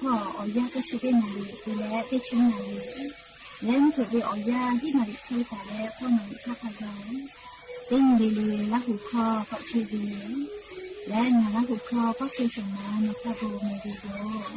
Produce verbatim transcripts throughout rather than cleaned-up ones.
พ่อ อ๋อย่าก็เชอเป้นนาลี เปนแลเป้นเชอนาลี และนี่ก็เป๋นอ๋อย่าตี้นาลีเทศกาลและป้อนาลีข้าพเจ้า เป้นยินดีเรียนรับหัวข้อก็คือดี และนารับหัวข้อก็คือสมมาในพระบรมวิโยค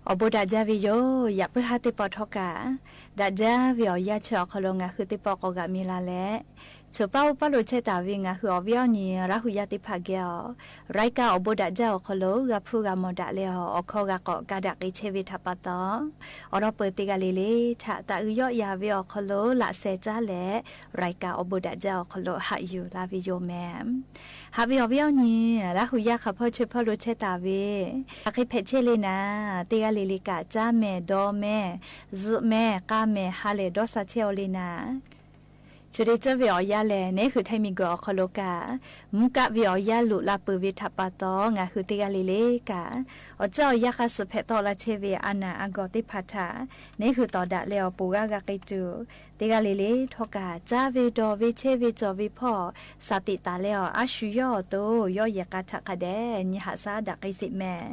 အိၣ်ဘိးဒၣ်ကၠၢဝ့ၢ်ယိာ် ယၣ်ပၢၢ်ဟါသပှၢ်တၢၣ်ကၣ် ဒၣ်ကၠၢဝ့ၢ်အီၣ်ယၢ်ဆၢၣ်အီၤခီလိာ် ငါဟုသပှၢ်ကိးဂၤမံၤလၢ်လၢ် ဆိၣ်ပၢ်အိၣ်ပၢ်လိာ်ဆဲးတၢ်ဝံၤ ငါဟုၣ်အီၣ်ဝံၤအီၤနံၤ ရၢ်ဟူယၢ်သ့ၣ်တဖၣ်ကဲအီၤ ရၢၢ်ကၢၣ်အိၣ်ဘိးဒၣ်ကၠၢဝ့ၢ်အီၤခီလိာ် ဂၤဖုဂၤမီၢ်ဒၣ်လဲအီၤ အိၣ်ခိးဂၤကိး ကးဒၣ်က့ၤဆဲးဝ့ၢ်ထၣ်ပာ်တီ အိၣ်ဒီးပၢၢ်သ့ၣ်ဂၤလၢ်လၢ် ထၣ်တၢ်အုၣ်ယီၣ်ယၢ်ဝ့ၢ်အီၤခီလိာ် လၢ်စဲးကၠၢ်လဲၣ် ရၢၢ်ကၢၣ်အိၣ်ဘိးဒၣ်ကၠၢဝ့ၢ်အီၤခီလိာ် ဟးယူၢ်လၢ်ဝံၤယိာ်မ့ၢ် ဟးဝံၤအီၤဝံၤအီၤနံၤ ရၢ်ဟူယၢ်ဃၣ်ဖီၣ်ဆၢဖီၣ်လိာ်ဆဲးတၢ်ဝံၤ အဃ့ဖဲးဆဲးလံနၤ သ့ၣ်ဂၤလၢ်လၢ်ကၣ် ကၠၢ်မ့ၢ် ဒီးမ့ၢ် စံးမ့ၢ် ကၣ်မ့ၢ် ဟးလဲၣ်ဒီးစးဆဲးအီၤလံနၤ ဆိၣ်ဒ့ကၠၢဝ့ၢ်အီၣ်ယၢ်လဲၣ် နဲဟုၣ်ထၢၣ်မံၤကီၢ်အီၤခီလိာ်ကၣ် မူကၣ်ဝ့ၢ်အီၣ်ယၢ်လူၣ်လၢ်ပၢၢ်ဝ့ၢ်ထၣ်ပာ်တီ ငါဟုသ့ၣ်ဂၤလၢ်လၢ်ကၣ် အီၣ်ကၠၢဝ့ၢ်အီၣ်ယၢ်ဃၣ်စူၣ်ဖဲးတီလၢ်ဆဲးဝ့ၢ်အနၢ်အဂီၢ်သ့ၣ်တဖၣ်ထၣ် နဲဟုၣ်တီၢ်ဒၣ်လဲအီၤပိာ်ဂၤဂၤက့ၤတုၤ သ့ၣ်ဂၤလၢ်လၢ်ထီၣ်ကၣ် ကၠၢ်ဝ့ၢ်ဒီးဝ့ၢ်ဆဲးဝ့ၢ်ကၠီၣ်ဝ့ၢ်ဖီၣ် စးသ့ၣ်တၢ်လဲအီၤ အါဆူၣ်ယီၣ်အသိး ယီၣ်ယဲၢ်ကၣ်ထၣ်ခါဒဲး နံၣ်ဟးဆါဒၣ်က့ၤစ့ၢ်မ့ၢ်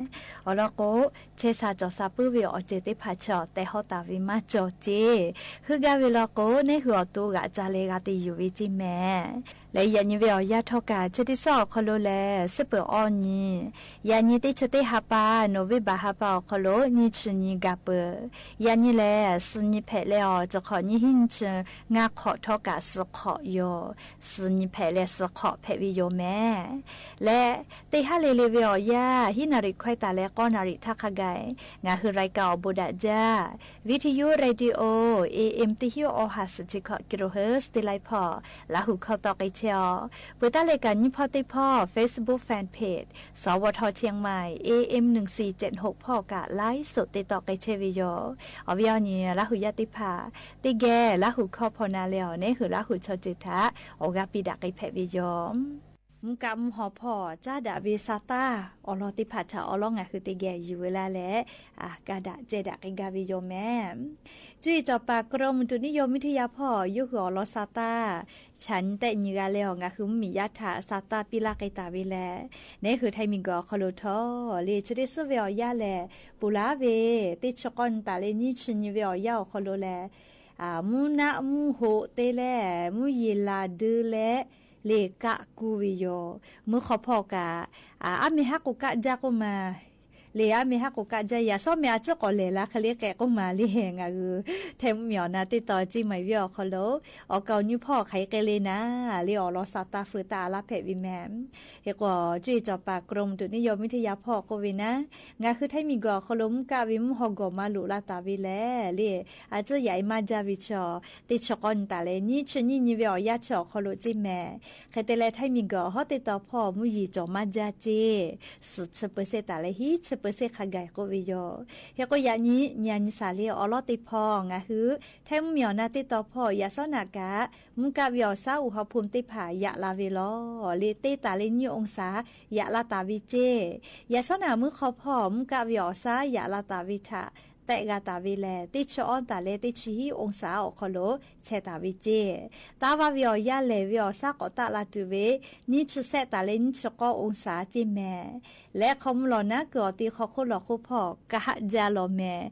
အီၤလီၤကိး ဆဲးစၢ်ကၠီၣ်စၢ်ပၢဝ့ၢ်အီၣ်စၢၤသ့ၣ်တဖၣ်ဆၢ တဲဟီၣ်တၢ်ဝံၤမၤကၠီၣ်က့ၤ ဟုၣ်ဂၢၢ်ဝ့ၢ်လီၤကိး နဲဟုၣ်အီၣ်တိၤဂၤကၠၢ်လဲၣ်ဂၤသ့ၣ်ယူၢ်ဝံၤစ့ၢ်မ့ၢ် လၢယၣ်နံၤဝ့ၢ်အီၣ်ယၢ်ထီၣ်ကၣ် ဆၢတံၢ်စီၣ်အီၤခီလိာ်လဲၣ် စ့ၢ်ပၢၢ်အီၤနံၤ ယၣ်နံၤတ့ၢ်ဆၢတ့ၢ်ဟးပၢ် နိၣ်ဝ့ဘၢၣ်ဟးပၢ်အီၤခီလိာ် နံၣ်ဆံနံၤဂၤပၢၢ် ယၣ်နံၤလဲၣ် စံနံၤဖဲးလဲအီၤ တခီၣ်နံၣ်ဟံၣ်ဆံ ငါးခီၣ်ထီၣ်ကၣ် စံခီၣ်ယိာ် စံနံၤဖဲးလဲၣ် စံခီၣ်ဖဲးဝံၤယိာ်မ့ၢ် လၢ သ့ၣ်ဟးလၢ်လၢ်ဝ့ၢ်အီၣ်ယၢ် ဟံၣ်နၣ်ရံၣ်ခွဲးတၢ်လၢ ဃိးနၣ်ရံၣ်ထၣ်ခါဂၤ ငါဟုၣ်ရၢၢ်ကၢၣ်အိၣ်ဘိးဒၣ်ကၠၢဝ့ၢ် Radio ဝံထယု Radio AM တဟံၣ်အီၣ်ဟးစူၣ်ထံခီၣ် ကံရိၣ်ဟၢၣ် သ့လၢ်ဖီၣ် လၢဟူၣ်ခီၣ်သီက့ၤဆဲးအီၤ ပှဲၤတၢ်လၢကၣ်နံၣ်ဖီသ့ၣ်ဖီၣ် Facebook Fan Page စဝထ เชียงใหม่ AM หนึ่งสี่เจ็ดหก ဖီၣ်ကၣ် ไลฟ์สดသ့တီၣ်က့ၤဆဲးဝံၤယိာ် အီၤဝံၤအီၤနံၤ လၢဟူၣ်ယၢ်သ့ၣ်တဖၣ် သ့ၣ်ဂဲၤ လၢဟူၣ်ခီၣ်ဖီၣ်နၤလဲၣ်အီၤ နဲဟုၣ်လၢဟူၣ်ဆီၣ်တၢၣ်ထၣ် အိၣ်ဂၤပံးဒၣ်က့ၤဖဲးဝံၤယိာ် မူကၣ်မူဟီၣ်ဖီၣ် ကၠၢ်ဒၣ်ဝ့ၢ်စးတၢ် အိၣ်လီၤသ့ၣ်တဖၣ်ထၣ် အိၣ်လီၤ ငါဟုၣ်သ့ၣ်ဂဲၤယူၢ်ဝဲလၢ်လၢ် အကးဒၣ်ကဲဒၣ်က့ၤဂၤဝံၤယိာ်မ့ၢ် ကၠူအ့ၣ်စီၤပၤ กรมอุตุนิยมวิทยา ဖီၣ် ယိၤဟုၣ်အိၣ်လီၤစးတၢ် ဆၢနံၣ်တနံၣ်ဂၤလဲၣ်အီၤ ငါဟုၣ်မုၢ်မံၤယါထၣ် စးတၢ်ပံလၢ်က့ၤတၢ်ဝံၤလဲၣ် နဲဟုၣ်ထၢၣ်မံၤကီၢ်အီၤခီလိာ်ထီၣ် လၢဆၢတ့ၢ်စံဝ့ၢ်အီၣ်ယၢ်လဲၣ် ပူၤလၢ်ဝ့ၢ် သ့ၣ်ဆၢကီၢ်နတၢ်လၢ နံၣ်ဆံနံၣ်ဝ့ၢ်အီၣ်ယၢ်အီၤခီလိာ်လဲၣ် မူနးမူဟိးသ့လဲၣ် မူယံာ်လၤဒုလဲၣ် လၢကၣ်ကူဝံၤယိာ် မုၢ်ဃီဖီၣ်ကၣ် အါမ့ၢ်ဟးကိးကၣ်ကၠၢ်ကိးမး လၢအါမ့ၢ်ဟးကိးကၣ်ကၠၢ် ယၤစီၤမ့ၢ်အစ့ၢ်ကီးလဲၤလၢ် ခဲလၢာ်ကဲကိးမးလံ ငါဟုၣ် ထဲမုၢ်မံၤအီၣ်နၤသ့တီၣ် ကၠံမၤဝံၤအီၤခီလိာ် အိၣ်ကၣ်အိၣ်ညူဖီၣ် ခဲအံၤကဲလံနၤ လၢအိၣ်လီၤစးတၢ် ဖုးတၢ်အလၢ်ဖဲးဝံၤမ့ၢ် ဟ့ၣ်ကီး ကၠူအ့ၣ်စီၤပၤ กรมอุตุนิยมวิทยา ဖီၣ်ကိးဝဲနၤ ငါဟုၣ်ထၢၣ်မံၤကီၢ်အီၤခီလိာ် မူကၣ်ဝ့ၢ်မူဟီၣ်ကဝီၤမၤလိာ်လၢ်တၢ်ဝံၤလဲၣ် လၢ အစ့ၢ်ယၤအံၤမၤကၠၢ်ဝံၤဆၢ သ့ၣ်ဆၢကီၢ်နတၢ်လၢ နံၣ်ဆံနံၣ်နံၣ်ဝ့ၢ်အီၣ်ယၢ်ဆၢအီၤခီလိာ်ကၠံမ့ၢ် ခဲတဲလၢထၢၣ်မံၤကီၢ်အီၤဟီၣ်သ့တီၣ်ဖီၣ် မူယံာ်ကၠီၣ်မၤကၠၢ်ကၠံ စံးဆၢပၢၢ်စ့ၢ်တၢ်လၢ ဟံၣ်ဆၢပၢၢ်စ့ၢ်ခါဂၤကိးဝံၤယိာ် ဟ့ၣ်ကီးယၤနံၤ နံၤအနံၤစၢ်လၢ အိၣ်လီၤသ့ၣ်ဖီၣ် ငါဟုၣ် ထဲမုၢ်မံၤအီၣ်နၤသ့တီၣ်ဖီၣ် ယၤစီၤနၢ်ကၣ် မူကၣ်ဝ့ၢ်အီၣ်စါ အူၣ်ဟီၣ်ဖိၣ်သ့ၣ်တဖၣ် ယၣ်လၤဝ့ၢ်လီၤ လၢသ့တၢ်လၢ နွံၣ်အူစါ ယၣ်လၤတၢ်ဝံၤကၠံ ယၤစီၤနၢ်မုၢ်ဃီဖီၣ် မူကၣ်ဝ့ၢ်အီၣ်စါ ယၣ်လၤတၢ်ဝံၤထၣ် သဲးဂၤတၢ်ဝံၤလဲၣ် သ့ၣ်ဆၢအီၣ်တၢ်လၢ သ့ၣ်ဆံဟံၣ်အူစါအီၤခီလိာ် ဆဲးတၢ်ဝံၤကၠံ တၢ်ဝါဝ့ၢ်အီၣ်ယၢ်လဲၣ် ဝ့ၢ်အီၣ်စါ ကိးတၢ်လၢ်တုၤဝဲ နွံဆံသဲးတၢ်လၢ နွံဆံဃိးအူစါကၠံမ့ၢ် လၢခီမုၢ်လီၤနၢ်ကၢၢ်အီၤသံ ဃီခိၣ်လီၤခိၣ်ဖီၣ် ကဟးကၠၢ်လီၤမ့ၢ်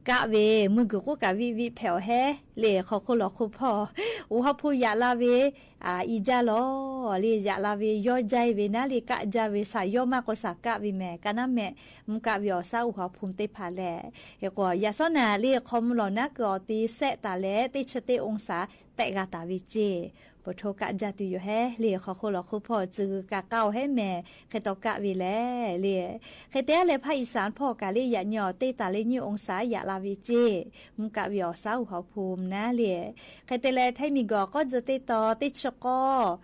ကၣ်ဝ့ၢ် မုၢ်ဂုာ်ကိးကၣ်ဝံၣ်ဝံၣ်ဖဲးအီၤဟဲ လၢခီခိၣ်လီၤခိၣ်ဖီၣ် အူၣ်ဟီၣ်ဖိၣ်ယၣ်လၤဝ့ၢ် အံၤကၠၢ်လီၤ လၢယၣ်လၤဝ့ၢ် ယီၢ်ကၠၢ်ဝ့ၢ်နၤ လၢကၣ်ကၠၢ်ဝ့ၢ် စၢ်ယီၢ်မးကီးစၢ်ကၣ်ဝံၤမ့ၢ် ကနၣ်မ့ၢ် မူကၣ်ဝ့ၢ်အီၣ်စါ အူၣ်ဟီၣ်ဖိၣ်သ့ၣ်တဖၣ်လဲၣ် ဟ့ၣ်ကီး ယၤစီၤနၢ်လၢခီမုၢ်လီၤနၢ်ကၢၢ်အီၤသံ သဲးတၢ်လၢ သ့ၣ်ဆံသ့ၣ်အူစါ သဲးဂၤတၢ်ဝံၤကၠံ ပထိကၣ်ကၠၢ်တုၤယိာ်ဟဲ လၢခီခိၣ်လီၤခိၣ်ဖီၣ် စူၤဂုၤကၣ်ကၣ်အီၤဟဲမ့ၢ် ဃဲၤတီကၣ်ဝံၤလဲၣ် လၢ ဃဲၤတဲလၢဖးအံၣ်စၣ်ဖီၣ်ကၣ်လၢ ယၣ်ညိၣ်အီၤ သ့တၢ်လၢ နွံၣ်အူစါ ယၣ်လၤဝံၤကၠံ မူကၣ်ဝ့ၢ်အီၣ်စါ အူၣ်ဟီၣ်ဖိၣ်နၤလၢ ဃဲၤတဲလၢထၢၣ်မံၤကီၢ် ကီၢ်စၢၤသ့တီၣ် သ့ၣ်ဆၢကီၢ်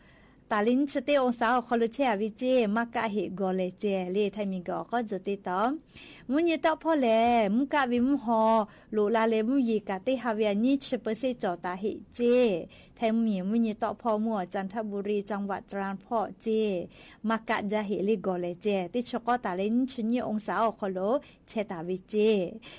တၢ်လၢ နွံၣ်ဆံသ့ၣ်အူစါ အီၤခီလိာ်ဆဲးအီၤဝံၤကၠံ မၤကၣ်ဟ့ၣ်ဂီၤလဲၤကၠံ လၢထၢၣ်မံၤကီၢ် ကီၢ်စၢၤသ့တီၣ် မူနံၤတီၣ်ဖီၣ်လဲၣ် မူကၣ်ဝံၤမူဟီၣ် လိာ်လၢ်လၢ မူယံာ်ကၣ်သ့ၣ်ဟးဝံၤ နွံၣ်ဆံပၢၢ်စ့ၣ် ကၠီၣ်တၢ်ဟ့ၣ်ကၠံ ထၢၣ်မံၤ မူနံၤတီၣ်ဖီၣ် မူအီၣ် จันทบุรี จังหวัดตรัง ဖီၣ်ကၠံ မၤကၣ်ကၠၢ်ဟ့ၣ်လၢဂီၤလဲၤကၠံ သ့ၣ်ဆၢကီၢ်တၢ်လၢ နွံၣ်ဆံနွံၣ်အူစါ အီၤခီလိာ် ဆဲးတၢ်ဝံ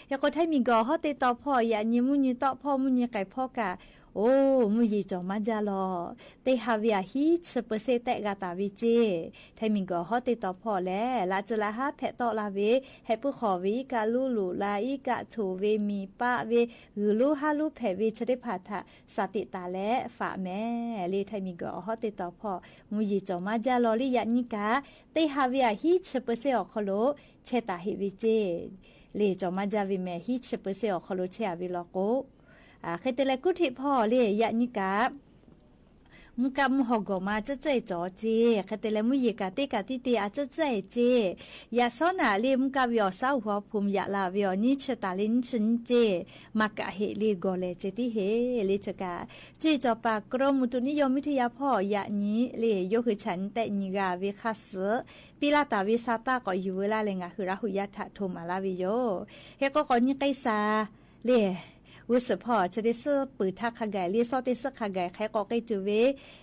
ၤကၠံ ဟ့ၣ်ကီးထၢၣ်မံၤကီၢ် ဟီၣ်သ့တီၣ်ဖီၣ် ယၣ်ညိၣ် မူနံၤတီၣ်ဖီၣ် မူနံၤကဲးဖီၣ်ကၣ် အိၣ် မူယံာ်ကၠီၣ်မၤကၠၢ်လီၤ သ့ၣ်ဟးဝံၤအဟံၣ်ဆံပၢၢ်စ့ၣ် သဲးဂၤတၢ်ဝံၤကၠံ ထၢၣ်မံၤကီၢ် ဟီၣ်သ့တီၣ်ဖီၣ်လဲၣ် လၢ်စၢၤလၢ်ဟါ ဖဲးတီလၢ်ဝံၤ ဟဲပုၢ်ဃီၣ်ဝံၤ အံကၣ်လူလိာ်လၢ် အံကၣ်ထိၣ်ဝံၤ မံပၣ်ဝံၤ ဂုာ်လူဟးလူဖဲးဝံၤ ဆၢသ့ၣ်တဖၣ်ထၣ် စၢ်သ့ၣ်တၢ်လဲၤ ဖးမဲာ် လၢထၢၣ်မံၤကီၢ် ဟီၣ်သ့တီၣ်ဖီၣ် မူယံာ်ကၠီၣ်မၤကၠၢ်လီၤ လၢယၣ်ညိၣ်ကၣ် သ့ၣ်ဟးဝံၤအဟံၣ်ဆံပၢၢ်စ့ၣ် အီၤခီလိာ် ဆဲးတၢ်ဟ့ၣ်ဝံၤကၠံ လ့ၣ် ကျော်မါကြားဝ့ၢ်မဲာ် ဟံးဆံးပၢၢ်စ့ဢေၣ်ခီလိာ်ဆဲးဝ့ၢ်လီၤကိး အဃိတးလဲၣ် ကူထံးဖီၣ်လ့ၣ် ယၣ်နံၤကး မူကၣ်မူဟီၣ်ဂီၢ်မး ကၠိကၠိကၠီစ့ၢ် ဃိတးလဲၣ် မူယံၤကးတ့ကးတံတ့ အကၠိကၠိစ့ၢ် ယၣ်စီနၣ်လ့ၣ် မူကၣ်ဝ့ၢ်အီၣ်စၢ် အူၣ်ဟီၣ်ဖိမ် ယၣ်လၢ်ဝ့ၢ်အီၣ် နံၣ်ဆံးတၢ်လ့ၣ် နံၣ်ဆံးနံၣ်စ့ၢ် မၤကၣ်ဟ့ၣ်လ့ၣ် ဂီၢ်လဲၣ်စ့ၢ်တံၢ်ဟ့ၣ်လ့ၣ်ဆၢကၣ် ကၠိကၠီပၤ ကရူၢ်မုၢ်တူၢ်နံၣ်ယိၣ်မံထယၢၢ်ဖီၣ် ယၣ်နံၤလ့ၣ် ယိၤဃုာ်ဆၣ်နံၣ်တၢနံၣ်ဂၤဝ့ၢ်ခါစၢၣ် ပံလၢ်တၢ်ဝ့ၢ်ဆၢတၢ် ကီးယူၤဝဲလၢ်လၢ် ငါဟုရၣ်ဟူယၢထးထိးမၤလၢ်ဝဲယိၤ ဟဲကီးကီးနံၣ်ကဲစး လ့ၣ် ဝံစၢၣ်ဖီၣ် ဆၢတ့ၢ်စံၣ်ပၢၢ်ထါခါဂၤလ့ၣ် စီတ့ၢ်စံၣ်ခါဂၤ ဟဲကီးက့ၤတုၤဝဲ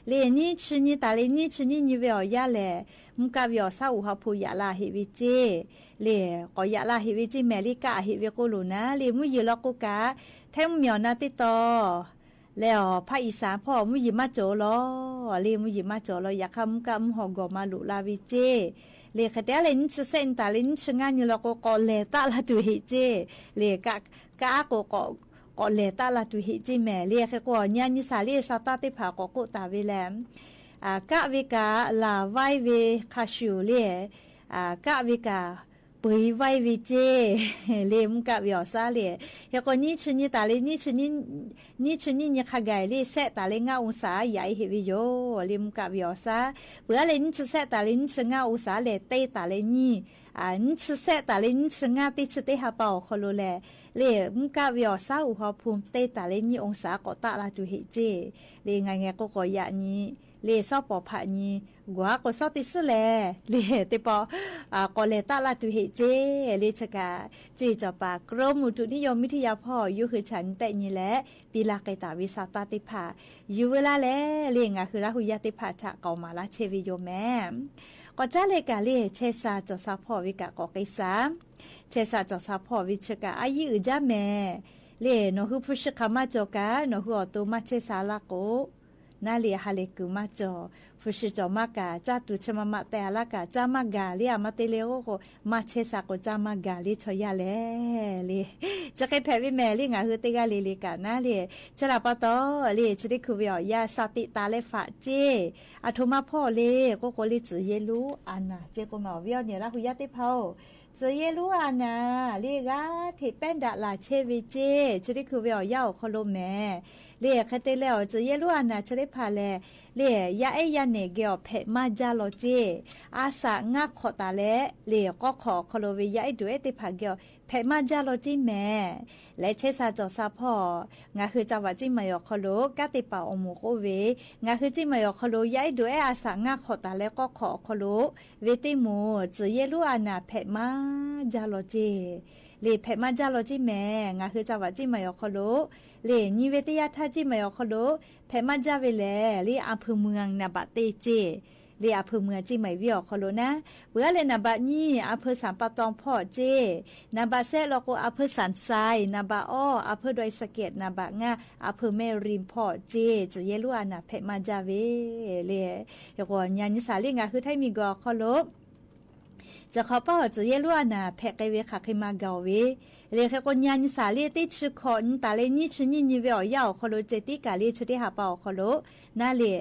လ့ၣ် နံၣ်ဆံးနံၣ်တၢ်လ့ၣ် နံၣ်ဆံးနံၣ်နံၤဝ့ၢ်အီၣ်ယၣ်လဲၣ် မူကၣ်ဝ့ၢ်အီၣ်စၢ် အူၣ်ဟီၣ်ဖိမ် ယၣ်လၢ်ဟ့ၣ်ဝဲစ့ၢ် လ့ၣ် ကီးယၣ်လၢ်ဟ့ၣ်ဝဲစ့ၢ် မဲာ်လံကၣ်အဟ့ၣ်ဝဲကိးလိာ်နၤ လ့ၣ် မူယံၤလီၤကိးကး ထဲမီၣ်နၤတ့တီ လၢအီၤ ဖးအံၣ်စၢ်ဖီၣ် မူယံၤမးကၠီလီၤ လ့ၣ် မူယံၤမးကၠီလီၤ ယၣ်ခါ မူကၣ်မူဟီၣ်ဂီၢ်မး လိၣ်လၢ်ဝဲစ့ၢ် လ့ၣ် ဃဲတဲလၢ နံၣ်ဆံးစဲးနံၣ်တၢ်လ့ၣ် နံၣ်ဆံးငါနံၣ်လီၤကိး ကီးလဲၤတၢ်လၢ်တူၢ်ဟ့ၣ်စ့ၢ် လ့ၣ် ကၣ် ကၣ်အါကိး ကီးလဲၤတၢ်လၢ်တူၢ်ဟ့ၣ်စ့ၢ် မဲာ်လံ ဟဲကီး ညါနံၣ်စၢ်လံ ဆၢတၢ်သ့ၣ်တဖၣ် ကီးကိးတၢ်ဝဲလဲၣ် အကၣ်ဝဲကး လၢ်ဝဲဝဲ ခါဆူၣ်လံ အကၣ်ဝဲကး ပှ့ၤဝဲဝဲစ့ၢ် လၢမူကၣ်ဝ့ၢ်အီၣ်စၢ်လံ ဟဲကီး နံၣ်ဆံးနံၣ်တၢ်လံ နံၣ်ဆံး နံၣ်ဆံးနံၣ်နံၤခါဂၤလံ စဲးတၢ်လၢ ငါး องศา ယၤအံၤဟ့ၣ်ဝဲယိၤ လၢမူကၣ်ဝ့ၢ်အီၣ်စၢ် ပှ့ၤအါလၢ နံၣ်ဆံးစဲးတၢ်လံ နံၣ်ဆံးငါး องศา လဲၣ် တဲတၢ်လၢနံၣ် အနံၣ်ဆံးစဲးတၢ်လံ နံၣ်ဆံးငါး တ့ဆံးတ့ဟးပာ်အီၣ်ခီလိာ်လဲၣ် လၢမူကၣ်ဝ့ၢ်အီၣ်စၢ် အူၣ်ဟီၣ်ဖိမ် တဲတၢ်လၢ နံၣ် องศา ကီးတၢ်လၢ်တူၢ်ဟ့ၣ်စ့ၢ် လၢငါငဲၤကိးကီးယၣ်နံၤ လၢစီၤပီၣ်ဖးနံၤ ကွၢ်ကိးစီတ့ၢ်စံၣ်လဲၣ် လၢသ့ၣ်ပီၣ် အကီးလဲၤတၢ်လၢ်တူၢ်ဟ့ၣ်စ့ၢ် လၢဆၢကၣ် ကၠိကၠီပၤ ကရူၢ်မုၢ်တူၢ်နံၣ်ယိၣ်မံထယၢၢ်ဖီၣ် ယိၤဃုာ်ဆၣ်နံၣ်တၢနံၣ်လဲၣ် ပံလၢ်ကဲတၢ်ဝ့ၢ်ဆၢတၢ်သ့ၣ်တဖၣ် ယူၤဝဲလၢ်လဲၣ် လၢငါဟုရၣ်ဟူယၢ်သ့ၣ်တဖၣ်ထး ကီးမၤလၢ်ဆဲးဝဲယိၤမဲာ် ကီးကၠၢ်လၢကၣ်လၢ ဆဲးစၢ်စီၤဆၣ်ဖီၣ်ဝဲကၣ်ကီးက့ၤစၢ် ဆဲးစၢ်စီၤဆၣ်ဖီၣ်ဝံၤဆၢကၣ် အယံၣ်အုၣ်ကၠၢ်မဲာ် လၢနီၢ်ဟုဖုၣ်ဆှၢခးမၢ်ကၠီၤကၣ် နီၢ်ဟုအီၣ်တိၤမၢ်ဆဲးစၢ်လၢ်ကိး နၤလၢဟးလဲၤကုၢ်မၢ်ကၠီၤ ဖုၣ်ဆှၢကၠီၤမၢ်ကၣ် ကၠၢ်တူၢ်ဆၢမၤမးတဲအလၢ်ကၣ် ကၠၢ်မၢ်ကၣ်လၢအမၤတ့လၢအဃိ မၢ်ဆဲးစၢ်ကိးကၠၢ်မၢ်ကၣ်လၢဆီယၢ်လဲၣ် လၢ ဆၢက့ၤဖဲးဝံၤမဲာ်လၢ ငါဟုတ့ဂၤလံၤလံၤကၣ်နၤလၢ ဆၢတၢ်ပာ်တီၢ်လၢ ဆၢဒ့ခုဝဲအီၤ ယၤစၢ်တံာ်တာ်လၢဖးစ့ၢ် အထိးမၢ်ဖီၣ်လၢ ကိးကိးလၢ စၢၤယဲလူအနၢ် စ့ၢ်ကီးမၤအီၤဝံၤအီၤန့ၣ် ရၣ်ဟူယၢ်သ့ၣ်တဖၣ်ဧိၤ စၢၤယဲလူအနၢ် လၢဂၤထံးပဲဒၣ်လၢ်ဆဲးဝဲစ့ၢ် ဆၢဒ့ခုဝဲအီၤ ယၤအီၣ်ခီလိာ်မဲာ် လၢဃဲတဲလၢအီၤ စၢၤယဲလူအနၢ်ဆၢဒ့ဖးလဲၣ် လၢ ယၤအဲၣ်ယၤနဲၣ်ဂဲၤအီၤ ဖဲးမၢ်ကၠၢ်လီၤစ့ၢ် အစးငါခီၣ်တၢ်လဲၣ် လၢကီၢ်ခီၣ်ခီလိာ်ဝဲ ယၤအဲၣ်ဒိးအဲၣ်သ့ၣ်တဖၣ်ဂဲၤအီၤ ဖဲးမၢ်ကၠၢ်လီၤစ့ၢ်မဲာ် လၢဆဲးစၢ်စီၤဆၣ်ဖီၣ် ငါဟုစၢ်ဝးစ့ၢ်မၤအီၤခီလိာ် ကၣ်သ့ၣ်ပာ်အိၣ်မူကအိၣ်ဝဲ ငါဟုစ့ၢ်မၤအီၤခီလိာ် ယၤအဲၣ်ဒိးအဲၣ်အစးငါခီၣ်တၢ်လၢကီၢ်ခီၣ်ခီလိာ် ဝဲသ့ၣ်မူ စၢၤယဲလူအနၢ်ဖဲးမၢ်ကၠၢ်လီၤစ့ၢ် လၢဖဲးမၢ်ကၠၢ်လီၤစ့ၢ်မဲာ် ငါဟုစၢ်ဝးစ့ၢ်မၤအီၤခီလိာ် လၢနံၤဝဲတ့ယၤထၢ်စ့ၢ်မၤအီၤခီလိာ် ဖဲးမၢ်ကၠၢ်ဝဲလဲၣ် လၢအဖုၣ်မုၢ်နံဘၣ်တ့စ့ၢ် လၢအဖုၣ်မုၢ်စ့ၢ်မၤဝံၤအီၤခီလိာ်နၤ ပှၤလၢနံဘၣ်နံၣ် အဖုၣ်စၣ်ပၢ်တီၣ်ဖီၣ်စ့ၢ် နံဘၣ်စဲးလီၤကိး အဖုၣ်စၣ်စဲး နံဘၣ်အီ အဖုၣ်ဒွဲစကဲး နံဘၣ်ငါ အဖုၣ်မဲၣ်ရံဖီၣ်စ့ၢ် စၢၤယဲလူအနၢ်ဖဲးမၢ်ကၠၢ်ဝဲ လၢ ယကီးညါနံၤစၢ်လံ ငါဟုထဲမံၤဂီၤခီလိာ် စၢဃီၤပၢ်အီၤ စၢၤယဲလူအနၢ်ဖဲးက့ၤဝဲ ဃးဃ့မၤကၤအီၤဝဲ လၢဃဲကိးညါနံၤစၢ်လံ တ့ဆံခီၣ်နံၤတၢ်လၢ နံၣ်ဆံနံၣ်နံၤဝဲအီၤ ယၤအီၣ်ခီလိာ် စဲးတံၢ်ကၣ်လံ ဆၢတ့ၢ်ဟးပာ်အီၤခီလိာ် နၤလၢ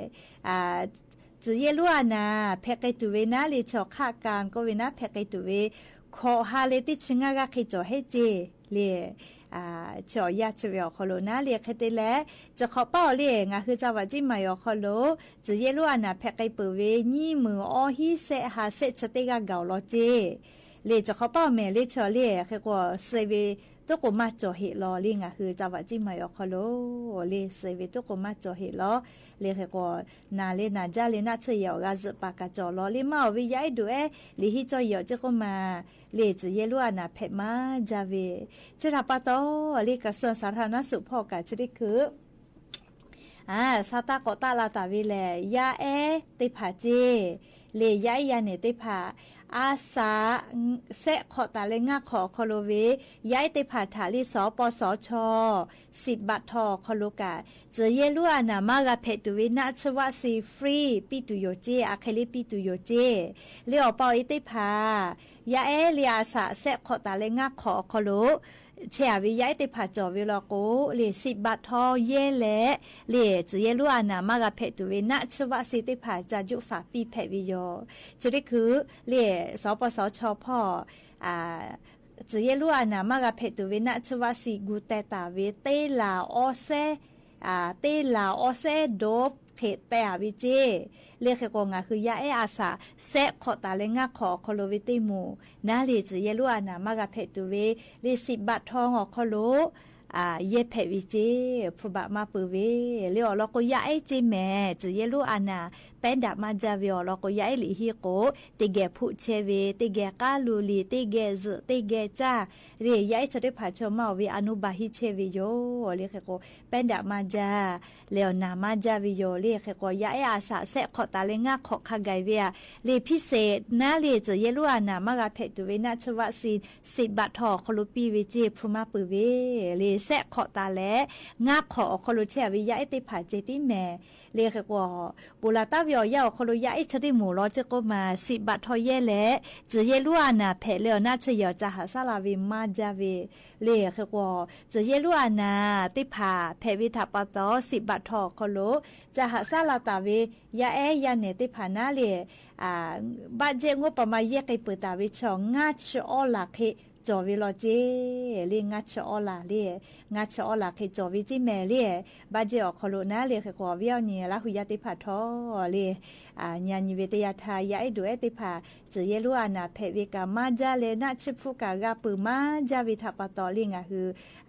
စၢၤယဲလူအနၢ် ဖဲးက့ၤတုၤဝဲနၤလၢ ဆီၣ်ခးကၣ်ကိးဝဲနၤ ဖဲးက့ၤတုၤဝဲ ခီၣ်ဟါလၢ တ့ဆံငါဂၤဃ့ကၠီၤဟဲစ့ၢ် လၢ ဆၢအီၤယၤဆၢဝဲအီၤခီလိာ်နၤ လၢဃဲတဲလၢ စၢဃီၤပၢ်အီၤလံ ငါဟုစၢ်ဝးစ့ၢ်မၤအီၤခီလိာ် စၢၤယဲလူအနၢ်ဖဲးက့ၤပၢၢ်ဝဲ နံၣ်မုၢ်အီဟံးစဲးဟးစဲးဆၢတ့ၢ်ဂၤဂၤအီၤလီၤစ့ၢ် လၢစၢဃီၤပၢ်အီၤမဲာ်လၢဆီၣ်လံ ဃဲကိးစဲးဝဲ တကိးမၢ်ကၠီၤဟ့ၣ်လီၤ လၢငါဟုစၢ်ဝးစ့ၢ်မၤအီၤခီလိာ် လၢစဲးဝဲတကိးမၢ်ကၠီၤဟ့ၣ်လီၤ လၢဃဲကိး နၤလၢနၤကၠၢ်လၢနးဆၢယဲၢ်အီၤ ဂၤစၢးပာ်ကၠီၤလီၤ လၢမၤအီၤဝဲ ယၤအဲၣ်ဒိးအဲၣ် လၢဟံးကၠီၤယဲၢ်အီၤစ့ၢ်ကီးမး လၢစၢၤယဲလူအနၢ်ဖဲးမၢ်ကၠၢ်ဝဲ ဆၢတၢ်ပာ်တီၢ်လၢ ကရၢၡိၣ်စၣ်ရၣ်နၢ်စူၣ်ဖီၣ်ကၣ်ဆၢဒ့ခု အါ စးတၢ်ကီးတၢ်လၢ်တၢ်ဝံၤလဲၣ် ယၤအဲၣ်သ့ၣ်တဖၣ်စ့ၢ် လၢယၤအဲၣ်ယၤနဲၣ်သ့ၣ်တဖၣ် အစး စဲးခီၣ်တၢ်လၢငါခီၣ်ခီလိာ်ဝဲ ယၤအဲၣ်သ့ၣ်တဖၣ်ထးလံ စီၤပီစီၤဆီ စံးဘၣ်ထီၣ်ခီလိာ်ကၣ် စၢၤယဲလူအနၢ်မၤဂၤဖဲးတုၤဝဲ နးဆၢဝးစ့ၢ် free ပံတူၢ်ယိာ်စ့ၢ် အခဲလၢပံတူၢ်ယိာ်စ့ၢ် လၢအီၤပာ်အီၤသ့ၣ်တဖၣ် ယၤအဲၣ်လၢအစးစဲးခီၣ်တၢ်လၢငါခီၣ်ခီလိာ် ဆဲးအဝဲယၤအဲၣ်သ့ၣ်တဖၣ်ကၠီၤဝဲလီၤကိး လၢစံးဘၣ်ထီၣ်ယဲလဲၣ် လၢစၢၤယဲလူအနၢ်မၤဂၤဖဲးတုၤဝဲ နးဆၢဝးစ့ၢ်သ့ၣ်တဖၣ် ကၠၢ်ယူၣ်သးပံဖဲးဝဲယီၤ ဆၢဒ့ခု လၢ စီၤပီစီၤဆီဖီၣ် အါ จื้อเยียะลู่อาหนาร์ မၢ်ဂၤဖဲးတူဝ့ နၢ်ဆၢဝၣ်စံ ဂူာ်တဲာ်တၢ်ဝ့ တ့လးအီစဲ အၢ တ့လးအီစဲ ဒိၣ်ဖျၢၣ်တဲာ်ဝ့ကၠ့ လၢဃဲးကီး ငါးခု ယၢ်အဲၣ်အစး ဆဲးခိးတၢ်လၢ ငါးခိး အခီပညီဝ့ တ့ၢ်မူၤ နၢ်လၢ จื้อเยียะลู่อาหนาร์ မၢ်ဂၤဖဲးတူဝ့ လၢစံးဘးထွဲအီၤ အခီပညီ အၢ ယဲၢ်ဖဲးဝ့ကၠ့ ဖုဘၣ်မၢ်ပၢၤဝ့ လၢအီၤလီၤကိး ယၢ်အဲၣ်ကၠ့မဲာ် จื้อเยียะลู่อาหนาร์ ပဲဒၣ်မၤဒၣ်ဝ့ၤအီၤလီၤကိး ယၢ်အဲၣ်လံဟံၣ်ကိး တ့ၢ်ဂဲၤဖူးဆဲးဝ့ တ့ၢ်ဂဲၤကၣ်လူၤလံၤ တ့ၢ်ဂဲၤစုး တ့ၢ်ဂဲၤစၢ် လၢယၢ်အဲၣ်ဆၢတ့ၢ်ဖးဆၢ မၢ်အီၤဝ့ အနုဘၣ်ဟံၣ်ဆဲးဝ့ယိၤ လၢဃဲးကီး ပဲဒၣ်မၤဒၣ် လၢအီၤနၢ်မၤဒၣ်ဝ့ယိၤ လၢဃဲးကီး ယၢ်အဲၣ်အစး ဆဲးခိးတၢ်လၢ ငါးခိး ခါဂၤဝ့ဧါ လၢဖံစဲး နၢ်လၢ จื้อเยียะลู่อาหนาร์ မၢ်ဂၤဖဲးတူဝ့ နၢ်ဆၢဝၣ်စံ စံးဘးထွဲအီၤ အခီပညီ ပံၤဝ့ကၠ့ ဖုမၢ်ပၢၤဝ့ လၢဆဲးခိးတၢ်လၢ ငါးခိး အခီပညီ ဆဲးဝ့ ယၢ်အဲၣ်တ့ၢ်ဖးကၠ့ တ့ၢ်မဲာ် လၢဃဲးကီး ပိၤလၢ်တၢ်ဝ့ၤအီၤ ယၢ် အခီပညီ ယၢ်အဲၣ်ဆၢတ့ၢ်မူၤလီၤ ကၠ့ကိးမး စံးဘးထွဲယဲၢ်လဲၣ် จื้อเยียะลู่อาหนาร์ ဖဲးလၢအီၤ နၢ်ဆၢယီၤ ကၠၤဟးစၢ်လၢ်ဝ့ မၤဒၣ်ဝ့ လၢဃဲးကီး จื้อเยียะลู่อาหนาร์ တ့ၢ်ဖး ဖဲးဝ့ထးပာ်တီ စံးဘးထွဲအီၤ အခီပညီ ကၠၤဟးစၢ်လၢ်တၢ်ဝ့ ယၢ်အဲၣ်ယၢ်နဲၣ် တ့ၢ်ဖးနၢ်လၢ အၢ ဘၣ်ကၠ့ ငို့ပှၤမၤယဲၢ်က့ၤပၢၢ်တၢ်ဝ့ဆီၣ် ငါးဆၢအီလၢ်ဃ့ ကၠီၤဝ့လီၤကၠ့ လၢ ငါးဆၢအီလၢ် လၢ ငါးဆၢအီလၢ်ဃ့ ကၠီၤဝ့ကၠ့မဲာ် လၢ ဘၣ်ကၠ့ အခီပညီ နၢ်လၢဃဲးကီး အီၤဝ့အီၤန့ၣ် လၢဟူယၢ်တ့ၢ်ဖးထီၣ် လၢ အၢ ညါနံၤဝ့ တယၢ်ထါ ယၢ်အဲၣ်ဒိးအဲၣ်တ့ၢ်ဖး จื้อเยียะลู่อาหนาร์ ဖဲးဝ့ကၠၤ မၤဒၣ်လၢ နၢ်ဆၢဖူကၠၤ ဂၤပၢၢ်မၤဒၣ်ဝ့ထးပာ်တီ လၢငါးခု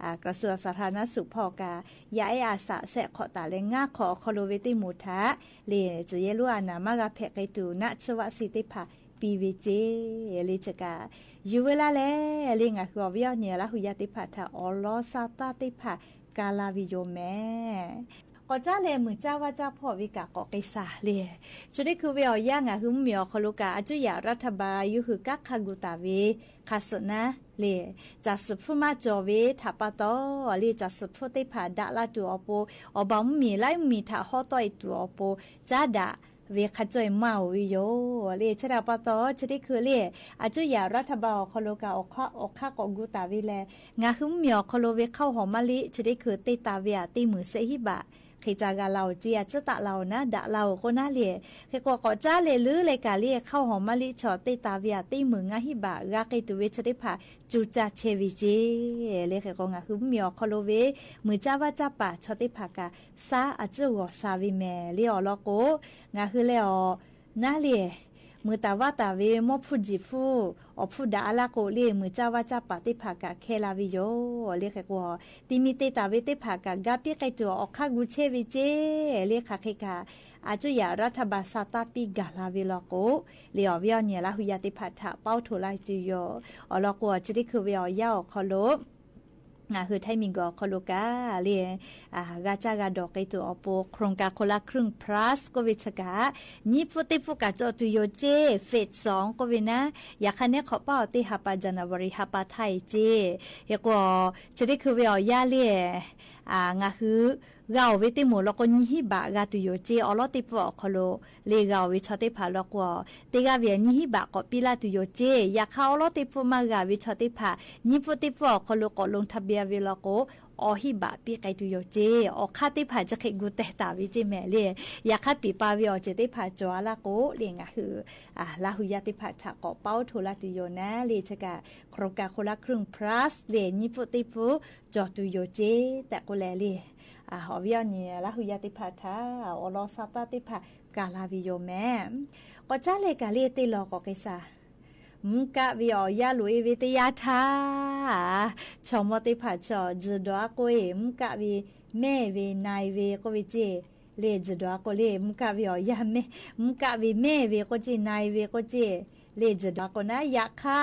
အၢ กระทรวงสาธารณสุข ဖီၣ်ကၠၤ ယၢ်အဲၣ်အစး ဆဲးခိးတၢ်လၢ ငါးခိး အခီပညီဝ့ တ့ၢ်မူၤထး လၢ จื้อเยียะลู่อาหนาร์ မၢ်ဂၤဖဲးက့ၤတူာ် နၢ်ဆၢဝၣ်စံတ့ၢ်ဖး ပံၤဝ့ကၠ့ လၢဆၢကၣ် ယူၤဝဲလၢ်လဲၣ် လၢငါးခု အီၤဝ့အီၤန့ၣ် လၢဟူယၢ်တ့ၢ်ဖးထီၣ် အီလီၤစၢ်တၢ်တ့ၢ်ဖး ကၢ်လၢ်ဝ့ယိၤမဲာ် ကီးကၠၢ်လဲၣ် မုၢ်ကၠၢ်ဝၣ်ကၠၢ်ဖီၣ်ဝ့ကၠၤ ကိးက့ၤစၢ် လၢ ဆၢတ့ၢ်ခုဝ့အီၤ ယၢ် ငါးခု မုၢ်မ့ၢ် အခီပညီကၠၢ် အစူၢ်ယၢ် รัฐบาล ယူၤဟုၣ်ကၣ်ခါဂူာ်တၢ်ဝ့ ခါစၢၣ်နၢ် လၢ ကၠၤစုးဖူမၢ်ကၠီၤဝ့ထးပာ်တီ လၢ ကၠၤစုးဖူတ့ၢ်ဖး ဒၣ်လၢတူၢ်အီၤပူၤ အီၣ်ဘၣ်မုၢ်မံၤ လၢမုၢ်မံၤ ထးဟီၣ်တီၢ်အံၤတူၢ်အီၤပူၤ ကၠၢ်ဒၣ်ဝ့ ခးကၠီၣ်အံၤမၢ်အိၣ်ဝ့ယိၤ လၢဆၢတ့ၢ်ဖးထီၣ် ဆၢတ့ၢ်ခုလၢ အစူၢ်ယၢ် รัฐบาล အခီပညီကၠၢ် အီၣ်ခါကိးဂူာ်တၢ်ဝ့လဲၣ် ငါးခု မုၢ်မ့ၢ် အခီပညီဝ့ ခီၣ်ဟီၣ်မးလံ ဆၢတ့ၢ်ခု တ့ၢ်တၢ်ဝ့အတ့ၢ်မုၢ်စဲးဟံၣ်ဘၣ် ဃ့ကၠၤဂၤလၢ်အိၣ်ကၠ့ အစၢ်တၢ်လၢ်အိၣ်နၢ် ဒၣ်လၢအိၣ်ကိးနၢ်လၢ ဃဲးကီး ကီးကၠၢ်လဲၣ် လၢလဲၤကၠၢ်လၢ ခီၣ်ဟီၣ်မးလံဆီၣ် တ့ၢ်တၢ်ဝ့အတ့ၢ်မုၢ်ငါးဟံၣ်ဘၣ် ဂၤက့ၤတူာ်ဝ့ဆၢတ့ၢ်ဖး ကၠူကၠၢ်ဆဲးဝ့ကၠ့ လၢဃဲးကီး ငါးခု မုၢ်မ့ၢ် အခီပညီဝ့ မုၢ်ကၠၢ်ဝၣ်ကၠၢ်ပၢ်ဆီၣ်တ့ၢ်ဖးကၠၢ် စၢ်အစၢ်ဂီၤစၢ်ဝ့မဲာ် လၢအီၤလီၤကိး ငါးခုလၢအီၤ နၢ်လၢ မုၢ်တၢ်ဝၣ်တၢ်ဝ့ မိၢ်ဖူၣ်ဒံၣ်ဖူၣ် အီၣ်ဖူၣ်ဒၣ်အါလၢ်ကိးလၢ မုၢ်ကၠၢ်ဝၣ်ကၠၢ်ပၢ်တ့ၢ်ဖးကၠၢ်ခဲလၢ်ဝ့ယိၤ လၢဃဲးကီး တံၤမံၤတ့ၢ်တၢ်ဝ့တ့ၢ်ဖးကၠၢ် ဂၤပံးကဲတူာ် အီၣ်ခါဂူာ်ဆဲးဝ့ကၠ့ လၢခးဃ့ကၠၢ် အစူၢ်ယၢ် รัฐบาล စၢ်တၢ်ပံးဂၤလၢ်ဝ့လီၤကိး လၢအီၤဝ့အီၤန့ၣ် လၢဟူယၢ်တ့ၢ်ဖးထီၣ် ပီထူလၢတုၤယိၤ အီၤလီၤကိး ဆၢတ့ၢ်ခုဝ့အီၤ ယၢ် အခီပညီ ငါးခု ထၢၣ်မံၤကီၢ် အခီပညီကၠၢ်လၢ အၢ ဂၤကၠၢ်ဂၤဒီးက့ၤတူာ်အီၤပူၤ โครงการคนละครึ่ง plus ကိးဝ့ဆၢကၣ် နံၣ်ပူၤတ့ၢ်ပူၤကၠၢ်ကၠီၣ်တုၤယိၤကၠ့ phase သွင် ကိးဝ့နၢ် ယခါန့ၣ်ခိးပာ်အီၤတ့ၢ်ဟးပၢၢ် ဇန်နဝါရီ ဟးပၢၢ်ထါအံၤကၠ့ ဃဲးကီး ဆၢတ့ၢ်ခုဝ့အီၤယၢ်လၢ အၢ ငါးခု ဂၤအိၣ်ဝ့တ့ၢ်မုၢ်လီၤကိး နံၣ်ဟံၣ်ဘၣ်ဂၤတုၤယိၤကၠ့ အီလီၤတ့ၢ်ပူၤ အခီပညီ လၢဂၤအိၣ်ဝ့ဆီၣ်တ့ၢ်ဖးလီၤကိး တ့ၢ်ဂၤဝ့နံၣ်ဟံၣ်ဘၣ်ကိးပံလၢ်တုၤယိၤကၠ့ ယခါအီလီၤတ့ၢ်ပူၤ မၤဂၤဝ့ဆီၣ်တ့ၢ်ဖး နံၣ်ပူၤတ့ၢ်ပူၤ အခီပညီ ကိး ลงทะเบียน ဝ့လီၤကိး အီဟံၣ်ဘၣ်ပံးကဲတူၤယိၤကၠ့ အီခါတ့ၢ်ဖး ကၠၢ်ဃ့ၢ်ဂူာ်တဲာ်တၢ်ဝ့ကၠ့မဲာ်လၢ ယခါပံးပာ်ဝ့အီၤ ကၠၢ်တ့ၢ်ဖးကၠီၤအါလၢ်ကိးလၢ ငါးခု အၢ လၢဟူယၢ်တ့ၢ်ဖးထီၣ် ကိးပီထူလၢတုၤယိၤနၢ်လၢဆၢကၣ် โครงการคนละครึ่ง plus လၢ နံၣ်ပူၤတ့ၢ်ပူၤ ကၠီၣ်တုၤယိၤကၠ့ တၢ်ကိးလဲၣ်လၢ အၢ အီၤဝ့အီၤန့ၣ် လၢဟူယၢ်တ့ၢ်ဖးထီၣ် အီလီၤစၢ်တၢ်တ့ၢ်ဖး ကၠၢ်လၢ်ဝ့ယိၤမဲာ် ကီးကၠၢ်လဲၣ်ကၠၢ်လၢတ့ၢ်လီၤကိးက့ၤစၢ် မူကၣ်ဝ့အီၤယၢ်လိာ်အ့ဝ့တယၢ်ထါ ဆီၣ်မီတ့ၢ်ဖးဆီၣ် ဒုၣ်ဒီးအကိးအ့ၣ် မူကၣ်ဝ့ မဲဝ့ နၢၤဝ့ ကိးဝ့ကၠ့ လၢဒုၣ်ဒီးအကိးလၢ မူကၣ်ဝ့အီၤယၢ်မဲာ် မူကၣ်ဝ့မဲဝ့ကိးကၠ့ နၢၤဝ့ကိးကၠ့ လၢဒုၣ်ဒီးအကိးနၢ် ယခါ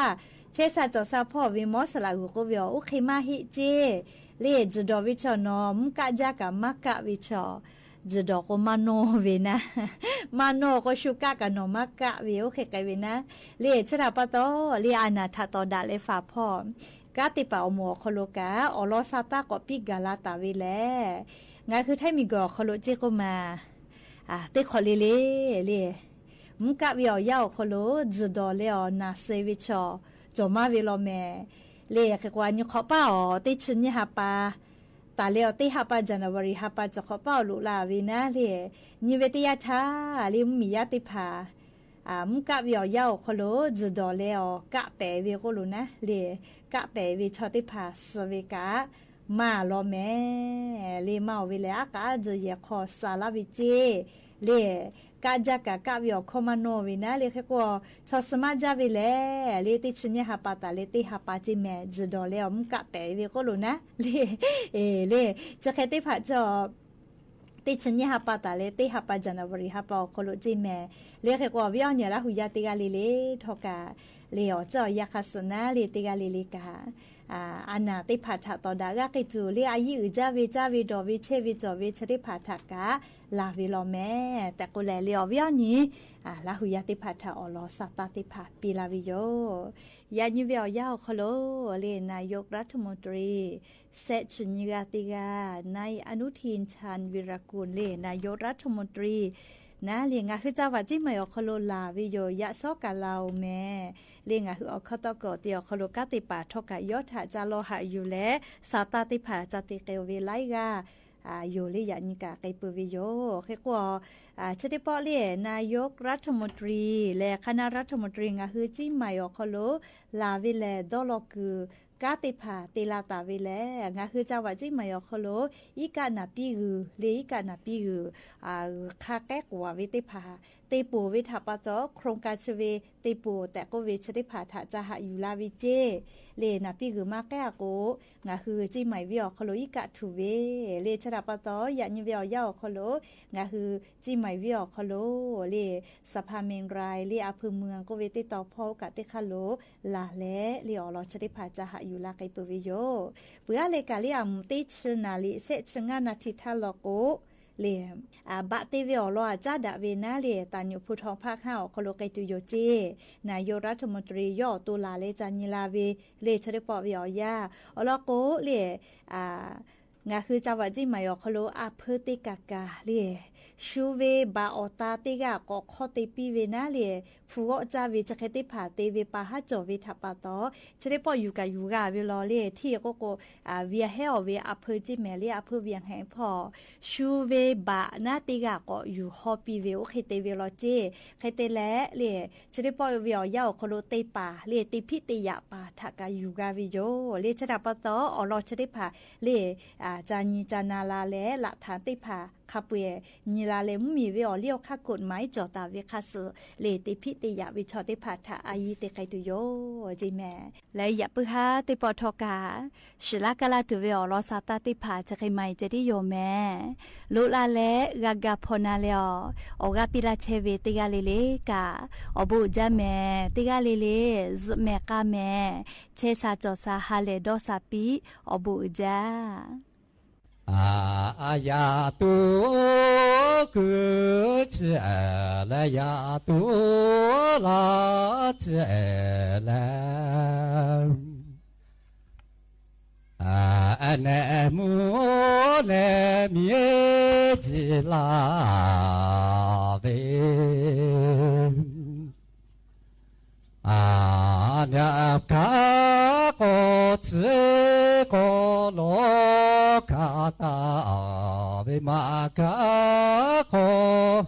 ဆဲးစၢ်စီၤစၢ်ဖီၣ်ဝ့ မီစလးဂုာ်ကိးဝ့အီၤ အိၣ်ဃ့မးဟ့ၣ်ကၠ့ လၢဒုၣ်ဒီးဝ့ဆီၣ်နီၤ မူကၣ်ကၠၢ်ကၣ် မၤကၣ်ဝ့ဆီၣ် ဒုၣ်ဒီးကိးမၤနီၣ်ဝ့နၢ် မၤနီၣ်ကိးဆူကၣ်ကၣ်နီၣ် မၤကၣ်ဝ့ အိၣ်ဃ့ကဲဝ့နၢ် လၢဆၢတ့ၢ်ဖးတီၣ် လၢအနၢ်ထးတီၣ်ဒၣ်လဲာ်ဖးဖီၣ် ကၠၢ်တ့ၢ်ပာ်အီၤမူၤ အခီပညီကၠၢ် အီလီၤစၢ်တၢ်ကိးပံးကၠၢ်လၢ်တၢ်ဝ့လဲၣ် ငါးခု ထၢၣ်မံၤကီၢ် အခီပညီကၠ့ကိးမး အၢ တ့ၢ်ခိးလ့လ့ လၢ မူကၣ်ဝ့အီၤယၢ် အခီပညီ ဒုၣ်ဒီးလၢအီၤနၢ်စ့ဝ့ဆီၣ် ကၠီၣ်မးဝ့လီၤမဲာ် လၢဃဲးကီး အညိခီပာ်အီၤ တ့ၢ်ဆံနံၣ်ဟးပၢၢ် တၢ်လၢအီၤတ့ၢ်ဟးပၢၢ် ဇန်နဝါရီ ဟးပၢၢ် ကၠီၣ်ခီပာ်အီၤလိာ်လၢ်ဝ့နၢ်လၢ နံၣ်ဝ့တယၢ်ထါ လၢမုၢ်မံၤယါတ့ၢ်ဖး မူးကးဝီဢေၣ်ယါအိၣ်ခီလိာ် ဒုးဒီၣ်လဲအီၤ ကးပဲာ်ဝီအီၤခီလိာ်နၤ လၢကးပဲာ်ဝီဆီၣ်တ့ၢ်ဖးစၢၤဝီကး မၤလီၤမဲာ် လၢမၤအီၤဝီလဲၣ် အကးဒုးယဲၢ်ခီၣ်စၢ်လၢဝီစ့ လၢကးဒ်ကးကးဝီအီၤခီမနီၣ်ဝီနၤ လၢဃီကွီၢ် ဆီၣ်ဆၢမၤဒ်ဝီလဲၣ် လၢတ့ဆၢၣ်ညါဟးပာ်တၢ်လၢတ့ဟးပာ်စ့ မ့ၢ်ဒုးဒီၣ်လဲအီၤ မူးကးပဲာ်ဝီအီၤခီလိာ်နၤ လၢ အ့ လၢ ဆၢခဲတ့ၢ်ဖးကၠီ တ့ဆၢၣ်ညါဟးပာ်တၢ်လၢတ့ဟးပာ် January ဟးပာ်အီၤခီလိာ်စ့ မ့ၢ် လၢဃီကွီၢ်ဝီအီၤန့ၣ် လၢဟူးယါတ့ဂၤလံလံ ထီၣ်ကး လၢအီၤစၢ်အီၤယါခါစၢ်နၤ လၢတ့ဂၤလံလံကး အနၢ်တ့ဖးထးတီၢ်ဒၣ်ဂၤက့ၤတုၤ လၢအယံာ်အုၣ်ဒ်ဝီ ဒ်ဝီဒီၣ်ဝီ ဆဲးဝီစီၣ်ဝီ ဆၢတ့ဖးထးကး လၢ်ဝီလီၤမဲာ် တၢ်ကိးလဲၣ်လၢအီၤဝီအီၤန့ၣ် လၢဟူးယါတ့ဖးထးအီၤလီၤ စၢ်တၢ်တ့ဖးပ့ၤလၢ်ဝီယိာ် ယးနုာ်ဝီအီၤယါအိၣ်ခီလိာ် လၢ นายกรัฐมนตรี ဆဲးဆၢၣ်နံၤဂၤတ့ဂၤ นายอนุทิน ชาญวีรกูล လၢ นายกรัฐมนตรี နၤလၢ ငါဟုးစၢ်ဝးစ့မၤအီၤခီလိာ် လၢ်ဝီယိာ် ယးစီၤကၤလၤအိၣ်မဲာ် လၢ ငါဟုးအီၣ်ခီတီကီၢ်တ့အီၤခီလိာ် ကးတ့ၢ်ပာ်ထီၣ်ကးယီၣ်ထး ကးလီၤဟးယူၤလဲၣ် စၢ်တၢ်တ့ဖး ကးတ့ၢ်က့ၤဝီလၢဂၤ ယိာ်လၢယးနုာ်ကးက့ၤပၢၢ်ဝီယိာ် ဃီကွီၢ် ဆၢတ့ဖးလၢ นายกรัฐมนตรี လၢ คณะรัฐมนตรี ငါဟုးစ့မၤအီၤခီလိာ် လၢ်ဝီလဲၣ် ဒီလီၤကုာ် ကးတ့ၢ်ဖး တ့လးတၢ်ဝီလဲၣ် ငါဟုးစၢ်ဝးစ့မၤအီၤခီလိာ် အံကးနၢ်ပံဂုာ် လၢအံကးနၢ်ပံဂုာ် ဂုာ်ခါကဲကွီၢ်ဝီတ့ဖး တ့ပိၢ်ဝီထးပာ်တီၢ် โครงการ ဆၢဝီ တ့ပိၢ်တၢ်ကိးဝီ ဆၢတ့ဖးထး ကးဟးယူၤလၢ်ဝီစ့ လၢနၢ်ပံဂုာ်မၤကဲအကိာ် ငါဟုးစ့မၤဝီအီၤခီလိာ် အံကးထူၣ်ဝီ လၢဆၢတ့ဖးတီၢ် ယးနုာ်ဝီအီၤယါအိၣ်ခီလိာ် ငါဟုးစ့မၤဝီအီၤခီလိာ် လၢ สภาเมืองราย လၢ อำเภอเมือง ကိးဝီတ့တီၤဖီကးတ့ခါလိာ် လၢ်လဲၣ် လၢအီၤလီၤ ဆၢတ့ဖး ကးဟးယူၤလၢ်က့ၤပၢၢ်ဝီယိာ် ပှၤအါလဲၣ်ကးလၢအမုၢ်တ့ဆၢၣ်နၣ်ရံၣ် ဆဲးဆၢၣ်ငါနၣ်ရံၣ်ထးလီၤကိး လၢ အဘၣ်တ့ဝီအီၤလီၤ အကးဒၣ်ဝီနၤလၢ တၢ်ညိၣ်ဖုးထီၣ်ဖးခါအီၤခီလိာ် က့ၤတုၤယိာ်စ့ นายกรัฐมนตรี ယီၣ်အီၤတိၢ်လၢ်လၢ ကးနံၤလၢ်ဝီ လၢဆၢတ့ဖးဝီအီၤယါ အီၤလီၤကိးလၢ ငါဟုးစၢ်ဝးစ့မၤအီၤခီလိာ် အဖၢတ့ကးကးလၢ ရှူဝီဘၣ်အီၣ်တၢ်တ့ဂၤကိးခီတ့ပံဝီနၤလၢ ဖုဂီၢ်စၢ်ဝီ ဆၢခဲတ့ဖးတ့ဝီ ပာ်ဟးကၠီၣ်ဝီထးပာ်တီၢ် ဆၢတ့ဖးယူၤကးယူၤဂၤဝီလီၤလၢ ထံၣ်အကိးကိး ဝီဟဲအီၣ်ဝီအဖၢစ့ မ့ၢ်လၢအဖၢဝီဟဲဖီၣ် ရှူဝီဘၣ်နၤတ့ဂၤကိးယူၤဟီပံဝီ အိၣ်ဃ့တ့ဝီလီၤစ့ ဃ့တ့လဲၣ်လၢ ဆၢတ့ဖးဝီအီၤယါအိၣ်ခီလိာ် တ့ပာ်လၢ တ့ဖံးတ့ယာ်ပာ်ထးကးယူၤဂၤဝီယိာ် လၢဆၢတ့ဖးတီၢ် အီၤလီၤဆၢတ့ဖးလၢ ကးနံၤကးနၤလၢ်လၢ လၢထးတ့ဖး ခးပှဲၤနံၤလၢ်လၢ မ့ၢ်မ့ၢ်ဝဲအီၤလံ အခါကိးမး ကၠီၣ်တၢ်ဝဲခါစၢၣ် လၢတ့ဖံးတ့ယာ်ဝဲဆီၣ်တ့ဖးထး အယံၤတ့ကဲတုၤယိာ် ကဲမ့ၢ် လၢယပၢဟါတ့ပီထီၣ်ကး စှၤလၢကလၢ်တုၤဝဲအီၤလီၤ စၢ်တၢ်တ့ဖး ကဲမ့ၢ် ကဲဒ်ယိာ်မ့ၢ် လိၣ်လၢ်လၢ ဂၤဂၤဖီၣ်နၤလၢအီၤ အီၣ်ဂၤပံလၢ်ဆဲးဝဲတ့ဂၤလံလံကး အီၣ်ဘိးအုးကၠၢမ့ၢ် တ့ဂၤလံလံ စၢးမဲာ်ကါမ့ၢ် ဆဲးစၢ်ကၠီၣ်စၢ် ဟးလဲၢ်ဒီးစၢ်ပံ အီၣ်ဘိးအုးကၠၢ အယၤတူၢ်ကုၢ်ဆၢၣ်လၢ ယၤတူၢ်လၢ်ဆၢၣ်လၢ အနဲမူနဲမံၤကံလၢ်ဝဲ အနၢ်ခါကီၢ်ထံကီၢ် လီၤခါတၢ်ဝဲ မၤခါကီၢ်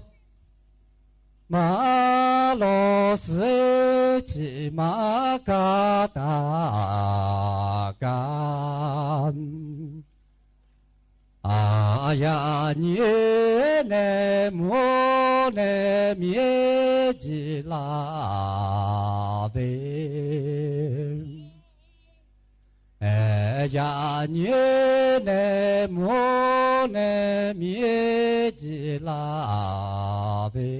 မၤလီၤစ့ ဆံးမၤခါတၢ် ကါ အယၤန့ၣ် နဲမူနဲမံၤ ကံလၢ်ဝဲ အယၤန့ၣ် နဲမူနဲမံၤ ကံလၢ်ဝဲ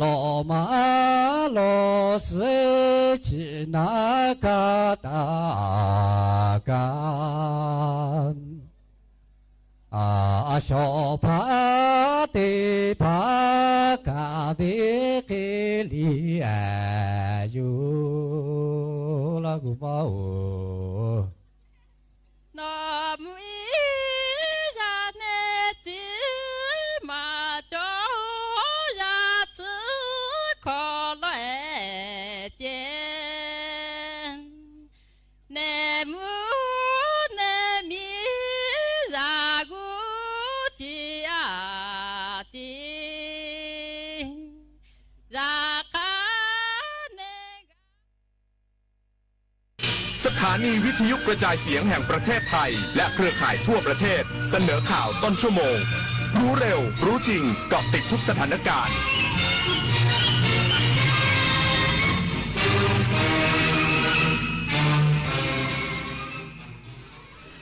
လီၤမၤလီၤစ့ ဆံးနၤခါတၢ် ကါ အဆှီဖးတ့ၢ်ဖး ကးဘ့က့ၤလံ အယိာ် လၢဂုၤမးအိၣ် နီၢ်မူအံၤ ယၤနဲစ့မၤကၠီ ယၤထံခီလီၤအဲၣ်ကဲ နဲမူနဲမံၤ ယၤဂူကံအါကံ สถานีวิทยุกระจายเสียงแห่งประเทศไทย และเครือข่ายทั่วประเทศ เสนอข่าวต้นชั่วโมง รู้เร็ว รู้จริง เกาะติดทุกสถานการณ์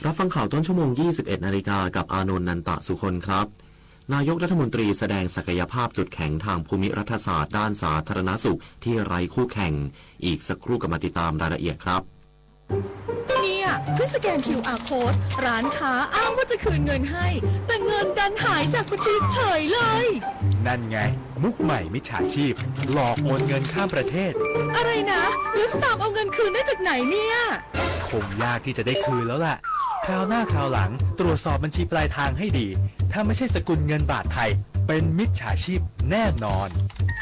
รับฟังข่าวต้นชั่วโมง ยี่สิบเอ็ดนาฬิกา กับอานนท์ นันตะสุคนครับ นายกรัฐมนตรีแสดงศักยภาพจุดแข็งทางภูมิรัฐศาสตร์ด้านสาธารณสุขที่ไร้คู่แข่ง อีกสักครู่กลับมาติดตามรายละเอียดครับ เนี่ย เพิ่งสแกน คิวอาร์ code ร้านค้าอ้างว่าจะคืนเงินให้ แต่เงินดันหายจากบัญชีเฉยเลย นั่นไง มุกใหม่มิจฉาชีพ หลอกโอนเงินข้ามประเทศ อะไรนะ แล้วจะตามเอาเงินคืนได้จากไหนเนี่ย คงยากที่จะได้คืนแล้วล่ะ คราวหน้าคราวหลังตรวจสอบบัญชีปลายทางให้ดี ถ้าไม่ใช่สกุลเงินบาทไทย เป็นมิจฉาชีพแน่นอน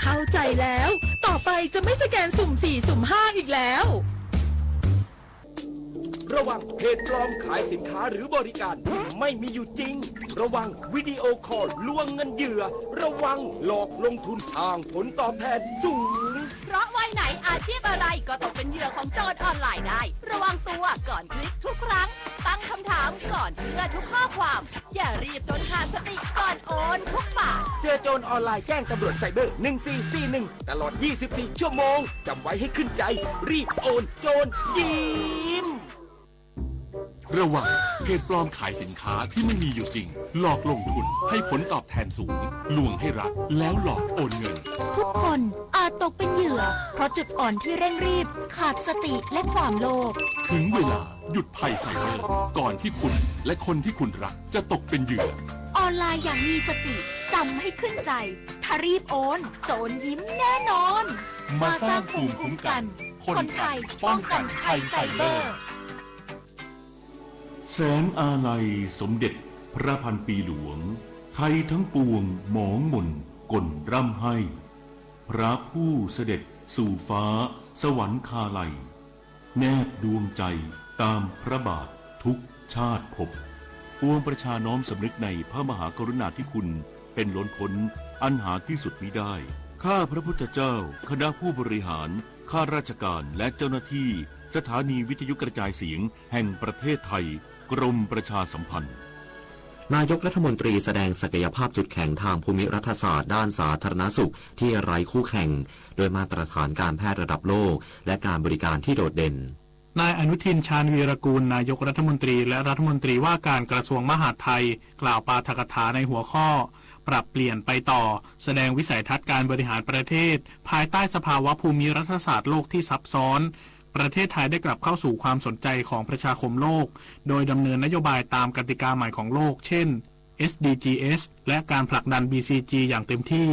เข้าใจแล้ว ต่อไปจะไม่สแกนสุ่มสี่ สุ่มห้า อีกแล้ว ระวังเพจปลอมขายสินค้าหรือบริการที่ไม่มีอยู่จริง ระวังวิดีโอคอลลวงเงินเหยื่อ ระวังหลอกลงทุนอ้างผลตอบแทนสูง เพราะวัยไหนอาชีพอะไรก็ตกเป็นเหยื่อของโจรออนไลน์ได้ ระวังตัวก่อนคลิกทุกครั้ง ตั้งคำถามก่อนเชื่อทุกข้อความ อย่ารีบจนขาดสติก่อนโอนทุกบาท เจอโจรออนไลน์แจ้งตำรวจไซเบอร์ หนึ่งสี่สี่หนึ่ง ตลอด ยี่สิบสี่ ชั่วโมง จำไว้ให้ขึ้นใจ รีบโอน โจรยิ้ม ระวังเพจปลอมขายสินค้าที่ไม่มีอยู่จริง หลอกลงทุนให้ผลตอบแทนสูง ลวงให้รัก แล้วหลอกโอนเงิน ทุกคนอาจตกเป็นเหยื่อ เพราะจุดอ่อนที่เร่งรีบ ขาดสติและความโลภ ถึงเวลาหยุดภัยไซเบอร์ ก่อนที่คุณและคนที่คุณรักจะตกเป็นเหยื่อ ออนไลน์อย่างมีสติ จำให้ขึ้นใจ ถ้ารีบโอน โจรยิ้มแน่นอน มาสร้างภูมิคุ้มกัน คนไทยป้องกันภัยไซเบอร์ แสงอาลัยสมเด็จพระพันปีหลวง ไทยทั้งปวงหมองหม่นก่นร่ำไห้ พระผู้เสด็จสู่ฟ้าสวรรคาลัย แนบดวงใจตามพระบาททุกชาติภพ ปวงประชาน้อมสำนึกในพระมหากรุณาธิคุณเป็นล้นพ้นอันหาที่สุดมิได้ ข้าพระพุทธเจ้า คณะผู้บริหาร ข้าราชการ และเจ้าหน้าที่ สถานีวิทยุกระจายเสียงแห่งประเทศไทย กรมประชาสัมพันธ์ นายกรัฐมนตรีแสดงศักยภาพจุดแข็งทางภูมิรัฐศาสตร์ด้านสาธารณสุขที่ไร้คู่แข่ง ด้วยมาตรฐานการแพทย์ระดับโลก และการบริการที่โดดเด่น นายอนุทิน ชาญวีรกูล นายกรัฐมนตรี และรัฐมนตรีว่าการกระทรวงมหาดไทย กล่าวปาฐกถาในหัวข้อ ปรับเปลี่ยนไปต่อ แสดงวิสัยทัศน์การบริหารประเทศ ภายใต้สภาวะภูมิรัฐศาสตร์โลกที่ซับซ้อน ประเทศไทยได้กลับเข้าสู่ความสนใจของประชาคมโลก โดยดำเนินนโยบายตามกติกาใหม่ของโลก เช่น เอสดีจีเอส และการผลักดัน บีซีจี อย่างเต็มที่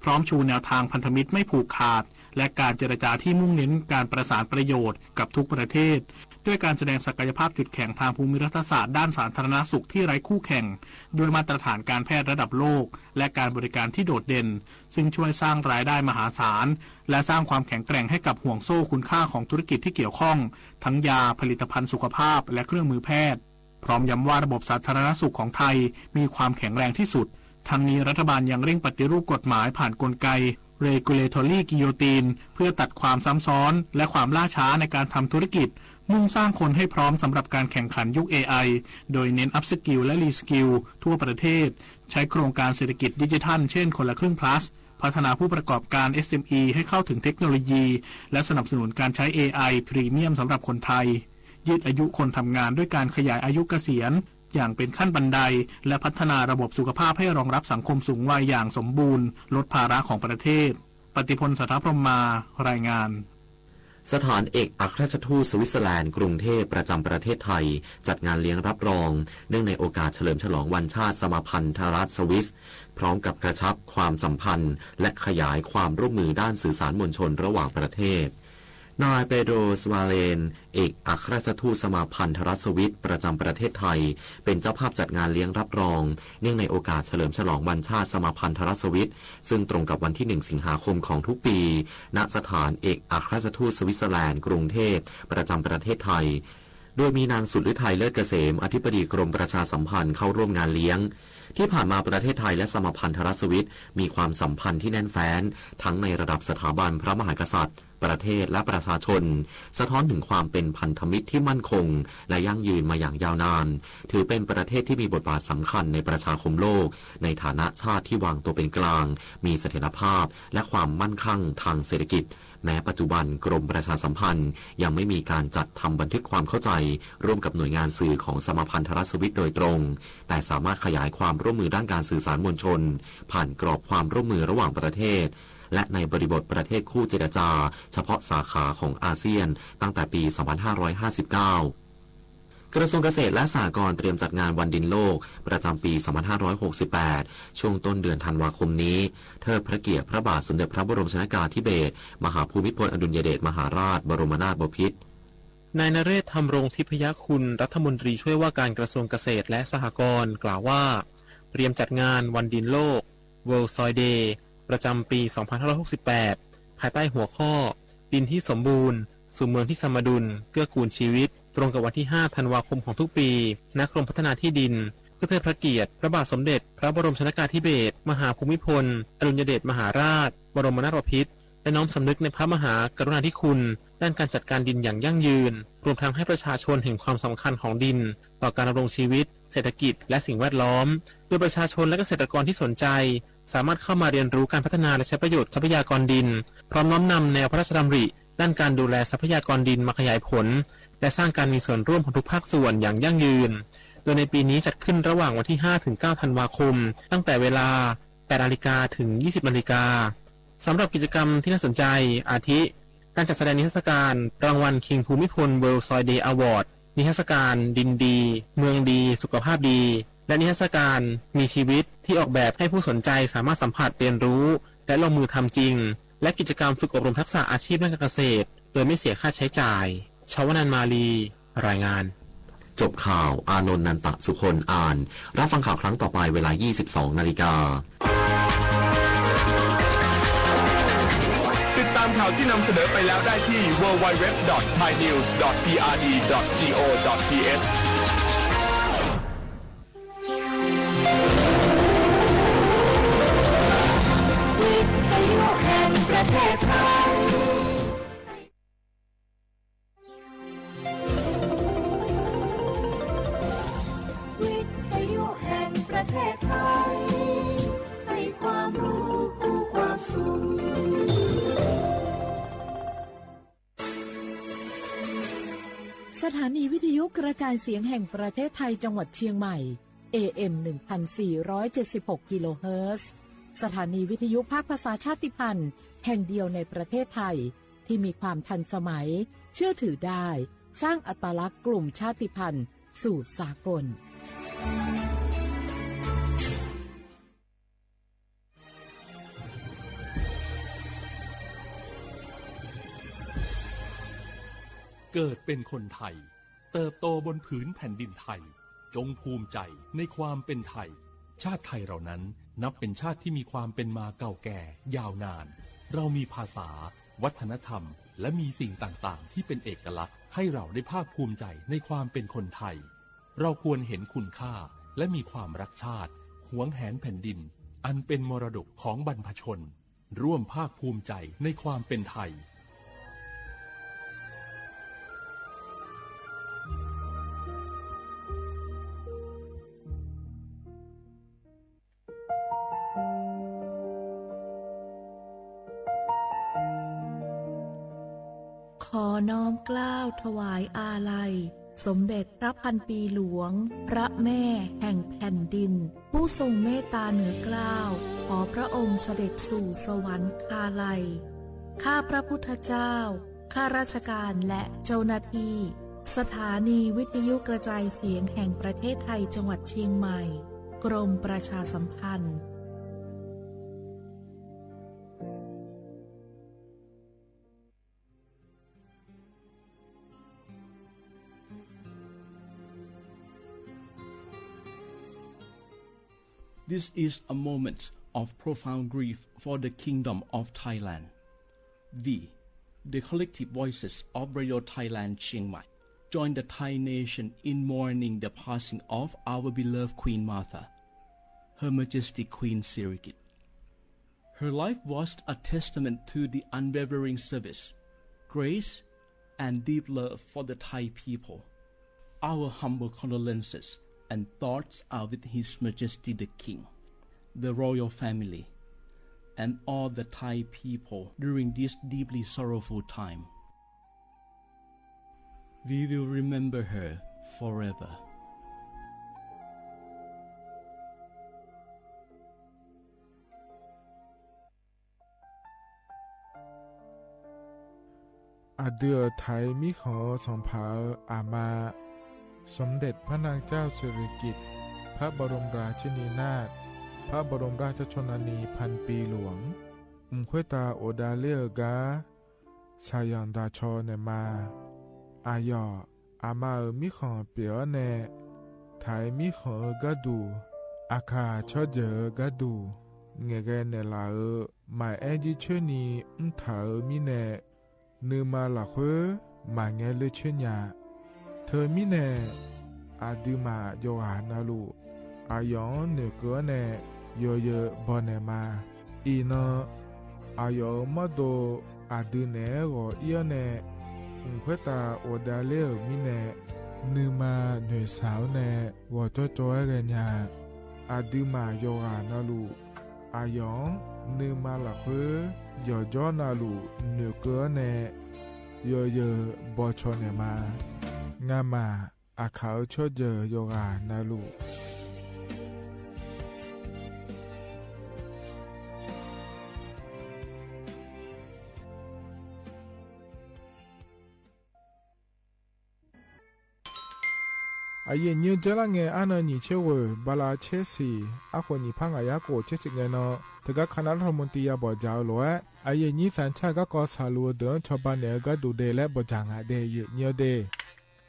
พร้อมชูแนวทางพันธมิตรไม่ผูกขาด และการเจรจาที่มุ่งเน้นการประสานประโยชน์กับทุกประเทศ ด้วยการแสดงศักยภาพจุดแข็งทางภูมิรัฐศาสตร์ด้านสาธารณสุขที่ไร้คู่แข่ง ด้วยมาตรฐานการแพทย์ระดับโลก และการบริการที่โดดเด่น ซึ่งช่วยสร้างรายได้มหาศาล และสร้างความแข็งแกร่งให้กับห่วงโซ่คุณค่าของธุรกิจที่เกี่ยวข้อง ทั้งยา ผลิตภัณฑ์สุขภาพ และเครื่องมือแพทย์ พร้อมย้ำว่าระบบสาธารณสุขของไทยมีความแข็งแรงที่สุด ทั้งนี้รัฐบาลยังเร่งปฏิรูปกฎหมายผ่านกลไก regulatory guillotine เพื่อตัดความซ้ำซ้อน และความล่าช้าในการทำธุรกิจ มุ่งสร้างคนให้พร้อมสำหรับการแข่งขันยุค เอไอ โดยเน้น upskill และ reskill ทั่วประเทศ ใช้โครงการเศรษฐกิจดิจิทัล เช่น คนละครึ่ง plus พัฒนาผู้ประกอบการ เอสเอ็มอี ให้เข้าถึงเทคโนโลยี และสนับสนุนการใช้ เอไอ พรีเมียมสำหรับคนไทย ยืดอายุคนทำงานด้วยการขยายอายุเกษียณอย่างเป็นขั้นบันได และพัฒนาระบบสุขภาพให้รองรับสังคมสูงวัยอย่างสมบูรณ์ ลดภาระของประเทศ ปฏิพล สัทธพรหมมา รายงาน สถานเอกอัครราชทูตสวิตเซอร์แลนด์กรุงเทพประจำประเทศไทย จัดงานเลี้ยงรับรอง เนื่องในโอกาสเฉลิมฉลองวันชาติสหพันธรัฐสวิส พร้อมกับกระชับความสัมพันธ์ และขยายความร่วมมือด้านสื่อสารมวลชนระหว่างประเทศ นายเปโดร สวาเลน เอกอัครราชทูตสหพันธรัฐสวิสประจำประเทศไทย เป็นเจ้าภาพจัดงานเลี้ยงรับรอง เนื่องในโอกาสเฉลิมฉลองวันชาติสหพันธรัฐสวิส ซึ่งตรงกับวันที่ หนึ่ง สิงหาคมของทุกปี ณ สถานเอกอัครราชทูตสวิตเซอร์แลนด์กรุงเทพประจำประเทศไทย โดยมีนางสุดฤทัย เลิศเกษม อธิบดีกรมประชาสัมพันธ์เข้าร่วมงานเลี้ยง ที่ผ่านมาประเทศไทยและสหพันธรัฐสวิสมีความสัมพันธ์ที่แน่นแฟ้น ทั้งในระดับสถาบันพระมหากษัตริย์ ประเทศและประชาชน สะท้อนถึงความเป็นพันธมิตรที่มั่นคงและยั่งยืนมาอย่างยาวนาน ถือเป็นประเทศที่มีบทบาทสำคัญในประชาคมโลก ในฐานะชาติที่วางตัวเป็นกลาง มีเสถียรภาพ และความมั่นคั่งทางเศรษฐกิจ แม้ปัจจุบันกรมประชาสัมพันธ์ยังไม่มีการจัดทำบันทึกความเข้าใจร่วมกับหน่วยงานสื่อของสมาพันธรัฐสวิสโดยตรง แต่สามารถขยายความร่วมมือด้านการสื่อสารมวลชน ผ่านกรอบความร่วมมือระหว่างประเทศ และในบริบทประเทศคู่เจรจาเฉพาะสาขาของอาเซียน ตั้งแต่ปี สองพันห้าร้อยห้าสิบเก้า กระทรวงเกษตรและสหกรณ์เตรียมจัดงานวันดินโลกประจำปี สองพันห้าร้อยหกสิบแปด ช่วงต้นเดือนธันวาคมนี้ เทิดพระเกียรติพระบาทสมเด็จพระบรมชนกาธิเบศร มหาภูมิพลอดุลยเดชมหาราชบรมนาถบพิตร นายนเรศ ธำรงทิพยคุณ รัฐมนตรีช่วยว่าการกระทรวงเกษตรและสหกรณ์ กล่าวว่า เตรียมจัดงานวันดินโลก World Soil Day ประจำปี สองพันห้าร้อยหกสิบแปด ภายใต้หัวข้อ ดินที่สมบูรณ์ สู่เมืองที่สมดุล เกื้อกูลชีวิต ตรงกับวันที่ ห้า ธันวาคมของทุกปี ณ กรมพัฒนาที่ดิน เพื่อเทิดพระเกียรติพระบาทสมเด็จพระบรมชนกาธิเบศร มหาภูมิพลอดุลยเดชมหาราชบรมนาถบพิตร และน้อมสำนึกในพระมหากรุณาธิคุณด้านการจัดการดินอย่างยั่งยืน รวมทั้งให้ประชาชนเห็นความสำคัญของดินต่อการดำรงชีวิต เศรษฐกิจ และสิ่งแวดล้อม โดยประชาชนและเกษตรกรที่สนใจ สามารถเข้ามาเรียนรู้การพัฒนาและใช้ประโยชน์ทรัพยากรดิน พร้อมน้อมนำแนวพระราชดำริด้านการดูแลทรัพยากรดินมาขยายผล และสร้างการมีส่วนร่วมของทุกภาคส่วนอย่างยั่งยืน โดยในปีนี้จัดขึ้นระหว่างวันที่ ห้า ถึง เก้า ธันวาคม ตั้งแต่เวลา แปด นาฬิกา ถึง ยี่สิบ นาฬิกา สำหรับกิจกรรมที่น่าสนใจ อาทิ การจัดแสดงนิทรรศการรางวัล King ภูมิพล World Soil Day Award นิทรรศการดินดี เมืองดี สุขภาพดี และนิทรรศการมีชีวิตที่ออกแบบให้ผู้สนใจสามารถสัมผัสเรียนรู้ และลงมือทำจริง และกิจกรรมฝึกอบรมทักษะอาชีพด้านการเกษตร โดยไม่เสียค่าใช้จ่าย ชวนันท์ มาลี รายงาน จบข่าว อานนท์ นันตะสุคน อ่าน รับฟังข่าวครั้งต่อไปเวลา ยี่สิบสอง นาฬิกา ติดตามข่าวที่นำเสนอไปแล้วได้ที่ ดับเบิลยู ดับเบิลยู ดับเบิลยู ดอท ไทยนิวส์ ดอท พีอาร์ดี ดอท จี โอ ดอท ที เอช วิทยุแห่งประเทศไทย วิทยุแห่งประเทศไทย ให้ความรู้คู่ความสุข สถานีวิทยุกระจายเสียงแห่งประเทศไทยจังหวัดเชียงใหม่ เอ เอ็ม หนึ่งพันสี่ร้อยเจ็ดสิบหก กิโลเฮิรตซ์ สถานีวิทยุภาคภาษาชาติพันธุ์แห่งเดียวในประเทศไทย ที่มีความทันสมัย เชื่อถือได้ สร้างอัตลักษณ์กลุ่มชาติพันธุ์สู่สากล เกิดเป็นคนไทย เติบโตบนผืนแผ่นดินไทย จงภูมิใจในความเป็นไทย ชาติไทยเรานั้นนับเป็นชาติที่มีความเป็นมาเก่าแก่ยาวนาน เรามีภาษา วัฒนธรรม และมีสิ่งต่างๆ ที่เป็นเอกลักษณ์ ให้เราได้ภาคภูมิใจในความเป็นคนไทย เราควรเห็นคุณค่า และมีความรักชาติ หวงแหนแผ่นดิน อันเป็นมรดกของบรรพชน ร่วมภาคภูมิใจในความเป็นไทย ขอน้อมเกล้าถวายอาลัย สมเด็จพระพันปีหลวง พระแม่แห่งแผ่นดิน ผู้ทรงเมตตาเหนือเกล้า ขอพระองค์เสด็จสู่สวรรคาลัย ข้าพระพุทธเจ้า ข้าราชการและเจ้าหน้าที่ สถานีวิทยุกระจายเสียงแห่งประเทศไทยจังหวัดเชียงใหม่ กรมประชาสัมพันธ์ This is a moment of profound grief for the Kingdom of Thailand. We, the collective voices of Radio Thailand Chiang Mai, join the Thai nation in mourning the passing of our beloved Queen Mother, Her Majesty Queen Sirikit. Her life was a testament to the unwavering service Grace and deep love for the Thai people. Our humble condolences and thoughts are with His Majesty the King, the royal family, and all the Thai people during this deeply sorrowful time. We will remember her forever. อะดื้อไถมีของสองผา อะมา สมเด็จพระนางเจ้าสิริกิติ์ พระบรมราชินีนาถ พระบรมราชชนนีพันปีหลวง อึมค่อยตาโอดาเล่อก๊า สาหย่อนดาชอแหน่มา อะหย่อ อะมาเอ๋อ มีของเป๋อแหน่ ไถมีของเอ๋อก๊าดู อะค่ะ ชอบเจ๋อเอ๋อก๊าดู แหง่แกแหน่หล่าเอ๋อ หมายแอ้ยี่เชอนี้ อึ้งถาเอ๋อ มีแหน่ นือมาหละเค้อ หมายแงเล่อเชอหญา เธอมีแหน่ อะดื้อหม่าหย่อหานาลูก อะหย่อ เหน่อเกอแหน่ หย่อเยอะบ่แหน่มา อี่นอ อะหย่อเอ๋อ มอดโด อะดื้อแหน่หรอ อี้แหน่ อึมค่อยตาโอดาเล่อเอ๋อ มีแหน่ นือมาเหน่อสาวแหน่ หรอจ้อจ้อแกหญา อะดื้อหม่าหย่อหานาลูก อะหย่อ นือมาหละเค้อ หย่อจ้อนาลูก เหน่อเกอแหน่ หย่อเยอะบ่ชอแหน่มา งามหม่า อะค่ะ ชอบเจ๋อหย่อหานาลูก อะเยะเยี้ยวเจ๊ละแง อะเนินหยีเชษเว่อ บาลาเชษสี่ อะโขนหยีพังอะยะโกเชษสิบแงเนาะ เถิงกั๋นคณะรัฐมนตรียาบ่อจ๋าโหลแอะ อะเยะเยี้ยวสัญชาติก๊า กอ สาลู เดินชอบ้านเหน่อก๊าดูเดและบ่จ๋างอะเด เยะเยี้ยวเด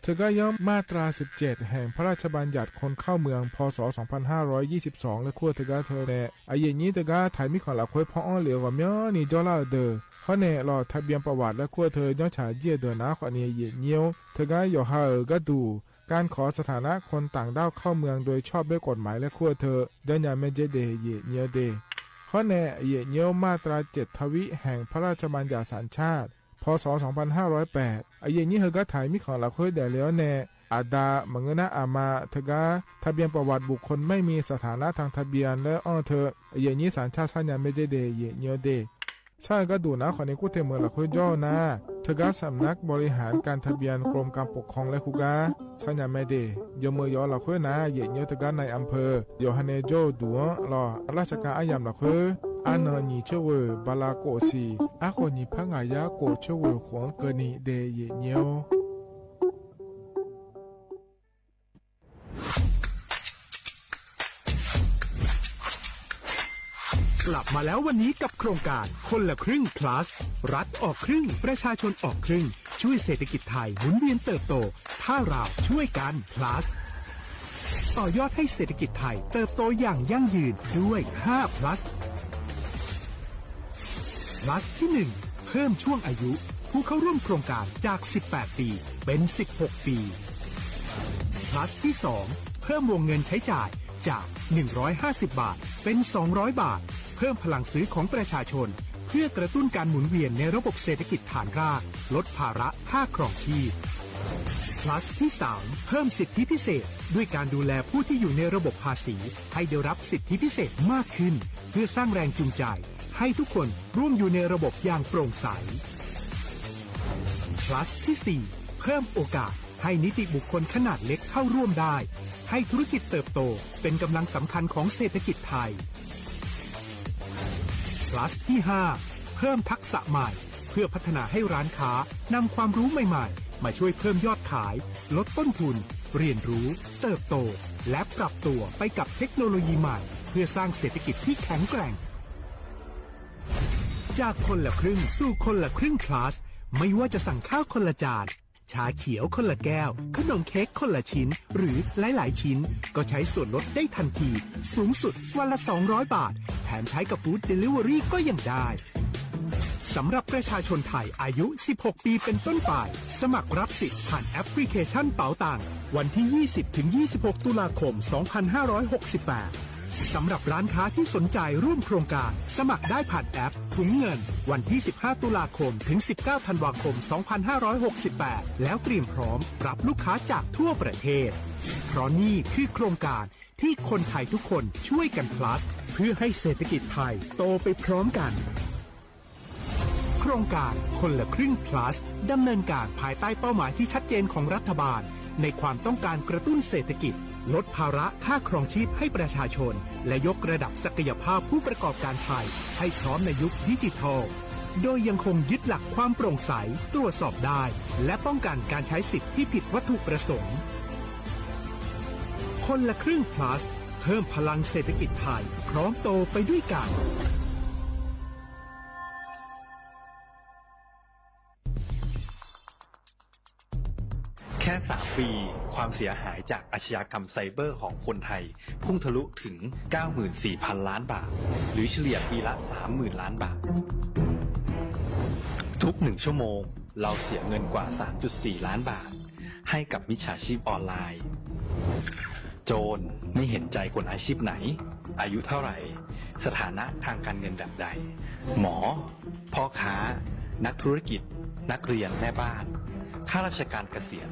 เถิงกั๋นย้ำมาตราสิบเจ็ด แห่งพระราชบัญญัติคนเข้าเมือง พ.ศ. สองพันห้าร้อยยี่สิบสอง และขั้วเถิงกั๋นเทอแหน่ อะเยะเยี้ยวเถิงกั๋นไถมีของหละเค้อ ผ่ออ้อเหลียวก็เมียวนี้จ้อละเดอ ข้อแหน่ หลอดทะเบียนประวัติและขั้วเถิง ย้อนฉายเยียะเดอหนา ข้อนี้เยะเยี้ยว เถิงกั๋นหย่อหาเอ๋อก๊าดู ก๋านขอสถานะคนต่างด้าวเข้าเมืองโดยชอบด้วยกฎหมายและขั้วเถิง เดินอย่างแม่เจเด เยะเยี้ยวเด ข้อแหน่ เยะเยี้ยวมาตราเจ็ด ทวิ แห่งพระราชบัญญัติสัญชาติ พ.ศ. สองพันห้าร้อยแปด อะเยะเยี้ยวเถิงกั๋นไถมีของหละเค้อแด่แล้วแหน่ อะดา มะเงือนา อะมา เถิงกั๋นทะเบียนประวัติบุคคลไม่มีสถานะทางทะเบียน และอ้อเถิง อะเยะเยี้ยวสัญชาติ สัญญาแม่เจเด เยะเยี้ยวเด ใช่ก๊าดูหนา ข้อนี้กู้เต็มเมืองหละเค้อจ้อนา เถิงกั๋นสำนักบริหารการทะเบียนกรมการปกครองและคู่ก๊า สัญญาแม่เด หย่อเมือหย่อหละเค้อหนา เยะเยี้ยวเถิงกั๋นนายอำเภอ หย่อหาแหน่จ้อดูหลอดราชการอะยำหละเค้อ อะเนินหยีเชษเว่อ บาลาโกสี่ อะโขนหยีพังอะยะโกเชษเว่อ ขวางเกินนี้เด เยะเยี้ยว กลับมาแล้ววันนี้กับโครงการคนละครึ่ง plus รัฐออกครึ่ง ประชาชนออกครึ่ง ช่วยเศรษฐกิจไทยหมุนเวียนเติบโต ถ้าเราช่วยกัน plus ต่อยอดให้เศรษฐกิจไทยเติบโตอย่างยั่งยืนด้วย ห้า plus plus ที่ หนึ่ง เพิ่มช่วงอายุผู้เข้าร่วมโครงการจาก สิบแปด ปี เป็น สิบหก ปี plus ที่ สอง เพิ่มวงเงินใช้จ่ายจาก หนึ่งร้อยห้าสิบ บาท เป็น สองร้อย บาท เพิ่มพลังซื้อของประชาชน เพื่อกระตุ้นการหมุนเวียนในระบบเศรษฐกิจฐานราก ลดภาระค่าครองชีพ plus ที่ สาม เพิ่มสิทธิพิเศษ ด้วยการดูแลผู้ที่อยู่ในระบบภาษี ให้ได้รับสิทธิพิเศษมากขึ้น เพื่อสร้างแรงจูงใจ ให้ทุกคนร่วมอยู่ในระบบอย่างโปร่งใส plus ที่ สี่ เพิ่มโอกาสให้นิติบุคคลขนาดเล็กเข้าร่วมได้ ให้ธุรกิจเติบโตเป็นกำลังสำคัญของเศรษฐกิจไทย plus ที่ ห้า เพิ่มทักษะใหม่ เพื่อพัฒนาให้ร้านค้านำความรู้ใหม่ๆ มาช่วยเพิ่มยอดขาย ลดต้นทุน เรียนรู้ เติบโต และปรับตัวไปกับเทคโนโลยีใหม่ เพื่อสร้างเศรษฐกิจที่แข็งแกร่ง จากคนละครึ่งสู่คนละครึ่ง plus ไม่ว่าจะสั่งข้าวคนละจาน ชาเขียวคนละแก้ว ขนมเค้กคนละชิ้น หรือหลายๆ ชิ้น ก็ใช้ส่วนลดได้ทันที สูงสุดวันละ สองร้อย บาท แถมใช้กับ Food Delivery ก็ยังได้ สำหรับประชาชนไทยอายุ สิบหก ปีเป็นต้นไป สมัครรับสิทธิ์ผ่านแอปพลิเคชันเป๋าตัง วันที่ ยี่สิบ ถึง ยี่สิบหก ตุลาคม สองพันห้าร้อยหกสิบแปด สำหรับร้านค้าที่สนใจร่วมโครงการ สมัครได้ผ่านแอปถุงเงิน วันที่ สิบห้า ตุลาคม ถึง สิบเก้า ธันวาคม สองพันห้าร้อยหกสิบแปด แล้วเตรียมพร้อมรับลูกค้าจากทั่วประเทศ เพราะนี่คือโครงการที่คนไทยทุกคนช่วยกัน plus เพื่อให้เศรษฐกิจไทยโตไปพร้อมกัน โครงการคนละครึ่ง plus ดำเนินการภายใต้เป้าหมายที่ชัดเจนของรัฐบาล ในความต้องการกระตุ้นเศรษฐกิจ ลดภาระค่าครองชีพให้ประชาชน และยกระดับศักยภาพผู้ประกอบการไทยให้พร้อมในยุคดิจิทัล โดยยังคงยึดหลักความโปร่งใส ตรวจสอบได้ และป้องกันการใช้สิทธิ์ที่ผิดวัตถุประสงค์ คนละครึ่ง plus เพิ่มพลังเศรษฐกิจไทย พร้อมโตไปด้วยกัน แค่สามปี ความเสียหายจากอาชญากรรมไซเบอร์ของคนไทย พุ่งทะลุถึง เก้าหมื่นสี่พันล้านบาท หรือเฉลี่ยปีละ สามหมื่นล้านบาท ทุกหนึ่งชั่วโมง เราเสียเงินกว่า สามจุดสี่ล้านบาท ให้กับมิจฉาชีพออนไลน์ โจรไม่เห็นใจคนอาชีพไหน อายุเท่าไหร่ สถานะทางการเงินแบบใด หมอ พ่อค้า นักธุรกิจ นักเรียน แม่บ้าน ข้าราชการเกษียณ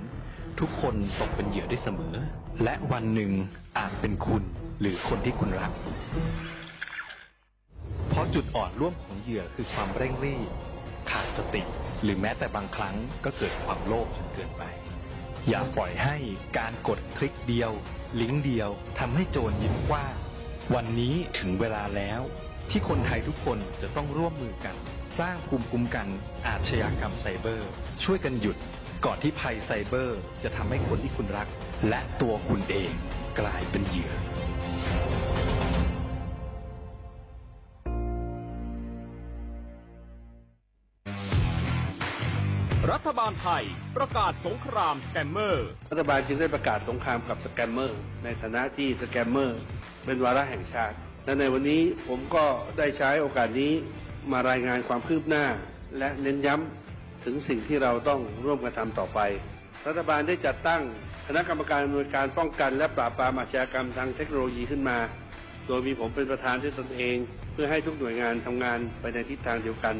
ทุกคนตกเป็นเหยื่อได้เสมอ และวันหนึ่งอาจเป็นคุณหรือคนที่คุณรัก เพราะจุดอ่อนร่วมของเหยื่อคือความเร่งรีบ ขาดสติ หรือแม้แต่บางครั้งก็เกิดความโลภจนเกินไป อย่าปล่อยให้การกดคลิกเดียว ลิงก์เดียว ทำให้โจรยิ้มกว้าง วันนี้ถึงเวลาแล้ว ที่คนไทยทุกคนจะต้องร่วมมือกัน สร้างภูมิคุ้มกันอาชญากรรมไซเบอร์ ช่วยกันหยุด ก่อนที่ภัยไซเบอร์จะทำให้คนที่คุณรัก และตัวคุณเองกลายเป็นเหยื่อ รัฐบาลไทยประกาศสงครามสแกมเมอร์ รัฐบาลจึงได้ประกาศสงครามกับสแกมเมอร์ ในฐานะที่สแกมเมอร์เป็นวาระแห่งชาติ และในวันนี้ผมก็ได้ใช้โอกาสนี้มารายงานความคืบหน้า และเน้นย้ำถึงสิ่งที่เราต้องร่วมกันทำต่อไป รัฐบาลได้จัดตั้งคณะกรรมการอำนวยการป้องกันและปราบปรามอาชญากรรมทางเทคโนโลยีขึ้นมา โดยมีผมเป็นประธานด้วยตนเอง เพื่อให้ทุกหน่วยงานทำงานไปในทิศทางเดียวกัน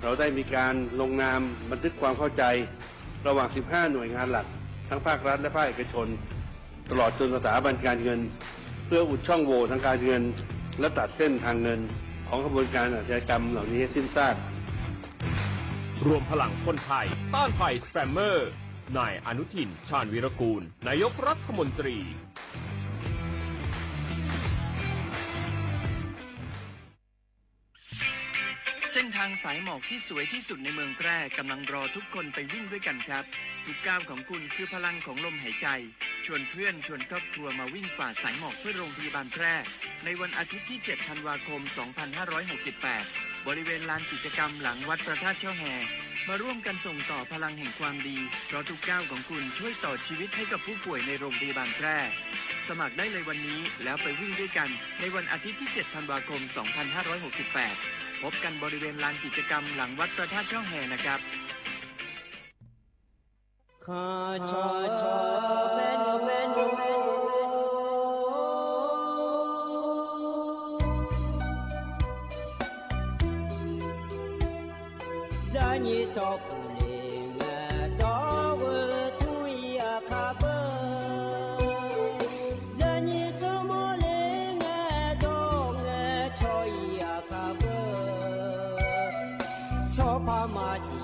เราได้มีการลงนามบันทึกความเข้าใจระหว่าง สิบห้า หน่วยงานหลัก ทั้งภาครัฐและภาคเอกชน ตลอดจนสถาบันการเงิน เพื่ออุดช่องโหว่ทางการเงิน และตัดเส้นทางเงินของขบวนการอาชญากรรมเหล่านี้ให้สิ้นซาก รวมพลังคนไทยต้านภัยสแกมเมอร์ นายอนุทิน ชาญวีรกูล นายกรัฐมนตรี เส้นทางสายหมอกที่สวยที่สุดในเมืองแพร่กำลังรอทุกคนไปวิ่งด้วยกันครับ ทุกก้าวของคุณคือพลังของลมหายใจ ชวนเพื่อนชวนครอบครัวมาวิ่งฝ่าสายหมอกเพื่อโรงพยาบาลแพร่ ในวันอาทิตย์ที่ เจ็ด ธันวาคม สองพันห้าร้อยหกสิบแปด บริเวณลานกิจกรรมหลังวัดพระธาตุช่อแฮ มาร่วมกันส่งต่อพลังแห่งความดี เพราะทุกก้าวของคุณช่วยต่อชีวิตให้กับผู้ป่วยในโรงพยาบาลแพร่ สมัครได้เลยวันนี้แล้วไปวิ่งด้วยกันในวันอาทิตย์ที่ เจ็ด ธันวาคม สองพันห้าร้อยหกสิบแปด พบกันบริเวณลานกิจกรรมหลังวัดพระธาตุช่อแฮนะครับ Masi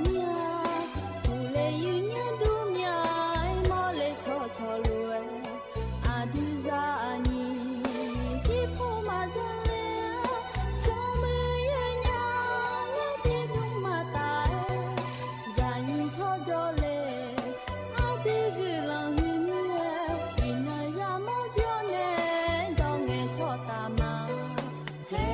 မီး ပူၤလဲၤယုၢ်ညါဒူမီး မီးလဲၤဆီၣ်ဆီၣ်လိာ်ဝဲ အဒုးစၢ်အနံၤ ထံဖိမၤကလဲၣ် စီၤမုၢ်ယုၢ်ညါ မ့ၢ်ထံဒူမၤတၢ် စၢ်နံၤဆီၣ်ဒီးလဲၣ် အဒုးဂုာ်လီၤဟ့ၣ်မီၤ အံၤနၤယၤမီၢ်ကၠီနဲ ဒီးငဲၤဆီၣ်တၢ်မၤ ဟဲ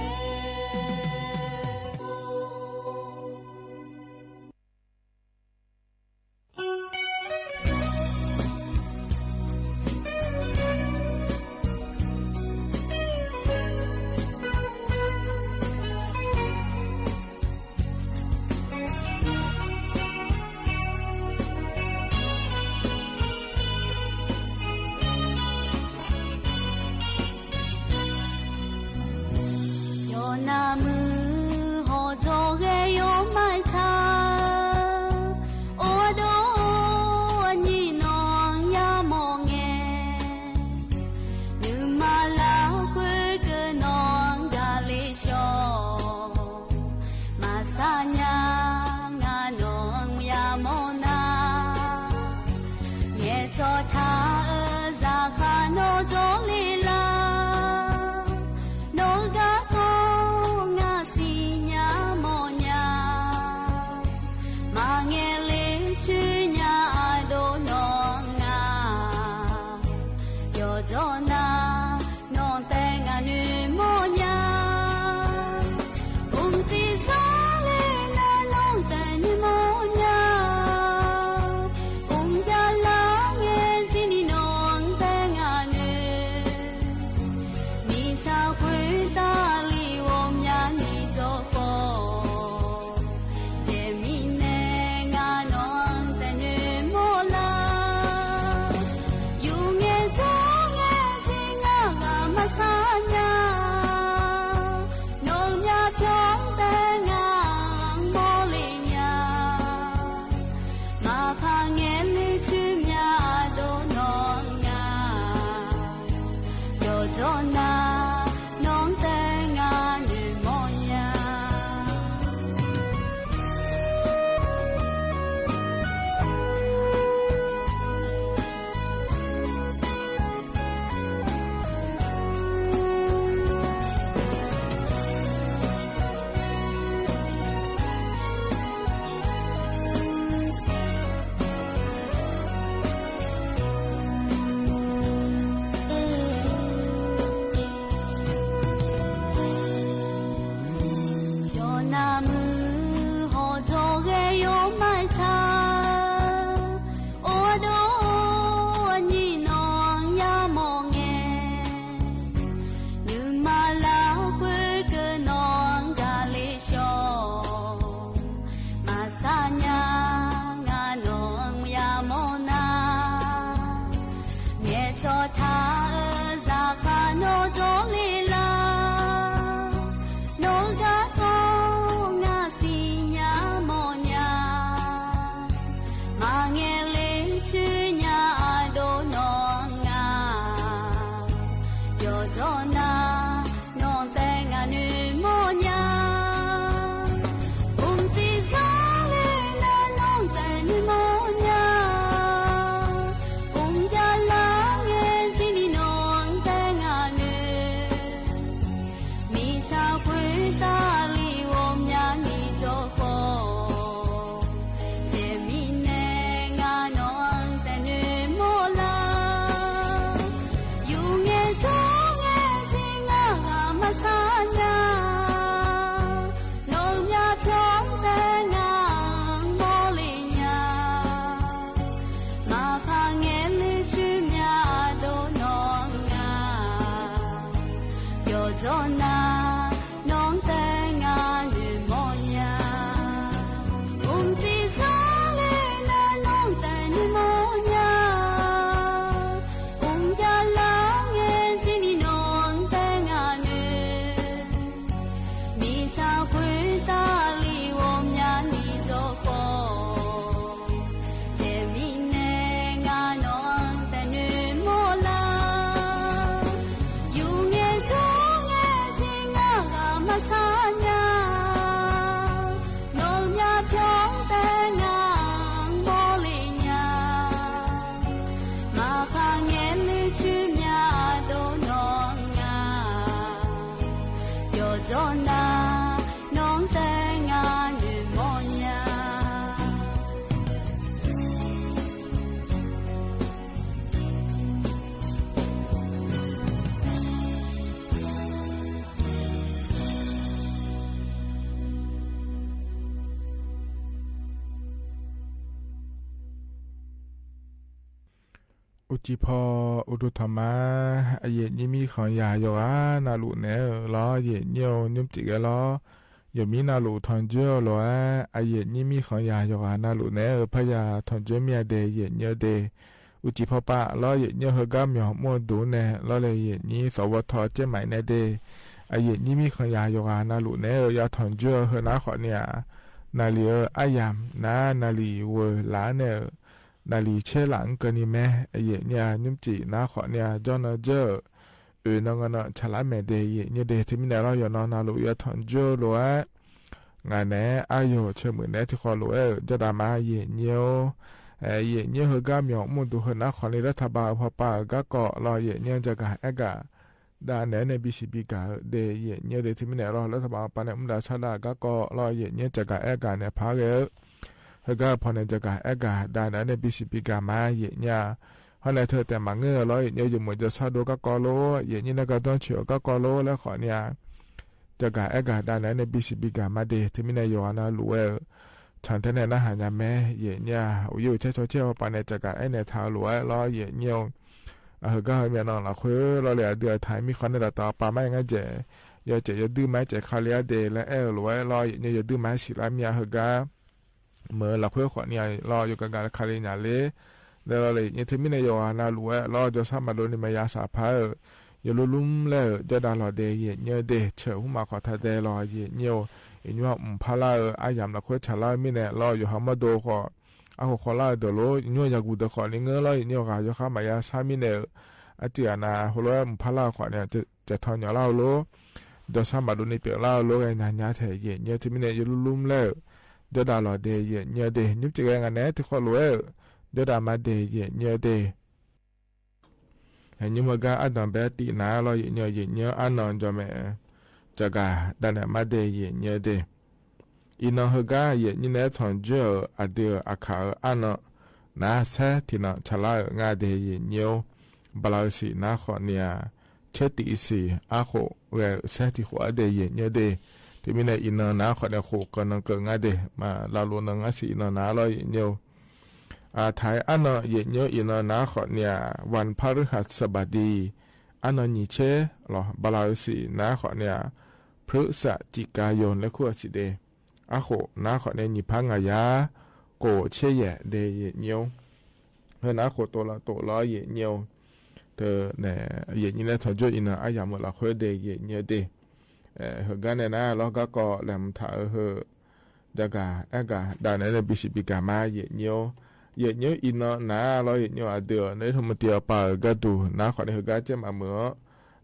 အိုၵ်းၸီး ဖီ အိုၵ်းတူၺ်း ထီၣ်မး အယိပ်းယိပ်းမီး ဃိုင်ယၢၼ်ယွၤ နၢ်လူၺ်း နဲဢ် လီၤ ယိပ်းယိပ်း ညို ညိုပ်းၸိပ်း ကဲလီၤ ယိပ်းမီး နၢ်လူၺ်း ထီၣ်ယိပ်း လီၤ အယိပ်းယိပ်းမီး ဃိုင်ယၢၼ်ယွၤ နၢ်လူၺ်း နဲဢ် ဖးယၢၼ် ထီၣ်ယိပ်း မီး အဒ့ ယိပ်းယိပ်း ဒ့ အိုၵ်းၸီး ဖီ ပၢ် လီၤ ယိပ်းယိပ်း ဟၢၵ်ၢ် မၠီၣ် မူၣ်ဒူ နဲၢ် လီၤ လၢယိပ်းယိပ်း သီဝီထီ ကၠ့မၢႆ နဲၢ် ဒ့ အယိပ်းယိပ်းမီး ဃိုင်ယၢၼ်ယွၤ နၢ်လူၺ်း နဲၢ် ယွၤ ထီၣ်ယိပ်း ဟၢၣ် နၢ်ဃိး နဲၢ် နၢ်လံၢ် အၢ အယၢမ်ၢ် နၢ် နၢ်လံၢ် ဝဲၢ် လၢ နဲၢ် နၢ်လံၢ် ဆဲး လၢ ကၢၼ် နံၣ် မဲ အယိပ်းယိပ်း ညိုပ်းၸိပ်း နၢ်ဃိး နဲၢ် ယိပ်းယိပ်း အၢ နၢ် နၢ် ဆဲး လၢ မဲ ဒ့ ယိပ်းယိပ်း ဒ့ ထီၣ်မံၣ် နဲၢ် လီၤ ယိပ်းယိပ်း နၢ်လူၺ်း ယွၤ ထီၣ်ယိပ်း လီၤ အ ငါ နဲၢ် အယို ဆၢမုၢ် နဲၢ် ထံၣ်ဃီ လီၤ အၢ ယိပ်းယိပ်း မး ယိပ်းယိပ်း အဲ ယိပ်းယိပ်း ဟၢၵ်ၢ် မၠီၣ် မူၣ်ဒူ ဟၢၣ် နၢ်ဃိး နဲၢ် လၢထးဘၣ် ဖီ ပၢ် ဂၤကီး လီၤ ယိပ်းယိပ်း ကၠၢ်ကၣ် အဲၣ်ကၣ် ဒၣ် နဲၢ် နဲၢ် ဘံၣ်စံၣ်ဘံၣ်ကၣ် ဒ့ ယိပ်းယိပ်း ဒ့ ထီၣ်မံၣ် နဲၢ် လီၤ လၢထးဘၣ် ပၢ် နဲၢ် မူဒါ ဆၣ်ဒၣ် ဂၤကီး လီၤ ယိပ်းယိပ်း ကၠၢ်ကၣ် အဲၣ်ကၣ် နဲၢ် ဖးဂဲၤ ဟၢၵ်ၢ် ဖီ နဲၢ် ကၠၢ်ကၣ် အဲၣ်ကၣ် ဒၣ် နဲၢ် နဲၢ် ဘံၣ်စံၣ်ဘံၣ်ကၣ် မး ယိပ်းယိပ်း ဟီၣ် နဲၢ် ထၢၣ် တဲမး ငၢၢ် လီၤ ယိပ်းယိပ်း ယမိူဝ်ၢ် ယိပ်းဆၣ်ဒိၣ် ဂၤကီး လီၤ ယိပ်းယိပ်း နဲၢ် ကၢ်ဒိၣ်ဆူၣ် ဂၤကီး လီၤ လၢဃိး နဲၢ် ကၠၢ်ကၣ် အဲၣ်ကၣ် ဒၣ် နဲၢ် နဲၢ် ဘံၣ်စံၣ်ဘံၣ်ကၣ် မး ဒ့ ထီၣ်မံၣ် နဲၢ် ယွၤ နၢ်လူၺ်း အဲၣ် ဆၣ်ထဲ နဲၢ် နၢ်ဟၢၣ်ညါ မဲ ယိပ်းယိပ်း အိၣ်ယိပ်း ဆဲးဆီဆဲး ဖီ ပၢ် နဲၢ် ကၠၢ်ကၣ် အဲၣ် နဲၢ် ထၢၣ် လီၤ အဲၣ် လီၤ ယိပ်းယိပ်း အဟၢၵ်ၢ် ဟၢမၠီၣ် နီၢ်လၢ်ခွ့ လီၤ လၢအဒုးအထၢၣ် မီးဃီ နဲၢ် ဒၣ်တၢ် ပၢ် မး ငါး ကၠဲး ယိပ်းယိပ်း ယိပ်းယိပ်း မး ကၠဲး ခါလံ အဒ့ လၢအဲၣ် လီၤ အဲၣ် လီၤ ယိပ်းယိပ်း ယိပ်းယိပ်း မး စံၣ်လႃး မၠီၣ် ဟၢၵ်ၢ် မၢ လၢ်ခွ့ ဃိး နဲၢ် လီၤ ယိပ်းကၣ်ကၣ် လၢခါလံ ညၣ်လ့ လၢ လီၤ လၢ ယိပ်းယိပ်း ထီၣ်မံၣ် နဲၢ် ယွၤ နၢ်လူၺ်း အဲၣ် လီၤ ယိပ်းဆၣ်မၤလိ နံၣ်မယါ သၢ်ဖး ဧၢ ယိပ်းလူလွံၢ် လၢ ယိပ်းဒၣ်လီၤ ဒ့ ယိပ်းယိပ်း ဒ့ ဆၢၣ် ဟူမၤ ခွါ ထၢၣ် ဒ့ လီၤ ယိပ်းယိပ်း အညိ အုၣ်ဖးလၢ် အယၢမ်ၢ် လၢ်ခွ့ ဆၣ်လၢ မံၣ် နဲၢ် လီၤ ယိပ်းဟီၣ်မၢဒိၣ် ဃိး အဃိ ဃိးလၢ် ဒိၣ် လီၤ ယိပ်းယိပ်း ယၤ ဂူာ် ဒိၣ် ဃိး လံ ငၢၢ် လီၤ ယိပ်းယိပ်း ဂၤ ယိပ်းဃါ မၤယါ သၢ် မံၣ် နဲၢ် အတုၢ်အနၢ် ဟိ လၢ အုၣ်ဖးလၢ် ဃိး နဲၢ် ကၠဲးထီၣ် ညိၣ်လၢ် လီၤ ယိပ်းဆၣ်မၤလိ နံၣ်ပျဲၣ်လၢ် လီၤ ဂဲၤညါညါထဲ ယိပ်းယိပ်း ထီၣ်မံၣ် နဲၢ် ယိပ်းလူလွံၢ် လၢ ယိပ်းဒၣ်လီၤ ဒ့ ယိပ်းယိပ်း ဒ့ ညိုပ်းၸိပ်း ဂၤ နဲၢ် ထံၣ်ဃီ လီၤ အဲၣ် ယိပ်းဒၣ်မး ဒ့ ယိပ်းယိပ်း ဒ့ ဟဲ ညိုပ်း ဟၢၵ်ၢ် အဒိၣ် ဘဲတံၣ် နၢ် လီၤ ယိပ်းယိပ်း ယိပ်းယိပ်း အနီၢ် ယိပ်းမဲ ကၠၢ်ကၣ် ဒၣ် နဲၢ် မး ဒ့ ယိပ်းယိပ်း ဒ့ အံၤနီၢ် ဟၢၵ်ၢ် ယိပ်းယိပ်း နဲၢ် ထီၣ်ယိပ်း အဒုးအခၣ် အနီၢ် နၢ် ဆဲး ထံၣ်နီၢ် ဆၣ်လၢ် ငါး ဒ့ ယိပ်းယိပ်း ဘလၢ် စံၣ် နၢ်ဃိး နဲၢ် ဆၢတံၣ် စံၣ် အဃိ ဂဲၤ ဆဲး ထံၣ်ဃိး အဒ့ ယိပ်းယိပ်း ဒ့ ထီၣ်မံၣ် နဲၢ် အံၤနီၢ် နၢ်ဃိး နဲၢ် ဃိး ကၢၢ် နီၢ် ကၢၢ် ငါး ဒ့ မၤ လၢ် လီၤ နီၢ် ငါး စံၣ် အံၤနီၢ် နၢ် လီၤ ယိပ်းယိပ်း အထၢၣ် အနီၢ် ယိပ်းယိပ်း အံၤနီၢ် နၢ်ဃိး နဲၢ် ဝၼ်း พฤหัสบดี အနီၢ် နံၣ်ဆဲး လီၤ ဘလၢ် စံၣ် နၢ်ဃိး နဲၢ် พฤศจิกายน လၢခူၣ် စံၣ် ဒ့ အဃိ နၢ်ဃိး နဲၢ် နံၣ်ဖး ငါးယၤ ကိၣ် ဆဲးယဲၢ် ဒ့ ယိပ်းယိပ်း ဟဲ နၢ်ဃိး တိၣ်လၢတိၣ် လီၤ ယိပ်းယိပ်း ထၢၣ် နဲၢ် ယိပ်းယိပ်း နဲၢ် ထီၣ်ယိပ်း အံၤနီၢ် အယၢမ်ၢ် လၢ်ခွ့ ဒ့ ယိပ်းယိပ်း ဒ့ ဟၢၵ်ၢ် နဲၢ် နၢ် လီၤ ဂၤကီး လဲၤမုၢ်ထၢၣ် ဟၢၣ် ဒၣ်ကၣ် အဲၣ်ကၣ် ဒၣ် နဲၢ် နဲၢ် ဘံၣ်စံၣ်ဘံၣ်ကၣ် မး ယိပ်းယိပ်း ယိပ်းယိပ်း အံၤနီၢ် နၢ် လီၤ ယိပ်းယိပ်း အဒုး နဲၢ် ထီၣ်မုၢ်တံၢ် အပၢ် ဂၤဒူၣ် နၢ်ဃိး နဲၢ် ဟၢၵ်ၢ် ကၠဲးမး မုၢ်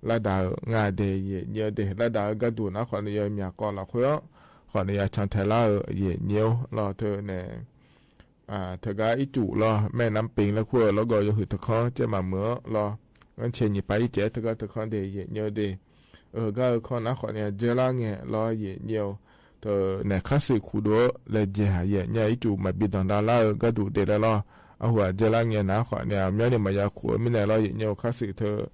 လၢ်ဒၣ် ငါး ဒ့ ယိပ်းယိပ်း ဒ့ လၢ်ဒၣ် ဂၤဒူၣ် နၢ်ဃိး နဲၢ် ယိပ်းမၠၣ် ကိၣ် လၢ်ခွ့ ဃိး နဲၢ် ယၤ ဆၣ်ထဲ လၢ် ယိပ်းယိပ်း လီၤ ထၢၣ် နဲၢ် ထၢၣ် ဂၤ အံၣ်စူၣ် လီၤ မဲၢ်နၢမ်ပ့ၣ် လၢခူၣ် လီၤ ဂီၢ် ယိပ်းဟုၣ် တခီ ကၠဲးမး မုၢ် လီၤ အဆ့ၣ် နံၣ်ပၢၢ် အံၣ်စဲး တခီ တခီ ဒ့ ယိပ်းယိပ်း ဒ့ ဟၢၵ်ၢ် ဂၤ ခီ နၢ်ဃိး နဲၢ် ယဲလၢ် ငဲ လီၤ ယိပ်းယိပ်း ထၢၣ် နဲၢ် ခါစံၣ် ခူၣ်ဒိၣ် လၢယဲ ယိပ်းယိပ်း အံၣ်စူၣ် မၤဘံၣ်ဒိၣ် ဒၣ်လၢ် ဂၤဒူၣ် ဒ့ လၢ် လီၤ အဃိ ယဲလၢ် ငဲ နၢ်ဃိး နဲၢ် မၠီၣ် နံၣ်မယါ ခူၣ် မံၣ် နဲၢ် လီၤ ယိပ်းယိပ်း ခါစံၣ် ထၢၣ်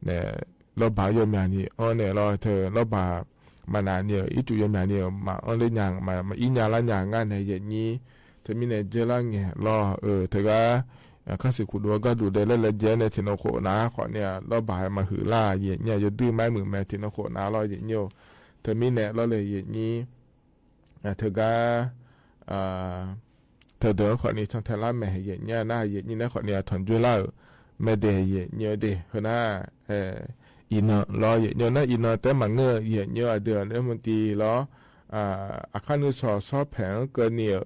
နဲၢ် လီၤဘၣ် ယိပ်းမၠၣ် နံၣ် အီ နဲၢ် လီၤ ထၢၣ် လီၤဘၣ် မၤနၢ် နံၣ် အံၣ်စူၣ် ယိပ်းမၠၣ် နံၣ် မၤအီ လၢညၣ် မၤ မၤအံၣ်ညၣ် လၢညၣ် ငါး နဲၢ် ယိပ်းယိပ်း ထၢၣ် မံၣ် နဲၢ် ယဲလၢ် ငဲ လီၤ ထၢၣ် ဂၤ ခါစံၣ် ခူၣ်ဒိၣ် ဂၤဒူၣ် ဒ့ လၢ လၢယဲ နဲၢ် ထံၣ်နီၢ်ခိၣ် နၢ်ဃိး နဲၢ် လီၤဘၣ် မၤဟုၣ်လၢ် ယိပ်းယိပ်း ယိပ်းဒုး မၤမုာ် မဲၢ် ထံၣ်နီၢ်ခိၣ် နၢ် လီၤ ယိပ်းယိပ်း ထၢၣ် မံၣ် နဲၢ် လီၤ လၢ ယိပ်းယိပ်း ထၢၣ် ဂၤ ထၢၣ် ဒိၣ် ဃိး နံၣ် ဆၣ်ထဲ လၢ် မဲၢ် ယိပ်းယိပ်း နၢ် ယိပ်းယိပ်း နဲၢ် ဃိး နဲၢ် ယၤ ထီၣ်ယိပ်း လၢ် မဲၢ် ဒ့ ယိပ်းယိပ်း ဒ့ ဟၢၣ် နၢ် အံၤနီၢ် လီၤ ယိပ်းယိပ်း နၢ် အံၤနီၢ် တဲမး ငၢၢ် ယိပ်းယိပ်း အဒုး နဲၢ် မုၢ်တံၢ် လီၤ အခါ နွံ စီၤ စီၤ ဖဲ ကၢၢ် နံၣ်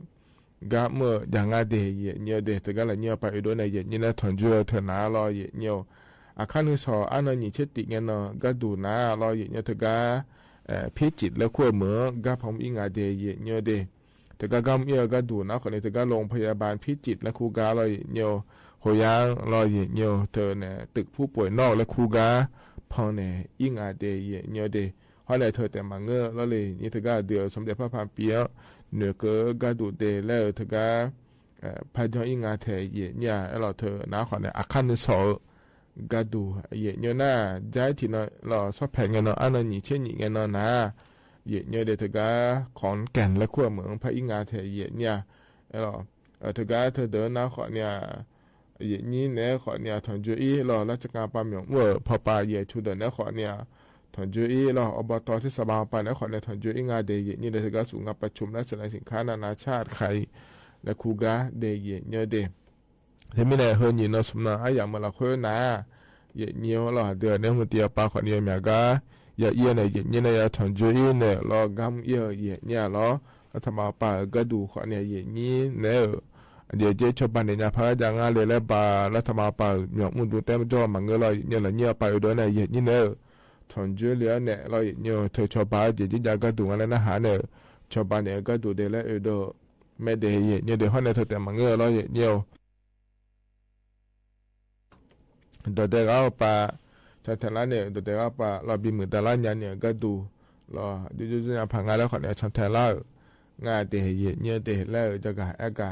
ဂၤ မုၢ် ယၤ ငါး ဒ့ ယိပ်းယိပ်း ဒ့ ထၢၣ် ဂၤ လၢ ယိပ်းယိပ်း ပၢ် အံၤဒိၣ် နဲၢ် ယိပ်းယိပ်း နဲၢ် ထီၣ်ယိပ်း ထၢၣ် နၢ် လီၤ ယိပ်းယိပ်း အခါ နွံ စီၤ အနီၢ် နံၣ် ဆၢတံၣ် ငဲ နီၢ် ဂၤဒူၣ် နၢ် လီၤ ယိပ်းယိပ်း ထၢၣ် ဂၤ ဖံစံၣ် လၢခူၣ် မုၢ် ဂၤ ဖီ မုၢ် အံၣ် ငါး ဒ့ ယိပ်းယိပ်း ဒ့ ထၢၣ် ဂၤ ဂၤ မုၢ် အံၣ် ဂၤဒူၣ် နၢ် ဃိး နံၣ် ထၢၣ် ဂၤ โรงพยาบาล ဖံစံၣ် လၢခူၣ် ဂၤ လီၤ ယိပ်းယိပ်း ဟိုယၤ လီၤ ယိပ်းယိပ်း ထၢၣ် နဲၣ် ตึกผู้ป่วยนอก လၢခူၣ် ဂၤ ဖီ နဲၣ် အံၣ် ငါး ဒ့ ယိပ်းယိပ်း ဒ့ ဟီၣ် နဲၣ် ထၢၣ် တဲမး ငၢၢ် လီၤ လၢ ယိပ်းယိပ်း ထၢၣ် ဂၤ ဒုး สมเด็จพระพันปี နွံ ကၢၢ် ဂၤဒူၣ် ဒ့ လၢ ထၢၣ် ဂၤ ဖဲ ယီၢ် အံၣ် ငါး ထဲ ယိပ်းယိပ်း အဲၣ် လီၤ ထၢၣ် နၢ် ဃိး နဲၣ် အခါ နွံ စီၤ ဂၤဒူၣ် ယိပ်းယိပ်း နၢ် ယါ ထံၣ်နီၢ် လီၤ စီၤ ဖဲ ငဲ နီၢ် အနီၢ် နံၣ် ဆၢ နံၣ် ငဲ နီၢ် နၢ် ယိပ်းယိပ်း ဒ့ ထၢၣ် ဂၤ ขอนแก่น လၢခူၣ် မုၢ် ဖဲ အံၣ် ငါး ထဲ ယိပ်းယိပ်း အဲၣ် လီၤ ထၢၣ် ဂၤ ထၢၣ် ဒိၣ် နၢ် ဃိး နဲၣ် ယိာ်ညိ แหน่ ขอเนี่ย ถอนจุ้ยอี้ลอ ราชการปาหม่องอู้ เอ่อ ผ่อปาแหย่ชูเดิน แหน่ ขอเนี่ย ถอนจุ้ยอี้ลอ อบต. เทศบาลปา แหน่ ขอเนี่ย ถอนจุ้ยอี้ งาเด ယိာ်ညိ เด เถิงก้าวสู่งานประชุมและแสดงสินค้านานาชาติไข และคูก๊าเด ယိာ်ညိ เด เถิงมีแหน่ เฮอหยี่นอสุมนอ อะหยังเมือละเค้อนา ယိာ်ညိ ลอ เดือนเนี้ย มนตรี อ.ป. ขอเนี่ย เมียก๊า ยาเอี้ยนเนี่ย ယိာ်ညိ เนี่ย ยาถอนจุ้ยอี้เนี่ย ลอ ก้ำเอี้ย ယိာ်ညိ ลอ รัฐบาล อ.ป. เอ่อ ก็ดู ขอเนี่ย ယိာ်ညိ เนี่ย เอ่อ เดี๋ยวเจ๊ชาวบ้านเนี่ย ญาพระราชงานเลย และบา รัฐบาล อ.ป. เอ่อ หย่อมอู้ดูแต้มจ้อมาเงื้อ ลอ ယိာ်ညိ ละเยี่ยไป เออ เดือนเนี่ย ယိာ်ညိ เนี่ย เอ่อ ถอนจุ้ยเหลือเนี่ย ลอ ယိာ်ညိ เอ่อ เถิงชาวบ้าน เดี๋ยวเจ๊ยาก็ดูงานแล้วนะหาเนี่ย เอ่อ ชาวบ้านเนี่ย เอ่อ ก็ดูเด และ เออ เดอ แม่เด ယိာ်ညိ เด ဟောเนี่ย เถิงแต่มาเงื้อ ลอ ယိာ်ညိ เอ่อ ဒိၣ်တဲဂၤပာ် ထၢၣ်ထၢၣ်လၢန့ၣ် ဒိၣ်တဲဂၤပာ် လီၤဘံမုၢ်တၢ်လၢညါန့ၣ် ကဒူၣ် လီၤ ဒူၣ်ဒူၣ်ဒူၣ်ညါဖးငါလၢ ခီၣ်န့ၣ် ဆီၣ်ထွဲလၢ ငါဒဲး ယဲၢ်ညိဒဲး လၢ ကကအဲၣ်ကၤ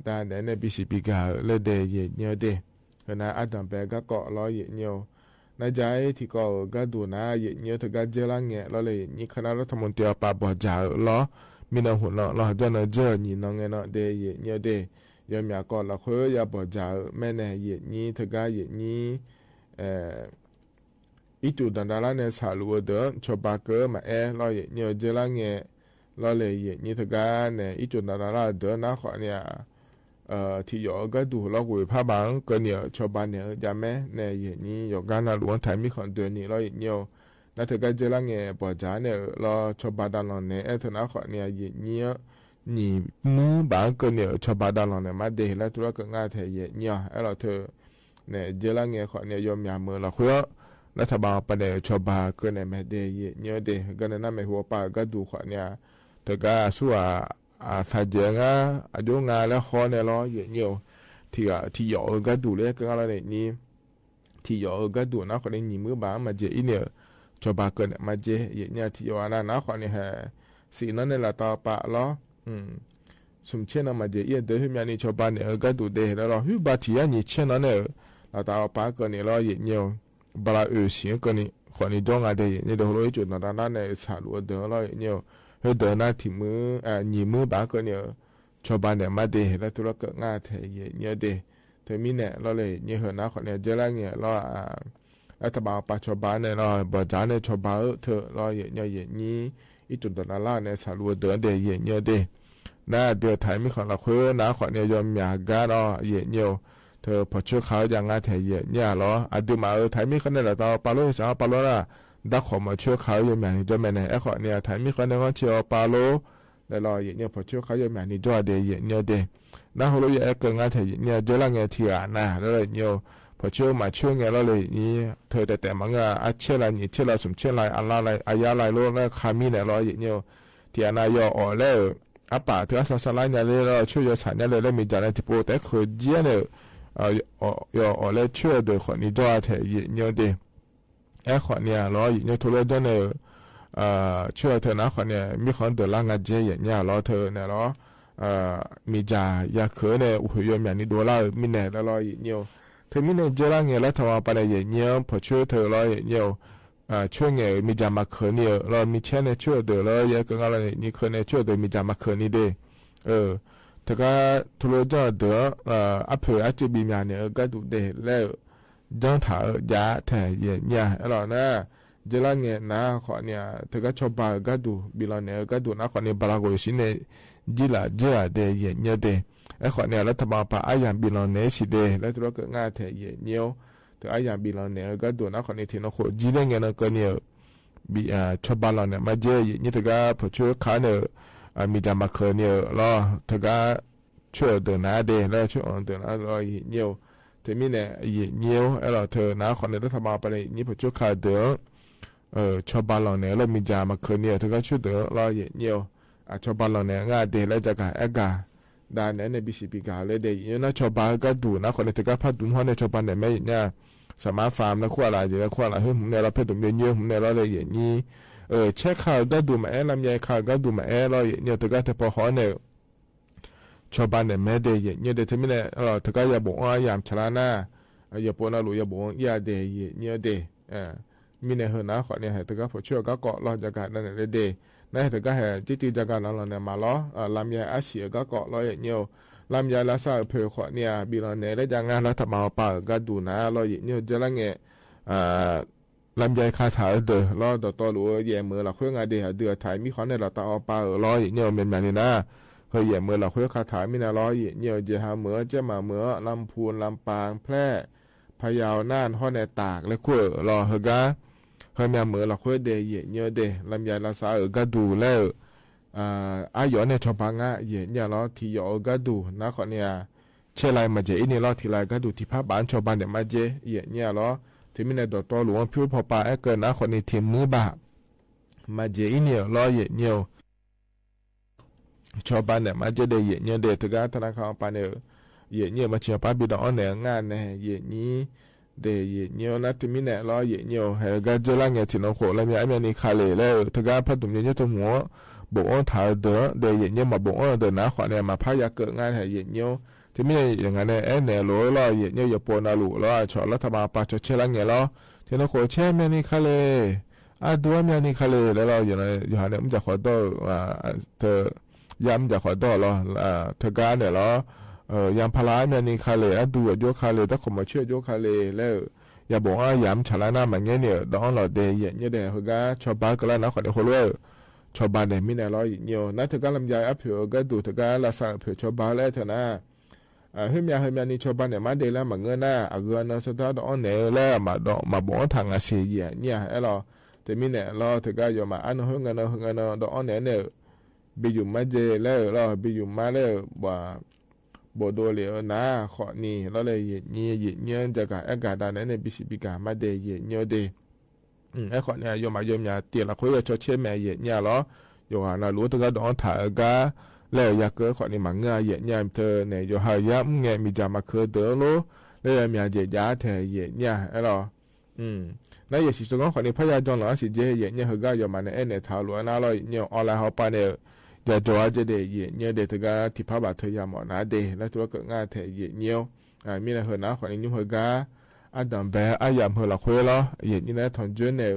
တၢ်ဒဲးန့ၣ် ဘံစံးဘံကၤ လၢဒဲး ယဲၢ်ညိဒဲး ဟၢနၤ အဒိၣ်ပဲကီးလီၤ ယဲၢ်ညိဧိၤ နၤ ယၤအံၤ ထံကီၢ်ဧိၤ ကဒူၣ်နၤ ယဲၢ်ညိဧိၤ တဂၤကဲလၢငဲၤ လီၤလၢယဲၢ်ညိ ခနၣ်လၢထမူတ့ၢ်အီၤပာ် ဘီၣ်ကၠၣ်ဧိၤ လီၤ မ့ၢ်နဟူးနီၤ လီၤ ကၠီၣ်နီၤ ကၠီၣ်နံၤနီၤ ငဲၤနီၤ ဒဲး ယဲၢ်ညိဒဲး ယီၤမၠးကီးလီၤ ဃိယၤဘီၣ်ကၠၣ်ဧိၤ မ့ၢ်န့ၣ် ယဲၢ်ညိ တဂၤ ယဲၢ်ညိ အ့ အံၣ်တူၣ်ဒၣ်ဒၣ်လၢ်န့ၣ် ဆၣ်လူၤအဒၢး ဆီၣ်ဘၣ်ကၢမၤအဲၣ် လီၤ ယဲၢ်ညိဧိၤ ကဲလၢငဲၤ လီၤလၢယဲၢ်ညိ တဂၤန့ၣ် အံၣ်တူၣ်ဒၣ်ဒၣ်လၢ်အဒၢး နၤ ခီၣ်န့ၣ် ထံယီၤဧိၤ ကဒူၣ် လီၤကွံာ်ဖးဘၣ်ကၢန့ၣ်ဧိၤ ဆီၣ်ဘၣ်န့ၣ်ဧိၤ ယၤမ့ၢ်န့ၣ် ယဲၢ်ညိ ယီၤကါနၤလူၤ ထၢၣ်မံၣ်ဃီဒၢးနံၣ် လီၤ ယဲၢ်ညိဧိၤ နၤ တဂၤ ကဲလၢငဲၤ ဘီၣ်ကၠၣ်န့ၣ်ဧိၤ လီၤ ဆီၣ်ဘၣ်ဒၣ်လီၢ်န့ၣ် အဲၣ်ထၢၣ် နၤ ခီၣ်န့ၣ် ယဲၢ်ညိဧိၤ နံၣ်မုၢ်ဘၣ်ကၢန့ၣ်ဧိၤ ဆီၣ်ဘၣ်ဒၣ်လီၢ်န့ၣ် မၤဒဲး လၢထူလၢကငါထဲ ယဲၢ်ညိဧိၤ အဲၣ်လီၤထၢၣ် န့ၣ် ကဲလၢငဲၤ ခီၣ်န့ၣ် ယီၤမၠးမုၢ်လီၤဃိ လၢထးဘၣ်အီၤပာ်န့ၣ် ဆီၣ်ဘၣ်ကၢန့ၣ် မၤဒဲး ယဲၢ်ညိဧိၤ ဒဲး ကန့ၣ် နၤ မ့ၢ်ဟူးအီၤပာ် ကဒူၣ် ခီၣ်န့ၣ် တဂၤဆူအ အသးကဲၤငါ အဒိငါလၢဃီန့ၣ်လီၤ ယဲၢ်ညိဧိၤ ထံယီၤဧိၤ ကဒူၣ် လၢကငါလီၤန့ၣ် နံၣ် ထံယီၤဧိၤ ကဒူၣ် နၤ ခီၣ်န့ၣ် နံၣ်မုၢ်ဘၣ် မၤကဲအံၤန့ၣ် ဆီၣ်ဘၣ်ကၢန့ၣ် မၤကဲ ယဲၢ်ညိ ထံယီၤဧိၤ နၤ နၤ ခီၣ်န့ၣ် ဟဲ စံးနီၤန့ၣ် လၢတၢ်အီၤပာ်လီၤ ဆူၣ်ဆ့ၣ်နီၤ မၤကဲအံၤ ဒၢး ဟ့ၣ်မၠးနံၣ် ဆီၣ်ဘၣ်န့ၣ် ဧိၤ ကဒူၣ် ဒဲး လီၤလီၤ ဟုၣ်ဘၣ်ထံၣ်ယါနံၣ်ဆ့ၣ်နီၤန့ၣ် လၢတၢ်အီၤပာ်ကၢန့ၣ်လီၤ ယဲၢ်ညိဧိၤ ဘၣ်လၢအၢၣ်စံးကၢန့ၣ် ခီၣ်န့ၣ် ကၠီၣ်ငါဒဲး ယဲၢ်ညိ ဒဲး ဟိလိ အံၣ်တူၣ်ဒၣ်ဒၣ်လၢ်န့ၣ် ဆၣ်လူၤအဒၢးလီၤ ယဲၢ်ညိဧိၤ ဟ့ၣ်ဒၢး နၤ ထံၣ်မုၢ် နံၣ်မုၢ်ဘၣ်ကၢန့ၣ် ဆီၣ်ဘၣ်န့ၣ် မၤဒဲး လၢထူလၢကငါထဲ ယဲၢ်ညိဧိၤ ဒဲး တမံၤန့ၣ် လီၤလၢယဲၢ်ညိဧိၤ နၤ ခီၣ်န့ၣ် ကဲလၢငဲၤလီၤ လၢထးဘၣ်အီၤပာ် ဆီၣ်ဘၣ်န့ၣ်လီၤ ဘီၣ်ကၠၣ်န့ၣ် ဆီၣ်ဘၣ်ဧိၤ ထၢၣ်လီၤ ယဲၢ်ညိ ယဲၢ်ညိ အံၣ်တူၣ်ဒၣ်ဒၣ်လၢ်န့ၣ် ဆၣ်လူၤအဒၢး ဒဲး ယဲၢ်ညိဧိၤ ဒဲး နၤ ဒုးထၢၣ်မံၣ်ဃီလီၤဃိ နၤ ခီၣ်န့ၣ် ယီၤမၠးကါဒီး ယဲၢ်ညိဧိၤ ထၢၣ် ဖီၣ်ဆှၢခးယၤ ငါထဲ ယဲၢ်ညိဧိၤ လီၤ အဒုးမးဧိၤ ထၢၣ်မံၣ်ဃီန့ၣ် လၢတၢ်အီၤပာ်လီၤ ဟ့ၣ်စၢ်အီၤပာ်လီၤ ဒၣ် ခီၣ်မီၣ်ဆှၢခးယီၤမၠးနံၣ်ကၠီၣ် မ့ၢ်န့ၣ် အဲၣ် ခီၣ်န့ၣ် ထၢၣ်မံၣ်ဃီန့ၣ် ခီၣ်ဆ့ၣ်အီၤပာ်လီၤ လီၤ ယဲၢ်ညိ ဖီၣ်ဆှၢခးယီၤမၠးနံၣ်ကၠီၣ် ဒဲး ယဲၢ်ညိဧိၤ ဒဲး နၤ ဟိလိ ယအဲၣ်ကၢ ငါထဲ ယဲၢ်ညိဧိၤ ကဲလၢငဲၤထံၣ်ဧါ နၤ လီၤ ယဲၢ်ညိဧိၤ ဖီၣ်ဆှၢမၤဆှၢငဲၤလီၤလၢယဲၢ်ညိ ထၢၣ်တဲာ်တဲာ်မၤငါ အဆ့ၣ်လၢနံၣ်ဆ့ၣ်လၢ ဆူၣ်ဆ့ၣ်လၢ အလါလၢ အယါလၢလိၤ လၢခါမံၤန့ၣ်လီၤ ယဲၢ်ညိဧိၤ ထံၣ်အနၤယီၤအီၣ်လၢ အပၢ်ထၢၣ်အစၢ်စၢ်လါညါလၢ လီၤ ဆှၢယီၤဆၣ်ညါလၢ လၢမ့ၢ်ကၠၢ်လၢထံဖိ တဲခိၣ်ကၠံန့ၣ် ယီၤအီၣ်လၢဆှၢဒၢး ခီၣ်နံၣ်ကၠီၣ်ထဲ ယဲၢ်ညိဧိၤ ဒဲး အဲၣ်ခီၣ်န့ၣ်လီၤ ယဲၢ်ညိ ထူလိကၠီၣ်န့ၣ် ဆှၢထၢၣ် နၤ ခီၣ်န့ၣ် မံၣ်ဃီဒၢးလၢ် ငါကၠဲ ယဲၢ်ညိလီၤ ထၢၣ်န့ၣ်လီၤ မ့ၢ်ကၠၢ်ယၤခၢၣ်န့ၣ် အိၣ်ဃုာ်ယီၤမၠးနံၣ်ဒိၣ်လၢ် မံၤန့ၣ်လီၤ ယဲၢ်ညိဧိၤ တမံၤန့ၣ် ကဲလၢငဲၤလၢထးဝၤပာ်န့ၣ် ယဲၢ်ညိ ဖီၣ်ဆှၢထၢၣ်လီၤ ယဲၢ်ညိဧိၤ ဆှၢငဲၤ မ့ၢ်ကၠၢ်မၤခၢၣ်နံၣ်ဧိၤ လီၤ မ့ၢ်ဆဲန့ၣ် ဆှၢဒၢးလၢ ယဲၢ်ကငါလီၤန့ၣ် နံၣ်ခၢၣ်န့ၣ် ဆှၢဒၢး မ့ၢ်ကၠၢ်မၤခၢၣ်နံၣ်ဒဲး တဂၤ ထူလိကၠီၣ်ဒၢး အဖၢၣ်အစၢၢ်ဘံၣ်မၠးန့ၣ် ကဒူၣ်ဒဲးလၢ ကၠီၣ်ထၣ်ဧိၤ ယၤထဲ ယဲၢ်ညိ အဲၣ်လီၤနၤ ကဲလၢငဲၤ နၤ ခီၣ်န့ၣ် တဂၤ ဆီၣ်ဘၣ်ဧိၤ ကဒူၣ် ဘံၣ်လီၤနဲၣ်ဧိၤ ကဒူၣ် နၤ ခီၣ်န့ၣ် ဘၣ်လၢဂီၤစံးန့ၣ် ကၠံလၢ် ကၠံလၢ်ဒဲး ယဲၢ်ညိဒဲး အဲၣ်ခီၣ်န့ၣ် လၢထးဘၣ်ပာ် အါယၢ်ဘံၣ်လီၤနဲၣ်စံးဒဲး လၢထူလၢကငါထဲ ယဲၢ်ညိဧိၤ တဂၤ အါယၢ်ဘံၣ်လီၤနဲၣ်ဧိၤ ကဒူၣ် နၤ ခီၣ်န့ၣ် ထံၣ်နီၢ်ခိၣ် ကၠံလၢငဲၤနီၢ်ကၢန့ၣ်ဧိၤ ဆီၣ်ဘၣ်လီၤနဲၣ် မၤကၠဲ ယဲၢ်ညိ တဂၤ ဖီၣ်ဆှၢခးန့ၣ် မ့ၢ်ကၠၢ်မၤခၢၣ်နံၣ်ဧိၤ လီၤ တဂၤ ဆှၢဒၢးနၤဒဲး လၢဆှၢအီၤဒၢးနၤလီၤ ယဲၢ်ညိဧိၤ တမံၤန့ၣ် ယဲၢ်ညိဧိၤ အဲၣ်လီၤထၢၣ် နၤ ခီၣ်န့ၣ် လၢထးဘၣ်ပာ်န့ၣ် ယဲၢ်ညိ ဖီၣ်ဆှၢခးဒၢး ဆီၣ်ဘၣ်လီၤနဲၣ် လၢမ့ၢ်ကၠၢ်မၤခၢၣ်နံၣ်ဧိၤ တဂၤဆှၢဒၢးလီၤ ယဲၢ်ညိဧိၤ အဆီၣ်ဘၣ်လီၤနဲၣ် နၤဒဲး လၢကကအဲၣ်ကၤ ဒၣ်နဲၣ်န့ၣ် ဘံၣ်စံးဘံၣ်ကၤလၢဒဲး ယဲၢ်ညိ နၤ ဆီၣ်ဘၣ်ကဒူၣ် နၤ ခီၣ်န့ၣ် တဂၤဖးဒိၣ်ဟီန့ၣ် ဆီၣ်ဘၣ်နဲၣ်မ့ၢ်ယဲၢ်ညိ စမါဖး မနုၤခိၣ်အလၤ ယဲၢ်ခိၣ်အလၤ ဟုၣ်မုၢ်နဲၣ်လီၤ ဖဲဒိၣ်မ့ၢ်ညိ ဟုၣ်မုၢ်နဲၣ်လီၤလၢယဲၢ်ညိ ဆဲခးကဒူၣ်မၤအဲၣ် လါမယါခးကဒူၣ်မၤအဲၣ်လီၤ ယဲၢ်ညိ တဂၤထဲပီၤဟီန့ၣ် ဆီၣ်ဘၣ်နဲၣ်မ့ၢ်ဒဲး ယဲၢ်ညိဒဲး တမံၤန့ၣ် တဂၤယၤဘိးအီၣ်ယၤဆလါနၤ ယပိာ်နၤလူၤ ယၤဘိးအီၣ်ယၤဒဲး ယဲၢ်ညိဒဲး မံၤန့ၣ် ဟၢၣ်နၤ ခီၣ်န့ၣ် ဟဲတဂၤဖီၣ်ဆှၢအဂၤကီးလီၤ ကကဒၣ်နဲၣ်လၢဒဲး နၤ ဟဲတဂၤဟဲ ကၠံတံၤကကလီၤလီၤနဲၣ်မးလီၤ လါမယါအါဆံးအဂၤကီးလီၤ ယဲၢ်ညိဧိၤ ลำไยลาซาเอิดเผิกขอเนีย บินหล่อแหนและยังงานรัฐบาลปาเอิดกาดูนะ ลอเหยียดเยียวเจ๊ยะละแง อ่า ลำไยคาถาเอิดเดอ ลอดอตอหลูแหย่เหมือหละเค้ยงาเด หาเดือไถมีขวัญในหละตาออปาเอิด ลอเหยียดเยียวเมียนมานี่นะ เฮอแหย่เหมือหละเค้ยคาถามีนา ลอเหยียดเยียวเจ๊ยะหาเหมือ เจ๊ยะหมาเหมือ ลำพูน ลำปาง แพร่ พะเยา น่าน ฮอดแหนตาก และคั้ว ลอเฮอกา เฮอแหย่เหมือหละเค้ยเด เหยียดเยียวเด ลำไยลาซาเอิดกาดูแล้ว อ่า อ้ายหยอแหนชอปางะ เหยียดเยียวลอ ถี่หยอเอิดกาดูนะ ขอเนีย เชไลมาเจอินี่ลอ ถี่ไลกาดู ถี่ผ้าบาทชอปางแหนมาเจ เหยียดเยียวลอ ถี่มีแหนดอตอหลูพิวพอปาแอเกินนะ ขอเนีย ถี่มือบาท มาเจอินี่ลอ เหยียดเยียว ชอปางแหนมาเจเด เหยียดเยียวเด เถิกาธนาคารปาเนอ เหยียดเยียวมาเชียวปาบิดออนแหนงานแหน เหยียดเยียวเด เหยียดเยียวนะ ถี่มีแหนลอ เหยียดเยียว เฮอกาเจ๊ยะละแง ถี่นอโข ลำไยเมียนี่คาเลแล้ว เถิกาผ้าดุมเยียวเยียวตรงหัว บ่งอ้อนถาเดอ เด เหยียดเยียวมาบ่งอ้อนเดอนะ ขอเนีย มาผ้ายาเกิดงานแหน เหยียดเยียว ถี่มีแหนอย่างนั้นแหน แอแหนโหลลอ เหยียดเยียว อย่าปนอาหลูลอ ชอรัฐบาลปาชอเจ๊ยะละแงลอ ถี่นอโข เจ๊ยะเมียนี่คาเล อาดูเมียนี่คาเล แล้วลอ อยู่ใน อยู่หาแหน มึงจะขอดอ อ่า เธอ ยามจะขอดอลอ อ่า เถิกาแหนลอ เอ่อ ยางพาราเมียนี่คาเล อาดูโยคาเล ตะขอมาเชื่อโยคาเล แล้ว อย่าบอกว่ายามฉาลาหน้ามันเงี้ยเนี่ย ดอลอเด เหยียดเยียวเด เฮอกา ชอปางเกิดละนะ ขอเนีย โคลวย ชอปางแหนมีแหนลอ เหยียดเยียวนะ เถิกาลำไยอ้ายเผิกกาดู เถิกาลาซาเอิดเผิกชอปางแล้วเถิกนะ อ่า เฮอเมีย เฮอเมียนี่ชอปางแหนมาเดแล้วมาเงื้อหน้า อ่ะ เงื้อเนอสะท้าดอแหนแล้ว มาดอ มาบ่งอ้อนถางาเสยเหยียดเยียว แอลอ แต่มีแหนลอ เถิกาหยอมา อันเนอ เฮอเงื้อเนอ เฮอเงื้อเนอ ดอแหนเนี่ย บินอยู่มาเจแล้วลอ บินอยู่มาแล้ว บ่า บ่โดเหลียวนะ ขอนี่ ลอเลยเหยียดเยียว เหยียดเยียว จะกะแอกะดาแหนเนี่ย บิสิบิกะมาเด เหยียดเยียวเด อืม แอขอนี่ โยมมาโยมยาเตียนละคุยกับชอเช่แม่เหยียดเยียวลอ โยมหานาหลูเถิกาดอถาเอิดกา แล้วยาเกิดขอนี่มาเงื้อเหยียดเยียวเธอเนี่ย โยมหายามแงะมีจามาเคือเดอโล แล้วยามียาเหยียดยาแทเหยียดเยียว แอลอ อืม นะ เหยียดสิจงขอนี่พญาจอมหลวงสิเจ เหยียดเยียวเฮอกา โยมมาในแอแหนถาหลวงนะลอ เหยียดเยียวออนไลน์เฮาปาเนี่ย อย่าจ่อเจเด เหยียดเยียวเด เถิกา ถี่ผ้าบาทเธอยาหมอนาเด แล้วถือว่าเกิดงานแทเหยียดเยียว อ่า มีแหนเฮอนะ ขอนี่ยุมเฮอกา อาดัมแบะ อายามเฮอละคุยลอ เหยียดเยียวนะ ถอนเจื้อเนี่ย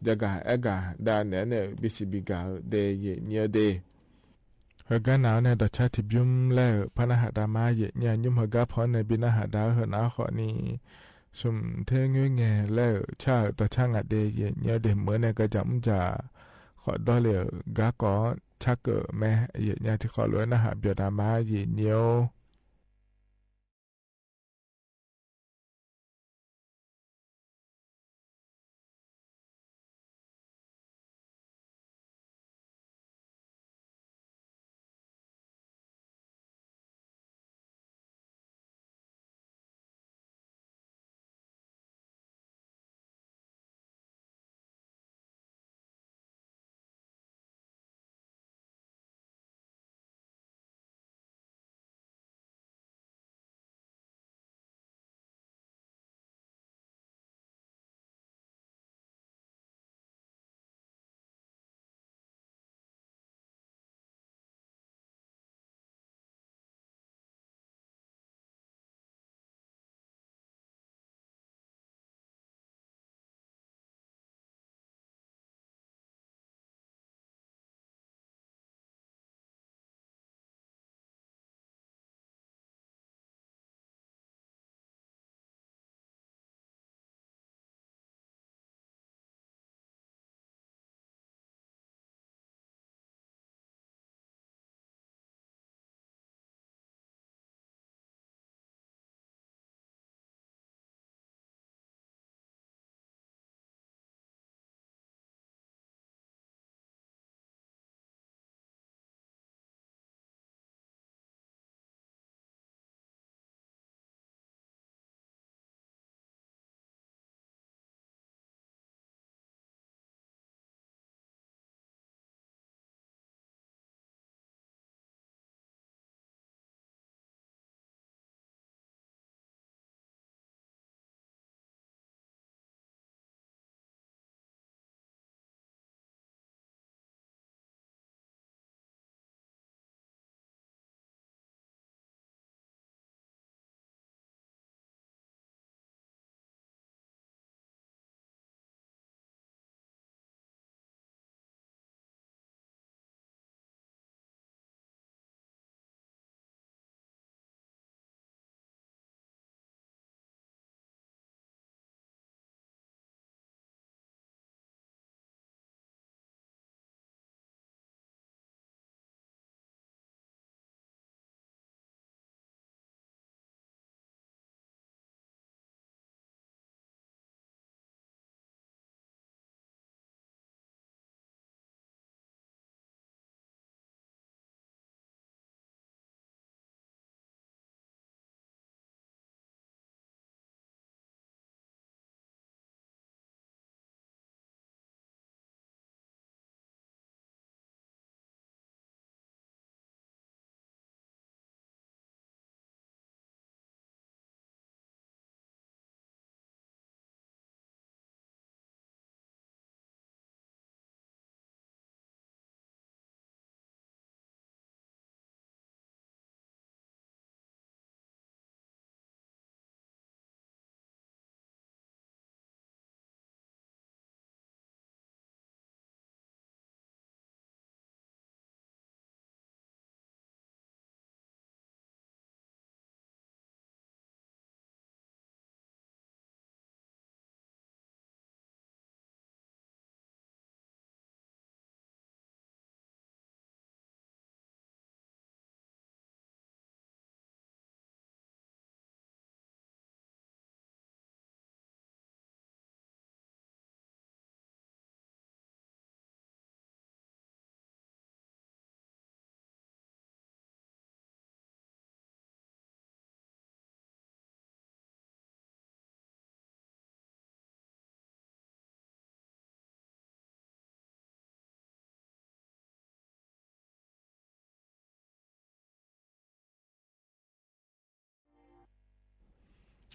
จะกะแอกะดาแหนเนี่ย บิสิบิกะเด เหยียดเยียวเด เฮอกาหนาวเนี่ย ดอชาติบยุมแล้ว พระนหะดามาเหยียดเยียว ยุมเฮอกาพร้อมในบิณหะดาเฮอนะ ขอนี่ สุมเทงุ้ยแงแล้ว ชาดอชางัดเด เหยียดเยียวเด เหมือนในกระจำจ๋า ขอดอเหลียวกาก่อ ชาเกิดแม่ เหยียดเยียว ที่ขอรวยนะหะเบียดามา เหยียดเยียว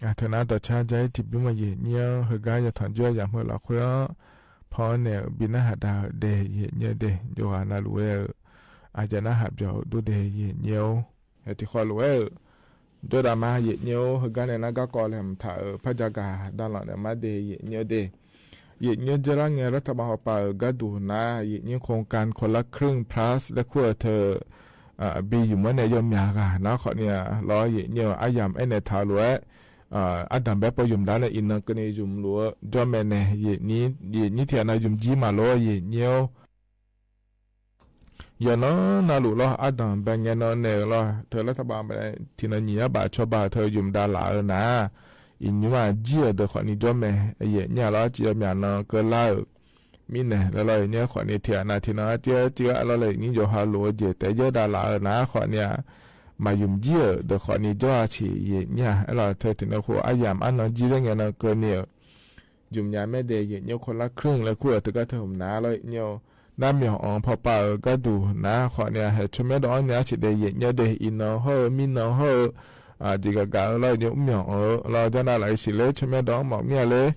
อ่ะ เถิงนั้นต่อช้าจะให้ติดปิ้งมาเหยียดเงี้ยว เฮอก๊าดยาถอนจ้วงยามเฮอหลอดค่อยอ้อ พอแหน่บินหน้าหาดาวเด เหยียดเงี้ยวเด โยหานาลูเออ อาจจะหน้าหาเปียวดูเด เหยียดเงี้ยว เฮติคอลูเออ จ้วงดามาเหยียดเงี้ยว เฮอก๊าดในนั้นก็กอแหลมถ่าเออ พระจากาด้านหลังเนี่ยมาเด เหยียดเงี้ยวเด เหยียดเงี้ยวเจอละไง รัฐบาลเฮาปาเออ ก็ดูนะ เหยียดเงี้ยวโครงการคนละครึ่ง plus และขั้วเธอ อ่า บีอยู่เมื่อในยอมยากานะ ขอเนี่ย รอเหยียดเงี้ยว อาหยามไอ้ในทาวหลวย อ่า อาดัมแบบปอหยุมได้ในอินเนอร์กรณีหยุมหลวง จ้อแม่แน่ เหยียดนี้ เหยียดนี้เถียนะหยุมจี้มาโล เหยียดเงี้ยว อย่าเนาะ นาลูกเนาะ อาดัมแบบเงี้ยเนาะ แน่เนาะ เธอรัฐบาลไปไหน ทีนั้นหนีอ่ะ บ่าชอบ่า เธอหยุมดาราเออนะ อินอยู่ว่าเจียเดอขอนี้จ้อแม่ เหยียดเงี้ยว รอเจียเมียเนาะ เกิดแล้ว มีแน่ แล้วเราอย่างเงี้ย ขอนี้เถียนะ ทีนั้นเจียเจีย แล้วเราอย่างงี้ โยฮาโลเจ แต่เยอะดาราเออนะ ขอเนี่ย มาหยุมเยี่ยเดอขอนี้จ้ออาชีเหยียดเงี้ยว แล้วเธอถึงในครัวอาหยามอันนอนจี้ได้ไงเนาะ เกินเนี่ย หยุมยาแม่เด เหยียดเงี้ยวคนละครึ่ง และขั้วเธอก็เธอหมนา แล้วเหยียดเงี้ยว น้ำเหมียวอ๋องพอปาเออ ก็ดูนะ ขอเนี่ย ให้ชมแม่ดอกเนี่ย สิเด เหยียดเงี้ยวเด อินนองเฮอ มีนองเฮอ อ่า ดีกะกะ แล้วเหยียดเงี้ยวเหมียวอ๋องเออ แล้วเจ้าหน้าหลายสิเลย ชมแม่ดอกหมอกเมียเลย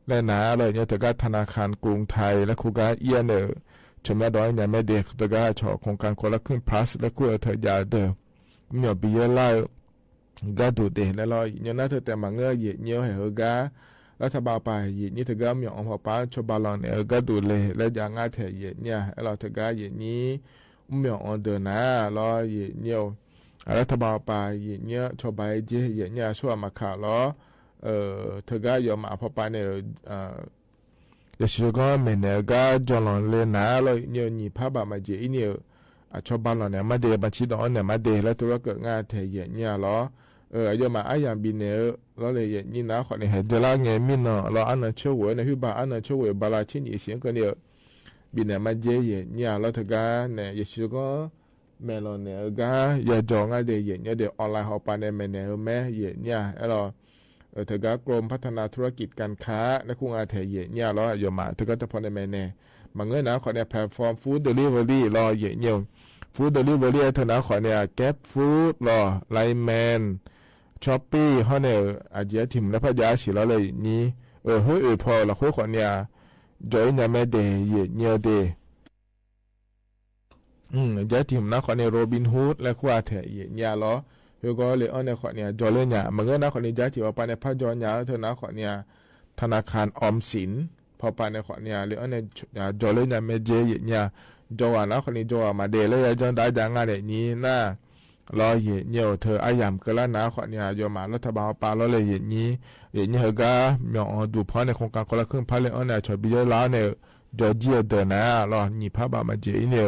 และนะ แล้วเหยียดเงี้ยวเธอก็ธนาคารกรุงไทย และครูก็เอี้ยเนอ ชมแม่ดอกเนี่ย แม่เด เธอก็ชอโครงการคนละครึ่ง plus และครูเธอยาเดอ เหมียวปีเยอะไล่ ก็ดูเด แล้วเหยียดเงี้ยวนะ เธอแต่มาเงอ เหยียดเงี้ยว ให้เฮอก๊าด รัฐบาลไป เหยียดนี้เธอก็เหมียวอ๋องพอปา ชอบ่าลองเนี่ย เออ ก็ดูเลย และอย่าง้าแท้ เหยียดเงี้ยว แล้วเธอก็เหยียดนี้ เหมียวอ๋องเดอนะ แล้วเหยียดเงี้ยว อ่า รัฐบาลไป เหยียดเงี้ยว ชอบ่าเจ เหยียดเงี้ยว ชั่วมาข่าวแล้ว เออ เธอก็ยอมมาพอปาเนี่ย เออ อย่าสิก็แม่นเนี่ยก็จอหลอนเลยนะ แล้วเหยียดเงี้ยว หนีผ้าบาดมาเจ อีเนี่ย อ่ะ ชอบ่าลองเนี่ย มาเด บัญชีดอกเนี่ย มาเด แล้วตัวก็เกิดงานแท้ เหยียดเงี้ยว แล้ว เออ ยอมมา อ่ะ อย่างบินเนี่ย แล้วเลย เหยียดนี้นะ ขอเนี่ย ให้เจอละไง มีเนาะ แล้วอันนั้นเชื่อเวยในหื้อบา อันนั้นเชื่อเวย บาลาชิ้นอีเสียงก็เนี่ย บินเนี่ย มาเจ เหยียดเงี้ยว แล้วเธอก็เนี่ย อย่าสิก็ แม่ลองเนี่ย เออ ก็ อย่าจองอ่ะเด เหยียดเงี้ยวเด ออนไลน์เฮาปาเนี่ย แม่เนี่ย เออ แม่ เหยียดเงี้ยว แล้ว เออ เธอก็กรมพัฒนาธุรกิจการค้า และครูงานแท้ เหยียดเงี้ยว แล้ว ยอมมา เธอก็จะพอในแม่เนี่ย มาเงอนะ ขอเนี่ย แพลตฟอร์ม food delivery แล้ว เหยียดเงี้ยว food delivery เธอนะ ขอเนี่ย Grab Food แล้ว Line Man Shopee เฮาเนี่ย อาจจะถิ่มและพะยาสิแล้วเลยนี้ เออ เฮ้ย เออ พอละ ค่อยขอเนี่ย จอยเนี่ย แม่เด เหยียดเงี้ยวเด อืม ยายถิ่มนะ ขอเนี่ย Robinhood และครัวแท้ เหยียดเงี้ยว แล้ว เฮอก็เลย เออ เนี่ย ขอเนี่ย จอเลยเนี่ย มาเงอนะ ขอเนี่ย ยายถิ่มเอาไปในพะจอเนี่ย เธอนะ ขอเนี่ย ธนาคารออมสิน พอไปใน ขอเนี่ย เลย เออ เนี่ย จอเลยเนี่ย แม่เจ เหยียดเงี้ยว จอว่านะ ขอเนี่ย จอว่ามาเด แล้วยายจอได้ยางงานเนี่ยนี้นะ แล้วเหยียดเงี้ยว เธออาหยามเกินละนะ ขอเนี่ย ยอมมา รัฐบาลปา แล้วเลย เหยียดนี้ เหยียดเงี้ยว เฮอก็ เหมียวอ๋องดูพอในโครงการคนละครึ่ง พาเลย เออ เนี่ย ชอบีเยอะแล้วเนี่ย จอเจียเดอนะ แล้วหนีผ้าบาดมาเจ อีเนี่ย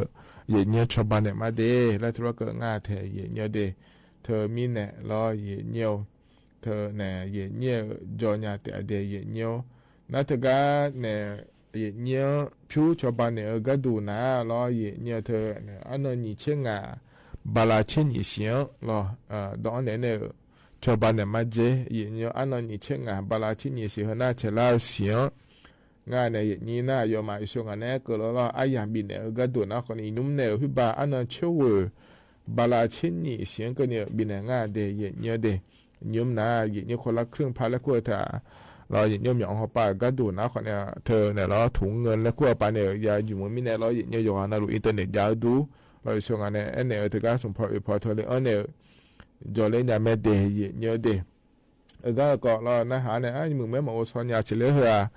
เหยียดเงี้ยว ชอบ่าเนี่ย มาเด แล้วเธอก็เกิดงานแท้ เหยียดเงี้ยวเด เธอมีเนี่ย แล้วเหยียดเงี้ยว เธอเนี่ย เหยียดเงี้ยว จอเนี่ย แต่เด เหยียดเงี้ยว นะ เธอก็เนี่ย เหยียดเงี้ยว ผิวชอบ่าเนี่ย เออ ก็ดูนะ แล้วเหยียดเงี้ยว เธอเนี่ย อันนั้นหนีเชื่องา บาลาชิ้นอีเสียง แล้ว เอ่อ ดอกเนี่ยเนี่ย ชอบ่าเนี่ย มาเจ เหยียดเงี้ยว อันนั้นหนีเชื่องา บาลาชิ้นอีเสียง เฮอหน้าเชล่าเสียง งานเนี่ย เหยียดนี้นะ ยอมมา อีส่วนงานเนี่ย เกิดแล้ว แล้ว อ่ะ อย่างบินเนี่ย เออ ก็ดูนะ ขอนี้ หนุ่มเนี่ย หื้อบา อันนั้นเชื่อเวย บาลาชิ้นอีเสียงก็เนี่ย บินเนี่ย งานเด เหยียดเงี้ยวเด หยุมนะ เหยียดเงี้ยวคนละครึ่ง พาและครัวเธอ แล้วเหยียดเงี้ยว เหมียวอ๋องพอปา ก็ดูนะ ขอเนี่ย เธอเนี่ย แล้วถุงเงินและครัวปาเนี่ย ยาอยู่เมืองมีเนี่ย แล้วเหยียดเงี้ยว ยอนะ ลูกอินเทอร์เน็ตยาวดู แล้วอีส่วนงานเนี่ย เออ เนี่ย เธอก็ส่งพอ เออ พอเธอเลย เออ เนี่ย จอเลยเนี่ย แม่เด เหยียดเงี้ยวเด เออ ก็ ก็ แล้วนะหาเนี่ย อ่ะ มึงแม่มาโอซอนยาเฉลยเฮอ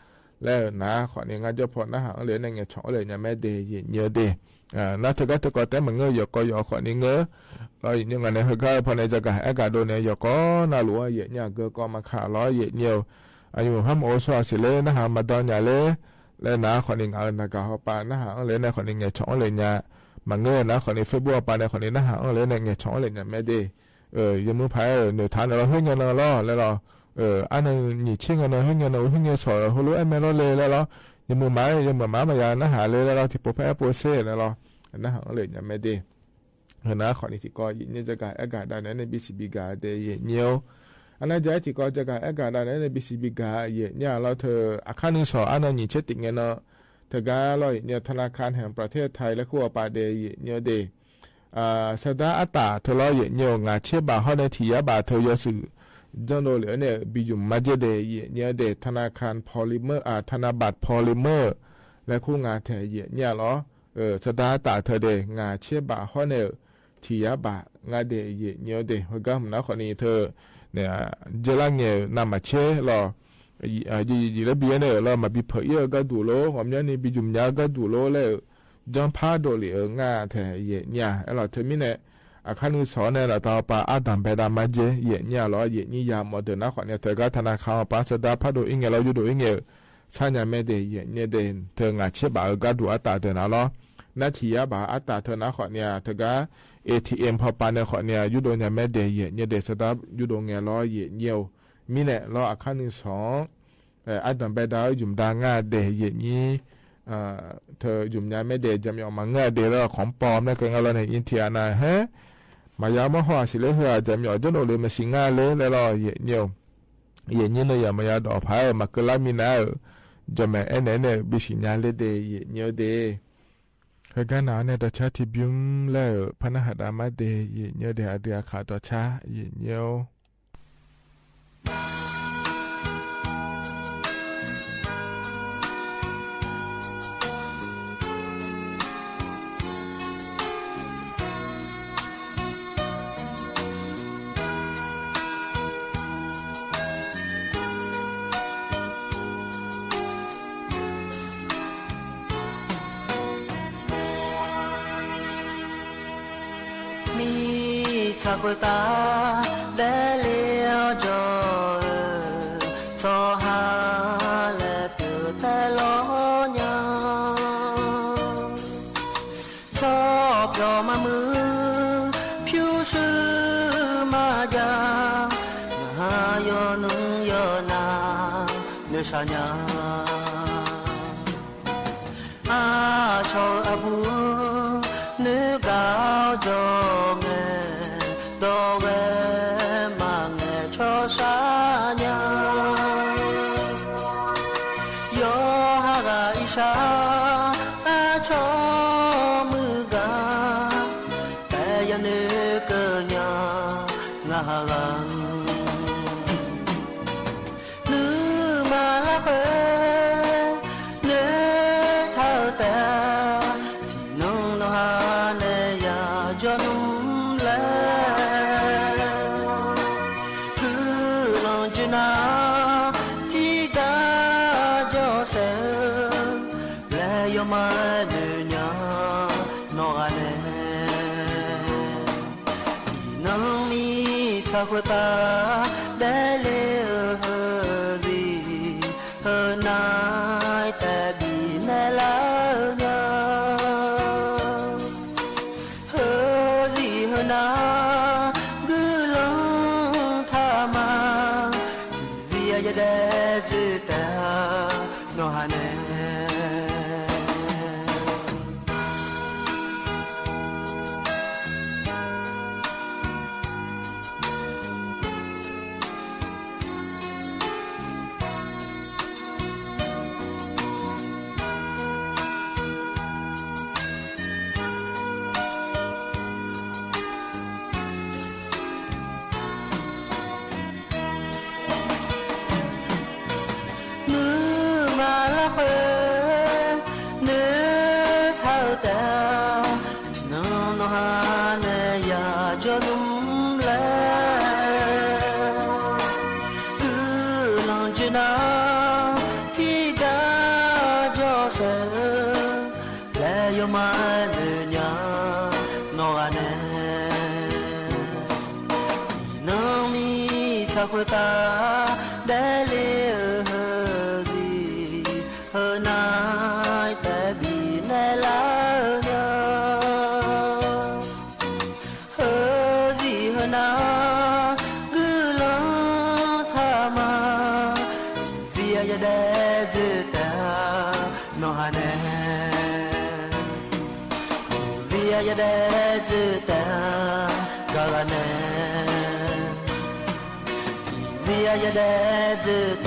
แล้วนะ ขอเนี่ย งานเจ้าพ่อนะหาเลยเนี่ย แง่ช่องเลยเนี่ย แม่เด เหยียดเงี้ยวเด อ่า นะ เธอก็ เธอก็แต่มาเงอ ยอก็ ยอ ขอเนี่ย เงอ แล้วเหยียดเงี้ยว งานเนี่ย เฮอก็ พอในจะกะ แอ กะ โดนเนี่ย ยอก็ นาหลวง เหยียดเงี้ยว เกอ ก็ มาข่าว แล้วเหยียดเงี้ยว อ่ะ อยู่ห้ามโอซอนเฉลยนะหามาดอนยาเลย แล้วนะ ขอเนี่ย งานนากาเฮาปา นะหาเลยเนี่ย ขอเนี่ย แง่ช่องเลยเนี่ย มาเงอนะ ขอเนี่ย เฟซบุ๊กปาเนี่ย ขอเนี่ย นะหาเลยเนี่ย แง่ช่องเลยเนี่ย แม่เด เออ ยามมือไผ เออ เหนือฐาน แล้วเฮอเงี้ยวเนาะ แล้ว แล้ว เออ อันนั้นหนีเชื่องเนาะ เฮอเงี้ยวเนาะ เฮอเงี้ยวสอ เฮอรู้ไอ้แม่เราเลย แล้ว ยามมือไม้ ยามมือหมา มายานะหาเลย แล้ว ที่โปแพ้โปเซ่ แล้ว นะหาเลยเนี่ย แม่เด เออ นะ ขอนี้ ที่ก็ เหยียดเงี้ยว จะกะ แอ กะ ดาเนี่ย ใน บีซีบี กะ เด เหยียดเงี้ยว อันนั้นจะ ที่ก็ จะกะ แอ กะ ดาเนี่ย ใน บีซีบี กะ เหยียดเงี้ยว แล้วเธอ อาคารหนึ่งสอง อันนั้นหนีเชื่อติดเงี้ยวเนาะ เธอก็ แล้วเหยียดเงี้ยว ธนาคารแห่งประเทศไทย และครัวปาเด เหยียดเงี้ยวเด อ่า สดาอัตตา เธอ แล้วเหยียดเงี้ยว งาเชียบา เฮาใน ที่ยาบา เธอ ยอสื่อ ၸိူင်ႉၼၼ်လႄႈၼႆႉ ပီႈယုမ်ႇမႃးၸႂ်ႉတႄႉ ယဵၼ်ၼႆႉတႄႉ ထၼႃးၶၢၼ်း พอลิเมอร์ ဢႃႇ ထၼႃးบัตร พอลิเมอร์ လႄႈ ၶူးငႃးတႄႉ ယဵၼ်ၼႆႉလႄႈ ဢိူဝ်ႇ သတႃးတႃႇထႅင်ႈတႄႉ ငါးဆယ် ဘၢတ်ႇ ႁေႃႈၼႆႉ ထီႇယႃႇပႃႇ ငႃးတႄႉ ယဵၼ်ၼႆႉတႄႉ ႁိုဝ်ၵႃႈၼႃႇ ၶေႃႈၼႆႉ ထႅင်ႈၼႆႉ ၸႂ်ႉလႃႈငႄႈ ၼမ်ႉမၢၵ်ႇသႄးလႄႈ ဢႃႇ ယႃႇ ယႃႇ ယႃႇလႆႈပီႈၼႆႉလႄႈ မႃးပီႈၽႂ်ဢိူဝ်ႈ ၵႃႈတူႈလူး ဢမ်ႇၼၼ်ၼႆ ပီႈယုမ်ႇၺႃး ၵႃႈတူႈလူးလႄႈ ၸွမ်းၽႃႇတူႇလီႇ ဢိူဝ်ႈ ငႃးတႄႉ ယဵၼ်ၼႆႉ ဢႃႇ လႄႈ ထႅင်ႈမီးၼႆႉ ဢႃႇ ၶၢဝ်းၼိုင်ႈသွင်ၼႆႉ လႄႈ တေႃႇပႃး ဢႃႇ တၢင်ႇပႄႇတႃႇမႃးၸႂ်ႉ ယဵၼ်ၼႆႉလႄႈ ယဵၼ်ၼႆႉ ယႃႇမူတ်းတႄႉၼႃႇ ၶေႃႈၼႆႉ ထႅင်ႈၵႃႈ ထၼႃးၶၢၼ်း ပၢင်သတႃး ၽႃႇတူႇဢိင်ႇၼႆႉ လႄႈ ယူႇတူဝ်ႇဢိင်ႇၼႆႉ သၢင်ႈၺႃးမႄးတႄႉ ယဵၼ်ၼႆႉတႄႉ ထႅင်ႈငႃးဆယ် ဘၢတ်ႇ ဢိူဝ်ႈ ၵႃႈတူႈဢႃႇတႃႇတႄႉၼႃႇလႄႈ ၼႃႇထီႇယႃႇပႃႇ ဢႃႇတႃႇတႄႉၼႃႇ ၶေႃႈၼႆႉ ထႅင်ႈၵႃႈ ဢေႇထီႇဢႅမ်ႇ ၽႃႇပၢၼ်ၼႆႉ ၶေႃႈၼႆႉ ယူႇတူဝ်ႇၺႃးမႄးတႄႉ ယဵၼ်ၼႆႉတႄႉ သတႃး ယူႇတူဝ်ႇၺႃးလႄႈ ယဵၼ်ၼႆႉ မီးၼႆႉလႄႈ ဢႃႇ ၶၢဝ်းၼိုင်ႈသွင် ဢိူဝ်ႇ ဢႃႇ တၢင်ႇပႄႇတႃႇ ယုမ်ႇတႃႇငႃးတႄႉ ယဵၼ်ၼႆႉ ဢႃႇ ထႅင်ႈယုမ်ႇၺႃးမႄးတႄႉ ၸမ်ယွၼ်ႉမႃးငႃးတႄႉလႄႈ ၶွင်ပွမ်ၼႃႇ ၵႃႈငဝ်းလႄႈၼႆႉ ဢိၼ်းထီးယႃးၼႃႇ ႁႃႉ မႃးယႃႇမႃးႁေႃႈ သီႇလႄႈႁိုဝ် ၸမ်ယွၼ်ႉ ၸွမ်းဢဝ်လိူဝ်မႄႈသီႇငႃးလႄႈ လႄႈ ယဵၼ်ၼႆႉ ယဵၼ်ၼႆႉၼႆႉ ယႃႇမႃးယႃႇတေႃႇၽႂ် မႃးၵႃႈလႃႈမီးၼႃႇ ဢိူဝ်ႇ ၸွမ်းမႄႈဢၼ်ၼႆႉၼႆႉ ပီႈသီႇၺႃးလႄႈတႄႉ ယဵၼ်ၼႆႉတႄႉ ၵႃႈၼႃႇၼႆႉ တႃႇၸႃႉတီႈပိူင်လႄႈ ၽၼ်းႁႃႉ တႃႇမႃးတႄႉ ယဵၼ်ၼႆႉတႄႉ ဢတိတ်ႉၶႃႇတေႃႇၸႃႉ ယဵၼ်ၼႆႉ မီးသၢၵ်ႈၵူၺ်းတႃႇ လႄႈလဵဝ်ၸဝ်ႈဢိူၺ်း ၸဝ်ႈႁႃလႄႈ ပျိူၵ်ႈတႄႉလေႃးၺႃး ၸဝ်ႈပျေႃႇမႃးမိူဝ်း ၽိဝ်းသိုဝ်ႈမႃးယႃႉ မႃးႁႃယွၼ်းၼုင်ႈယွၼ်းၼႃႈ ၼိူဝ်သၺ်ႇၺႃႇ ဢႃႇ ၸဝ်ႈဢပူႇ ၼိူဝ်ၵၢဝ်ႇၸဝ်ႈငႄႈ တေႃႇဝႄႈမႃးငႄႈ ၸဝ်ႈသၺ်ႇၺႃႇ ယေႃးႁႃႉၵႃႈဢီႇသႃႇ ဢႃႇ ၸဝ်ႈမိူဝ်းၵႃႈ တႄႉယၢမ်းၼိူဝ်ၵႃႈၺႃး ငႃးႁႃႉၵၼ် ၼိူဝ်မႃႇလၵ်ႉဢိူၺ်း ၼိူဝ်ထႃႈတႄႉ တီႈၼွင်ႉၼွင်ႉႁႃႉၼႆႉ ယႃႇၸွၼ်ႈၼုမ်ႇလႄႈ ၵိုင်ႇလွင်ႈၸိူဝ်းၼႃႈ တီႈၵႃႈၸဝ်ႈသႄႇ လႄႈယွမ်းမႃးၼိူဝ်ၺႃး ၼွင်ႉဢၼ်ၼႄႇ ဢီႇၼၢင်းမီးသၢၵ်ႈၵူၺ်းတႃႇ လႄႈလဵဝ်ႁိူဝ်းသီႇ ႁိူဝ်းၼၢႆးတႄႉ ပီႈၼႄႇလႃႇၺႃး ႁိူဝ်းသီႇႁိူဝ်းၼၢႆး ၵိုင်ႇလွင်ႈထႃႈမႃး သီႇယႃႇယႃႇတႄႉၸိုဝ်ႈတႄႉ ၼေႃႈႁႃႉၼႄႇ။ ၼိူဝ်မႃႇလၵ်ႉဢိူၺ်း ၼိူဝ်ထႃႈတႄႉ တီႈၼွင်ႉၼွင်ႉႁႃႉၼႆႉ ယႃႇၸွၼ်ႈၼုမ်ႇလႄႈ ၵိုင်ႇလွင်ႈၸိူဝ်းၼႃႈ တီႈၵႃႈၸဝ်ႈသႄႇ လႄႈယွမ်းမႃးၼိူဝ်ၺႃး ၼေႃႈႁႃႉၼႄႇ။ ဢီႇၼၢင်းမီးသၢၵ်ႈၵူၺ်းတႃႇ လႄႈလဵဝ်ႁိူဝ်းသီႇ ႁိူဝ်းၼၢႆးတႄႉ ပီႈၼႄႇလႃႇၺႃး ႁိူဝ်းသီႇႁိူဝ်းၼၢႆး ၵိုင်ႇလွင်ႈထႃႈမႃး သီႇယႃႇယႃႇတႄႉၸိုဝ်ႈတႄႉ ၼေႃႈႁႃႉၼႄႇ။ သီႇယႃႇယႃႇတႄႉၸိုဝ်ႈတႄႉ ၵႃႈၼႄႇ။ သီႇယႃႇယႃႇတႄႉၸိုဝ်ႈတႄႉ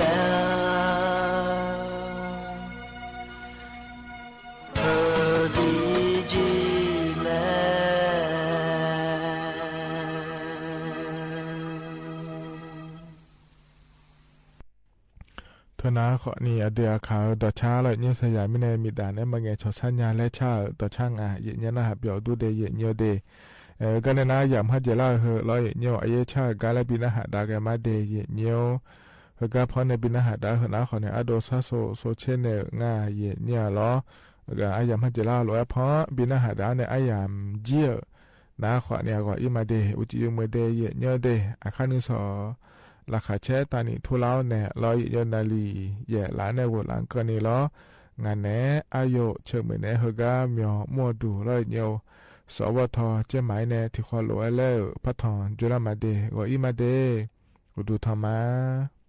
ႁိူဝ်းသီႇၸီႇလႄႈ။ ထွဲနာ်ဃိးနံၤ အဒ့ၣ်အခါ ဒီးဆၣ်လီၤ ယိာ်ညိုဆၢယၤမံၤန့ၣ် မ့ၢ်ဒၣ်နဲမ့ၢ်ဂဲၤ ဆီဆၢညါလၢဆၣ်ဧၢ ဒီးဆၣ်ငါ ယိာ်ညိုနၢ်ဟးပျီၣ်ဒူဒ့ ယိာ်ညိုဒ့ အဲ ကန့ၣ်နၤ ယၤမဟါယဲၢ်လၢ်ဟၢ လီၤယိာ်ညို အယဲၢ်ဆၣ်ဂၤလၢ ဘံနၢ်ဟးဒါက့ၤမါဒ့ ယိာ်ညို ဟၢဂၤဖီန့ၣ် ဘံနၢ်ဟးဒါဟၢ နၤဃိးနံၤ အဒိ ဆၣ်စိၤ စိၤဆ့န့ၣ် ငါ ယိာ်ညိုလီၤ အဂၤ အယၤမဟါယဲၢ်လၢ် လီၤအဲၣ်ဖီ ဘံနၢ်ဟးဒါန့ၣ် အယၤယံၢ်ဧၢ နၤဃိးနံၤ အဂီၢ်အံၤမါဒ့ အိၣ်ကံယိာ်မုာ်ဒ့ ယိာ်ညိုဒ့ အခါနုၢ်စီၤ လၢခးဆဲးတၢ်နံၣ်ထူလီၤန့ၣ် လီၤယိာ်ညိုနၤလံ ယဲၢ်လါန့ၣ် ဂီၤလၢကၢၢ်နံၤလီၤ ငါန့ၣ် အယိာ်ဆၢမုၢ်န့ၣ် ဟၢဂၤမၠီၤမိၢ်ဒူ လီၤယိာ်ညို စီၤဝီထီ ကၠ့မၤအံၤန့ၣ် ထံၣ်ဃီလိာ်ဝဲလၢ ဖးထီၣ် ယိာ်လၢမါဒ့ ဂီၤအံၤမါဒ့ အိၣ်ဒူထီၣ်မး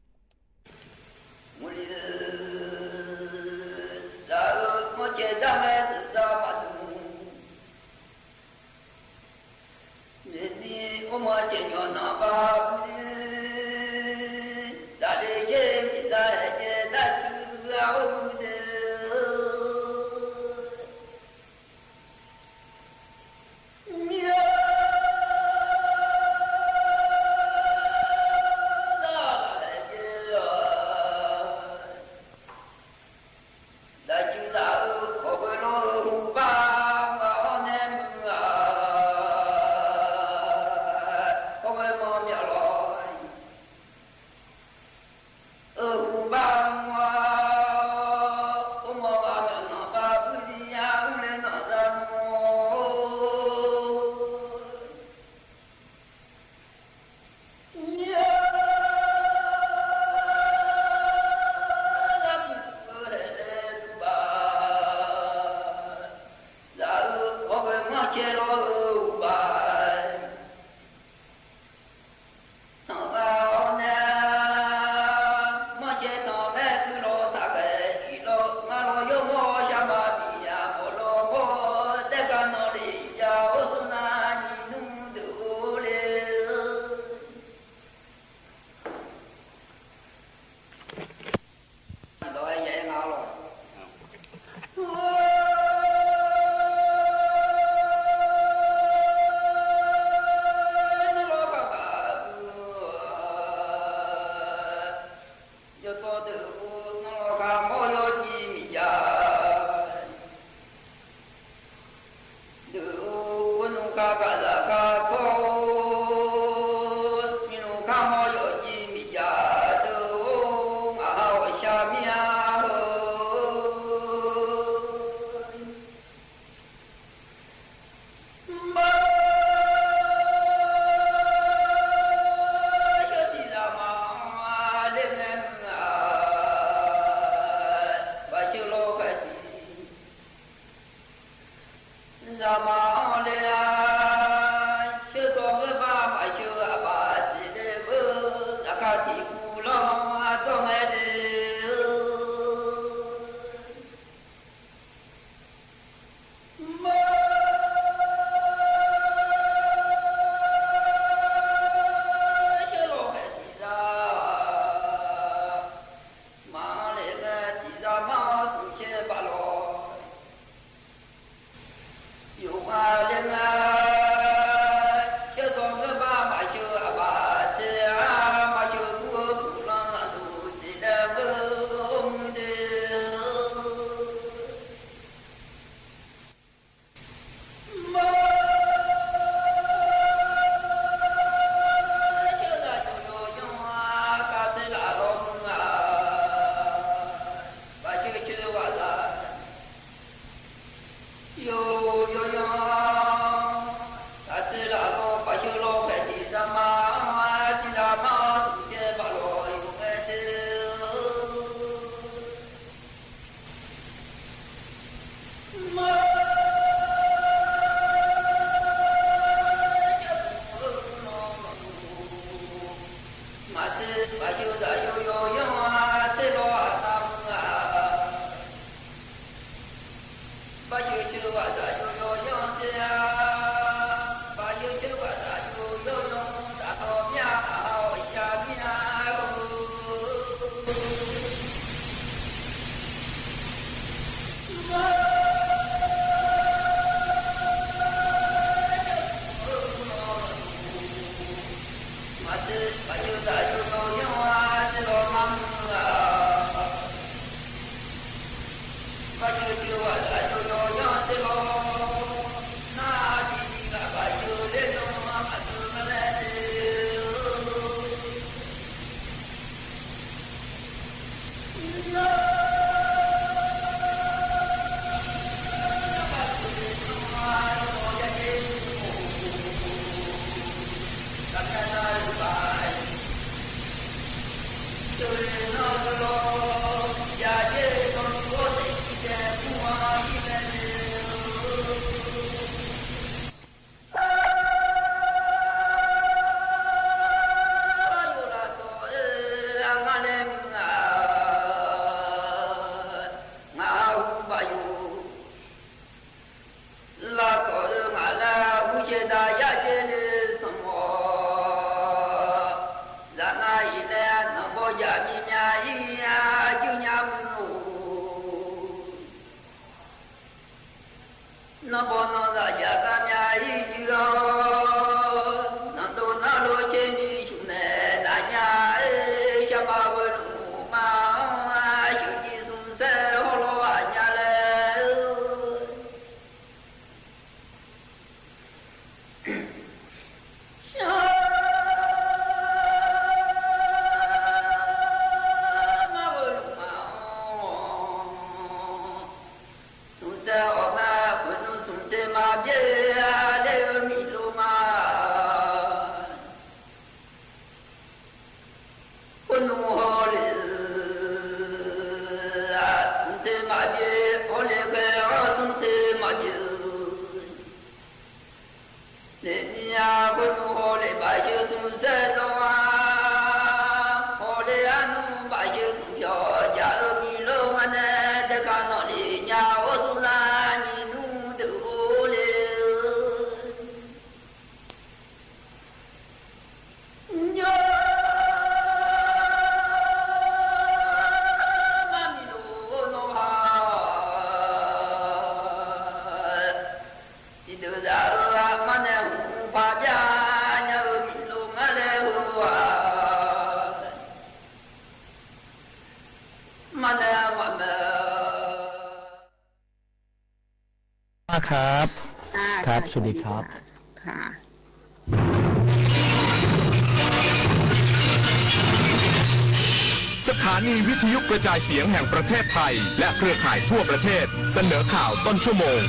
มากครับ อ่า ครับ ค่ะ สวัสดีครับ สวัสดีค่ะ ค่ะ สถานีวิทยุกระจายเสียงแห่งประเทศไทย และเครือข่ายทั่วประเทศ เสนอข่าวต้นชั่วโมง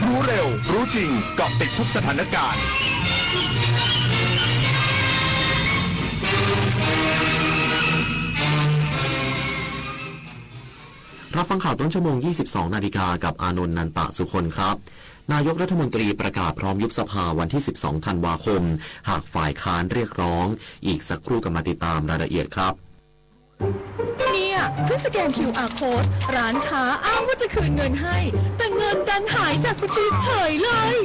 รู้เร็ว รู้จริง เกาะติดทุกสถานการณ์ รับฟังข่าวต้นชั่วโมง ยี่สิบสองนาฬิกา กับอานนท์ นันตะสุคนครับ นายกรัฐมนตรีประกาศพร้อมยุบสภาวันที่ สิบสองธันวาคม หากฝ่ายค้านเรียกร้อง อีกสักครู่กลับมาติดตามรายละเอียดครับ เนี่ย เพิ่งสแกน คิวอาร์ code ร้านค้าอ้างว่าจะคืนเงินให้ แต่เงินดันหายจากบัญชีเฉยเลย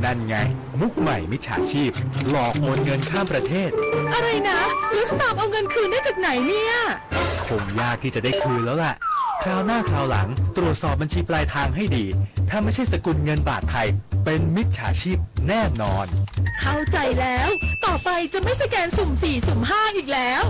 นั่นไง มุกใหม่มิจฉาชีพ หลอกโอนเงินข้ามประเทศ อะไรนะ แล้วจะตามเอาเงินคืนได้จากไหนเนี่ย คงยากที่จะได้คืนแล้วล่ะ คราวหน้าคราวหลังตรวจสอบบัญชีปลายทางให้ดี ถ้าไม่ใช่สกุลเงินบาทไทย เป็นมิจฉาชีพแน่นอน เข้าใจแล้ว ต่อไปจะไม่สแกนสุ่มสี่ สุ่มห้าอีกแล้ว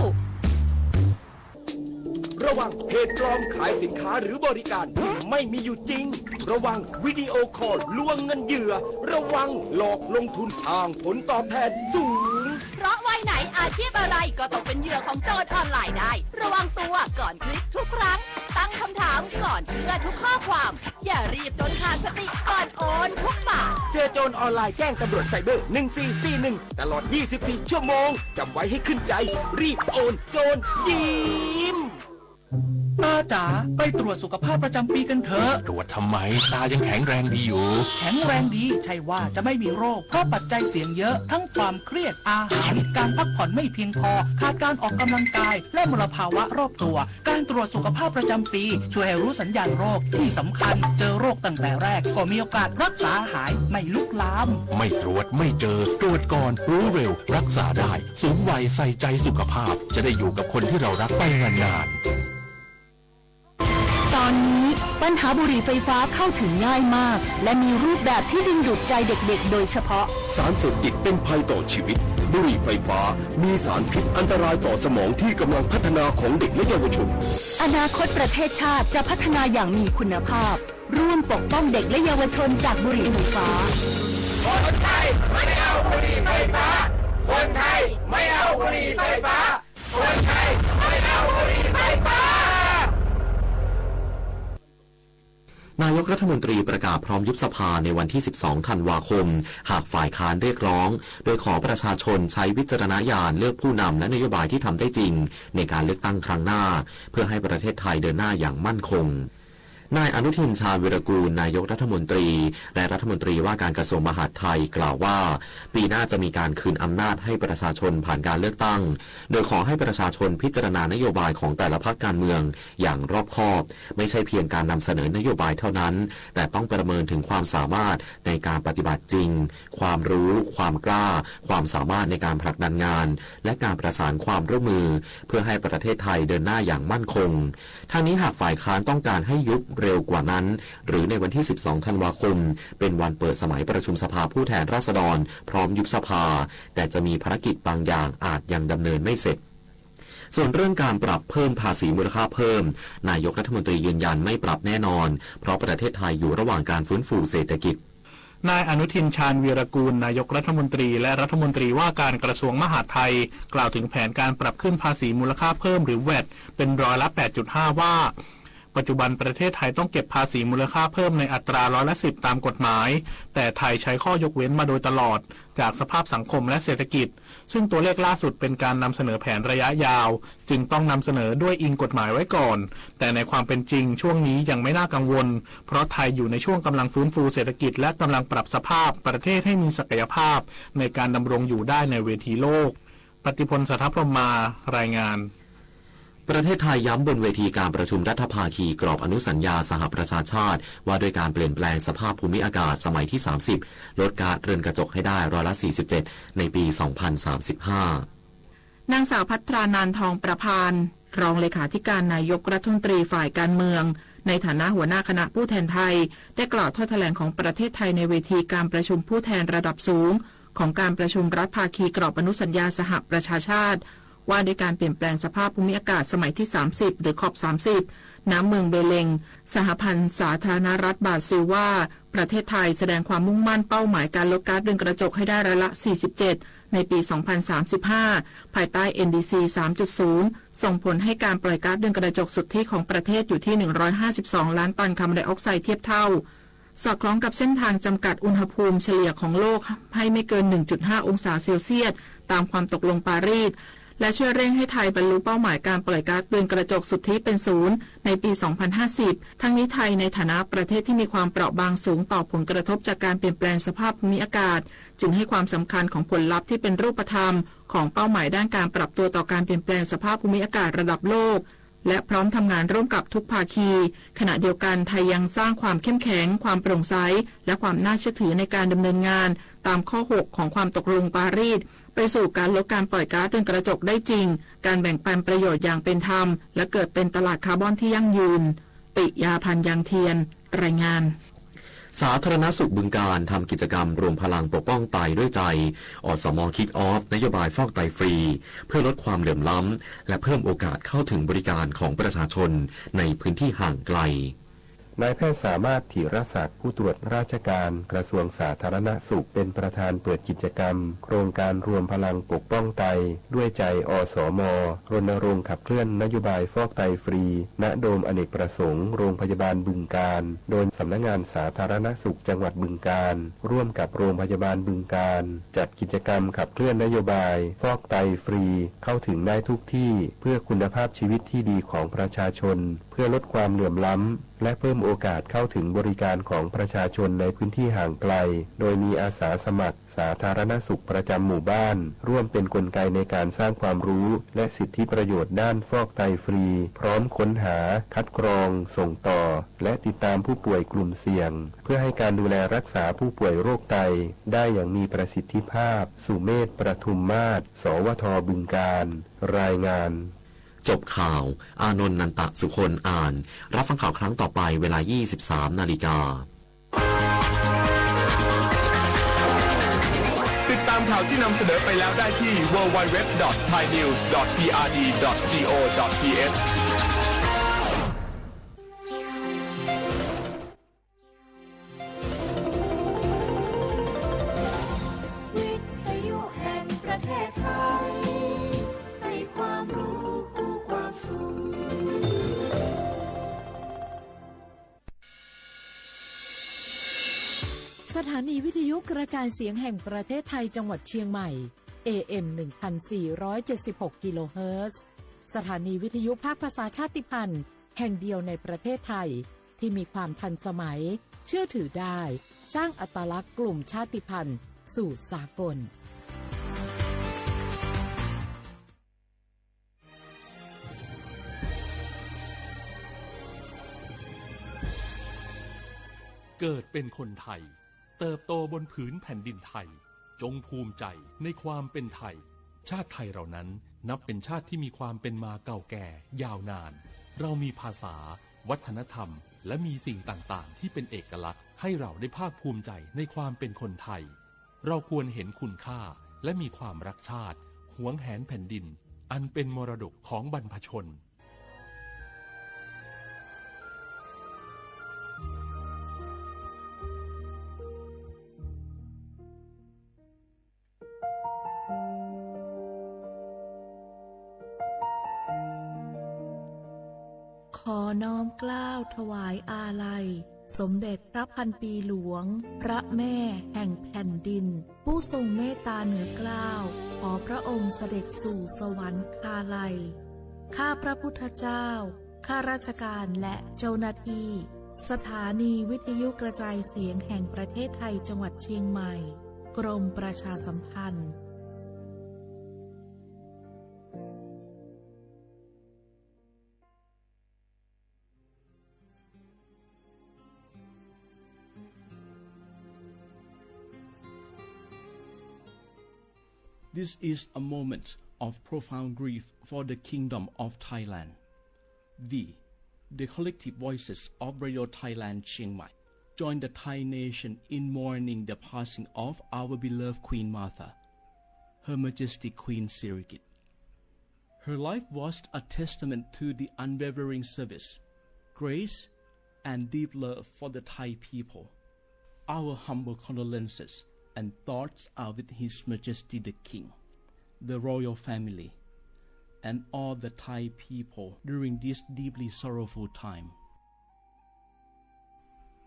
ระวังเพจปลอมขายสินค้าหรือบริการที่ไม่มีอยู่จริง ระวังวิดีโอคอลลวงเงินเหยื่อ ระวังหลอกลงทุนอ้างผลตอบแทนสูง เพราะวัยไหนอาชีพอะไรก็ตกเป็นเหยื่อของโจรออนไลน์ได้ ระวังตัวก่อนคลิกทุกครั้ง ตั้งคำถามก่อนเชื่อทุกข้อความ อย่ารีบจนขาดสติก่อนโอนทุกบาท เจอโจรออนไลน์แจ้งตำรวจไซเบอร์ หนึ่งสี่สี่หนึ่ง ตลอด ยี่สิบสี่ ชั่วโมง จำไว้ให้ขึ้นใจ รีบโอน โจรยิ้ม ตาจ๋า ไปตรวจสุขภาพประจำปีกันเถอะ ตรวจทำไม ตายังแข็งแรงดีอยู่ แข็งแรงดี ใช่ว่าจะไม่มีโรค เพราะปัจจัยเสี่ยงเยอะ ทั้งความเครียด อาหาร การพักผ่อนไม่เพียงพอ ขาดการออกกำลังกาย และมลภาวะรอบตัว การตรวจสุขภาพประจำปี ช่วยให้รู้สัญญาณโรค ที่สำคัญ เจอโรคตั้งแต่แรก ก็มีโอกาสรักษาหาย ไม่ลุกลาม ไม่ตรวจไม่เจอ ตรวจก่อน รู้เร็ว รักษาได้ สูงวัยใส่ใจสุขภาพ จะได้อยู่กับคนที่เรารักไปนานๆ ตอนนี้ปัญหาบุหรี่ไฟฟ้าเข้าถึงง่ายมาก และมีรูปแบบที่ดึงดูดใจเด็กๆ โดยเฉพาะ สารเสพติดเป็นภัยต่อชีวิต บุหรี่ไฟฟ้ามีสารพิษอันตรายต่อสมองที่กำลังพัฒนาของเด็กและเยาวชน อนาคตประเทศชาติจะพัฒนาอย่างมีคุณภาพ ร่วมปกป้องเด็กและเยาวชนจากบุหรี่ไฟฟ้า คนไทยไม่เอาบุหรี่ไฟฟ้า คนไทยไม่เอาบุหรี่ไฟฟ้า คนไทยไม่เอาบุหรี่ไฟฟ้า นายกรัฐมนตรีประกาศพร้อมยุบสภาในวันที่ สิบสอง ธันวาคม หากฝ่ายค้านเรียกร้อง โดยขอประชาชนใช้วิจารณญาณเลือกผู้นำและนโยบายที่ทำได้จริง ในการเลือกตั้งครั้งหน้า เพื่อให้ประเทศไทยเดินหน้าอย่างมั่นคง นายอนุทิน ชาญวีรกูร นายกรัฐมนตรี และรัฐมนตรีว่าการกระทรวงมหาดไทยกล่าวว่า ปีหน้าจะมีการคืนอำนาจให้ประชาชนผ่านการเลือกตั้ง โดยขอให้ประชาชนพิจารณานโยบายของแต่ละพรรคการเมืองอย่างรอบคอบ ไม่ใช่เพียงการนำเสนอนโยบายเท่านั้น แต่ต้องประเมินถึงความสามารถในการปฏิบัติจริง ความรู้ ความกล้า ความสามารถในการผลักดันงาน และการประสานความร่วมมือ เพื่อให้ประเทศไทยเดินหน้าอย่างมั่นคง ทั้งนี้หากฝ่ายค้านต้องการให้ยุบเร็วกว่านั้น หรือในวันที่ สิบสอง ธันวาคม เป็นวันเปิดสมัยประชุมสภาผู้แทนราษฎร พร้อมยุบสภา แต่จะมีภารกิจบางอย่างอาจยังดำเนินไม่เสร็จ ส่วนเรื่องการปรับเพิ่มภาษีมูลค่าเพิ่ม นายกรัฐมนตรียืนยันไม่ปรับแน่นอน เพราะประเทศไทยอยู่ระหว่างการฟื้นฟูเศรษฐกิจ นายอนุทิน ชาญวีรกูร นายกรัฐมนตรี และรัฐมนตรีว่าการกระทรวงมหาดไทย กล่าวถึงแผนการปรับขึ้นภาษีมูลค่าเพิ่มหรือ แวต เป็นร้อยละ แปดจุดห้า ว่า ปัจจุบันประเทศไทยต้องเก็บภาษีมูลค่าเพิ่มในอัตราร้อยละ สิบ ตามกฎหมาย แต่ไทยใช้ข้อยกเว้นมาโดยตลอด จากสภาพสังคมและเศรษฐกิจ ซึ่งตัวเลขล่าสุดเป็นการนำเสนอแผนระยะยาว จึงต้องนำเสนอด้วยอิงกฎหมายไว้ก่อน แต่ในความเป็นจริงช่วงนี้ยังไม่น่ากังวล เพราะไทยอยู่ในช่วงกำลังฟื้นฟูเศรษฐกิจ และกำลังปรับสภาพประเทศให้มีศักยภาพในการดำรงอยู่ได้ในเวทีโลก ปฏิพล สัทธพรหมมา รายงาน ประเทศไทยย้ำบนเวทีการประชุมรัฐภาคีกรอบอนุสัญญาสหประชาชาติ ว่าด้วยการเปลี่ยนแปลงสภาพภูมิอากาศสมัยที่ สามสิบ ลดก๊าซเรือนกระจกให้ได้ร้อยละ สี่สิบเจ็ด ในปี สองพันสามสิบห้า นางสาวภัทรานันท์ ทองประพาน รองเลขาธิการนายกรัฐมนตรีฝ่ายการเมือง ในฐานะหัวหน้าคณะผู้แทนไทย ได้กล่าวถ้อยแถลงของประเทศไทยในเวทีการประชุมผู้แทนระดับสูง ของการประชุมรัฐภาคีกรอบอนุสัญญาสหประชาชาติ ว่าด้วยการเปลี่ยนแปลงสภาพภูมิอากาศสมัยที่ สามสิบ หรือ คอป สามสิบ ณ เมืองเบเลง สหพันธ์สาธารณรัฐบราซิล ว่า ประเทศไทยแสดงความมุ่งมั่นเป้าหมายการลดก๊าซเรือนกระจกให้ได้ร้อยละ สี่สิบเจ็ด ในปี สองพันสามสิบห้า ภายใต้ เอ็น ดี ซี สามจุดศูนย์ ส่งผลให้การปล่อยก๊าซเรือนกระจกสุทธิของประเทศอยู่ที่ หนึ่งร้อยห้าสิบสอง ล้านตันคาร์บอนไดออกไซด์เทียบเท่า สอดคล้องกับเส้นทางจำกัดอุณหภูมิเฉลี่ยของโลกให้ไม่เกิน หนึ่งจุดห้า องศาเซลเซียส ตามความตกลงปารีส และช่วยเร่งให้ไทยบรรลุเป้าหมายการปล่อยก๊าซเรือนกระจกสุทธิเป็นศูนย์ในปี สองพันห้าสิบ ทั้งนี้ไทยในฐานะประเทศที่มีความเปราะบางสูงต่อผลกระทบจากการเปลี่ยนแปลงสภาพภูมิอากาศ จึงให้ความสำคัญของผลลัพธ์ที่เป็นรูปธรรมของเป้าหมายด้านการปรับตัวต่อการเปลี่ยนแปลงสภาพภูมิอากาศระดับโลก และพร้อมทำงานร่วมกับทุกภาคี ขณะเดียวกันไทยยังสร้างความเข้มแข็ง ความโปร่งใส และความน่าเชื่อถือในการดำเนินงาน ตามข้อ หก ของความตกลงปารีส ไปสู่การลดการปล่อยก๊าซเรือนกระจกได้จริง การแบ่งปันประโยชน์อย่างเป็นธรรม และเกิดเป็นตลาดคาร์บอนที่ยั่งยืน ปิยาพันธ์ ยางเทียน รายงาน สาธารณสุขบึงกาฬทำกิจกรรมรวมพลังปกป้องไตด้วยใจ อสม Kick Off นโยบายฟอกไตฟรี เพื่อลดความเหลื่อมล้ำ และเพิ่มโอกาสเข้าถึงบริการของประชาชนในพื้นที่ห่างไกล นายแพทย์สามารถ ธีรศักดิ์ ผู้ตรวจราชการกระทรวงสาธารณสุข เป็นประธานเปิดกิจกรรม โครงการรวมพลังปกป้องไตด้วยใจ อสม รณรงค์ขับเคลื่อนนโยบายฟอกไตฟรี ณ โดมอเนกประสงค์ โรงพยาบาลบึงกาฬ โดยสำนักงานสาธารณสุขจังหวัดบึงกาฬ ร่วมกับโรงพยาบาลบึงกาฬ จัดกิจกรรมขับเคลื่อนนโยบายฟอกไตฟรี เข้าถึงได้ทุกที่ เพื่อคุณภาพชีวิตที่ดีของประชาชน เพื่อลดความเหลื่อมล้ำ และเพิ่มโอกาสเข้าถึงบริการของประชาชนในพื้นที่ห่างไกล โดยมีอาสาสมัครสาธารณสุขประจำหมู่บ้าน ร่วมเป็นกลไกในการสร้างความรู้ และสิทธิประโยชน์ด้านฟอกไตฟรี พร้อมค้นหา คัดกรอง ส่งต่อ และติดตามผู้ป่วยกลุ่มเสี่ยง เพื่อให้การดูแลรักษาผู้ป่วยโรคไตได้อย่างมีประสิทธิภาพ สุเมธ ประทุมมาศ สวท บึงกาฬ รายงาน จบข่าว อานนท์ นันตะสุคน อ่าน รับฟังข่าวครั้งต่อไปเวลา ยี่สิบสาม นาฬิกา ติดตามข่าวที่นำเสนอไปแล้วได้ที่ ดับเบิลยู ดับเบิลยู ดับเบิลยู ดอท ไทยนิวส์ ดอท พีอาร์ดี ดอท จีโอ ดอท ทีเอช วิทยุแห่งประเทศไทย ให้ความรู้คู่ความสุข สถานีวิทยุกระจายเสียงแห่งประเทศไทยจังหวัดเชียงใหม่ เอ เอ็ม หนึ่งพันสี่ร้อยเจ็ดสิบหก กิโลเฮิรตซ์ สถานีวิทยุภาคภาษาชาติพันธุ์แห่งเดียวในประเทศไทย ที่มีความทันสมัย เชื่อถือได้ สร้างอัตลักษณ์กลุ่มชาติพันธุ์สู่สากล เกิดเป็นคนไทย เติบโตบนผืนแผ่นดินไทย จงภูมิใจในความเป็นไทย ชาติไทยเรานั้นนับเป็นชาติที่มีความเป็นมาเก่าแก่ยาวนาน เรามีภาษา วัฒนธรรม และมีสิ่งต่างๆ ที่เป็นเอกลักษณ์ ให้เราได้ภาคภูมิใจในความเป็นคนไทย เราควรเห็นคุณค่า และมีความรักชาติ หวงแหนแผ่นดิน อันเป็นมรดกของบรรพชน ขอน้อมเกล้าถวายอาลัย สมเด็จพระพันปีหลวง พระแม่แห่งแผ่นดิน ผู้ทรงเมตตาเหนือเกล้า ขอพระองค์เสด็จสู่สวรรคาลัย ข้าพระพุทธเจ้า ข้าราชการและเจ้าหน้าที่ สถานีวิทยุกระจายเสียงแห่งประเทศไทยจังหวัดเชียงใหม่ กรมประชาสัมพันธ์ This is a moment of profound grief for the Kingdom of Thailand. We, the collective voices of Radio Thailand Chiang Mai, join the Thai nation in mourning the passing of our beloved Queen Mother, Her Majesty Queen Sirikit. Her life was a testament to the unwavering service, grace, and deep love for the Thai people. Our humble condolences and thoughts are with His Majesty the King, the royal family, and all the Thai people during this deeply sorrowful time.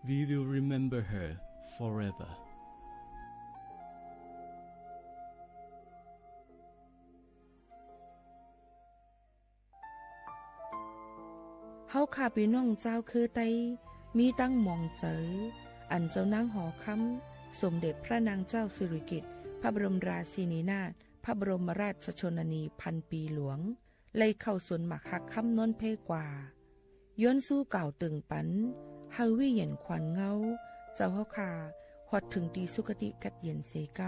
We will remember her forever. เฮาข้าปี้น้องจาวเครือไต มีตังหมองเจอ อันเจ้านางหอคำ สมเด็จพระนางเจ้าสิริกิติ์ พระบรมราชินีนาถ พระบรมราชชนนีพันปีหลวง ไล่เข้าสวนหมากฮักคำนนท์แพร่กว่า ย้อนสู้กล่าวเติ่งปัน หื้อวิเย็นขวัญเงา เจ้าเฮาข้า ฮอดเถิงตี้สุคติกั๊ดเย็นเสก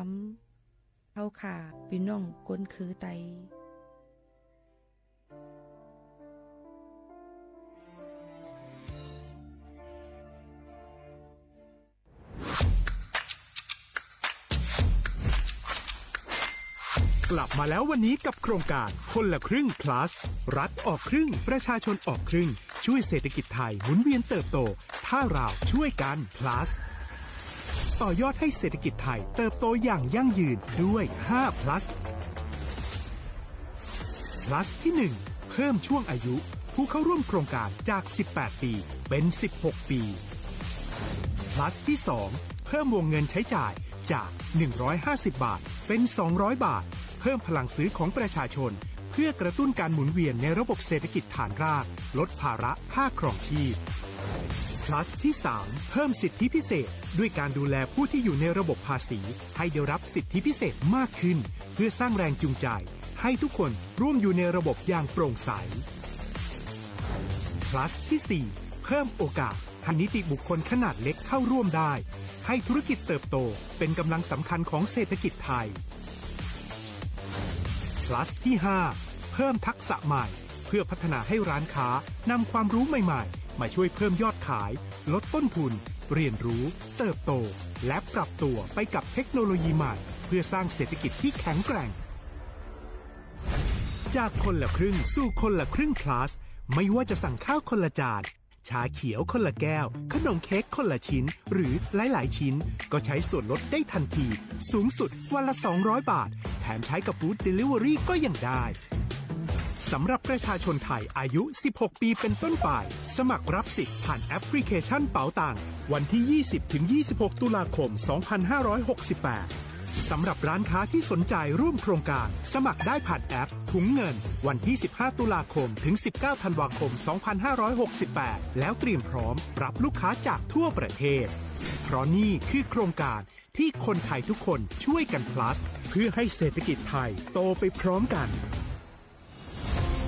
ำ เฮาข้าปี้น้องคนเครือไต กลับมาแล้ววันนี้กับโครงการคนละครึ่ง plus รัฐออกครึ่ง ประชาชนออกครึ่ง ช่วยเศรษฐกิจไทยหมุนเวียนเติบโต ถ้าเราช่วยกัน plus ต่อยอดให้เศรษฐกิจไทยเติบโตอย่างยั่งยืนด้วย ห้า plus plus ที่หนึ่ง เพิ่มช่วงอายุผู้เข้าร่วมโครงการจาก สิบแปด ปี เป็น สิบหก ปี plus ที่สอง เพิ่มวงเงินใช้จ่ายจาก หนึ่งร้อยห้าสิบ บาท เป็น สองร้อย บาท เพิ่มพลังซื้อของประชาชน เพื่อกระตุ้นการหมุนเวียนในระบบเศรษฐกิจฐานราก ลดภาระค่าครองชีพ plus ที่สาม เพิ่มสิทธิพิเศษ ด้วยการดูแลผู้ที่อยู่ในระบบภาษี ให้ได้รับสิทธิพิเศษมากขึ้น เพื่อสร้างแรงจูงใจ ให้ทุกคนร่วมอยู่ในระบบอย่างโปร่งใส plus ที่สี่ เพิ่มโอกาสให้นิติบุคคลขนาดเล็กเข้าร่วมได้ ให้ธุรกิจเติบโตเป็นกำลังสำคัญของเศรษฐกิจไทย plus ที่ห้า เพิ่มทักษะใหม่ เพื่อพัฒนาให้ร้านค้านำความรู้ใหม่ๆ มาช่วยเพิ่มยอดขาย ลดต้นทุน เรียนรู้ เติบโต และปรับตัวไปกับเทคโนโลยีใหม่ เพื่อสร้างเศรษฐกิจที่แข็งแกร่ง จากคนละครึ่งสู่คนละครึ่ง plus ไม่ว่าจะสั่งข้าวคนละจาน ชาเขียวคนละแก้ว ขนมเค้กคนละชิ้น หรือหลายๆ ชิ้น ก็ใช้ส่วนลดได้ทันที สูงสุดวันละ สองร้อย บาท แถมใช้กับ food delivery ก็ยังได้ สำหรับประชาชนไทยอายุ สิบหก ปีเป็นต้นไป สมัครรับสิทธิ์ผ่านแอปพลิเคชันเป๋าตัง วันที่ ยี่สิบ ถึง ยี่สิบหก ตุลาคม สองพันห้าร้อยหกสิบแปด สำหรับร้านค้าที่สนใจร่วมโครงการ สมัครได้ผ่านแอปถุงเงิน วันที่ สิบห้า ตุลาคม ถึง สิบเก้า ธันวาคม สองพันห้าร้อยหกสิบแปด แล้วเตรียมพร้อมรับลูกค้าจากทั่วประเทศ เพราะนี่คือโครงการ ที่คนไทยทุกคนช่วยกัน plus เพื่อให้เศรษฐกิจไทยโตไปพร้อมกัน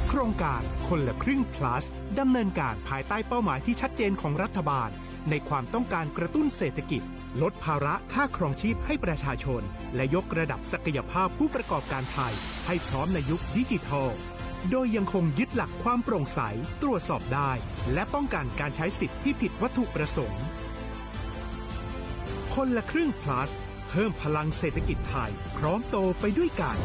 โครงการคนละครึ่ง plus ดำเนินการภายใต้เป้าหมายที่ชัดเจนของรัฐบาล ในความต้องการกระตุ้นเศรษฐกิจ ลดภาระค่าครองชีพให้ประชาชน และยกระดับศักยภาพผู้ประกอบการไทย ให้พร้อมในยุคดิจิทัล โดยยังคงยึดหลักความโปร่งใส ตรวจสอบได้ และป้องกันการใช้สิทธิ์ที่ผิดวัตถุประสงค์ คนละครึ่ง plus เพิ่มพลังเศรษฐกิจไทย พร้อมโตไปด้วยกัน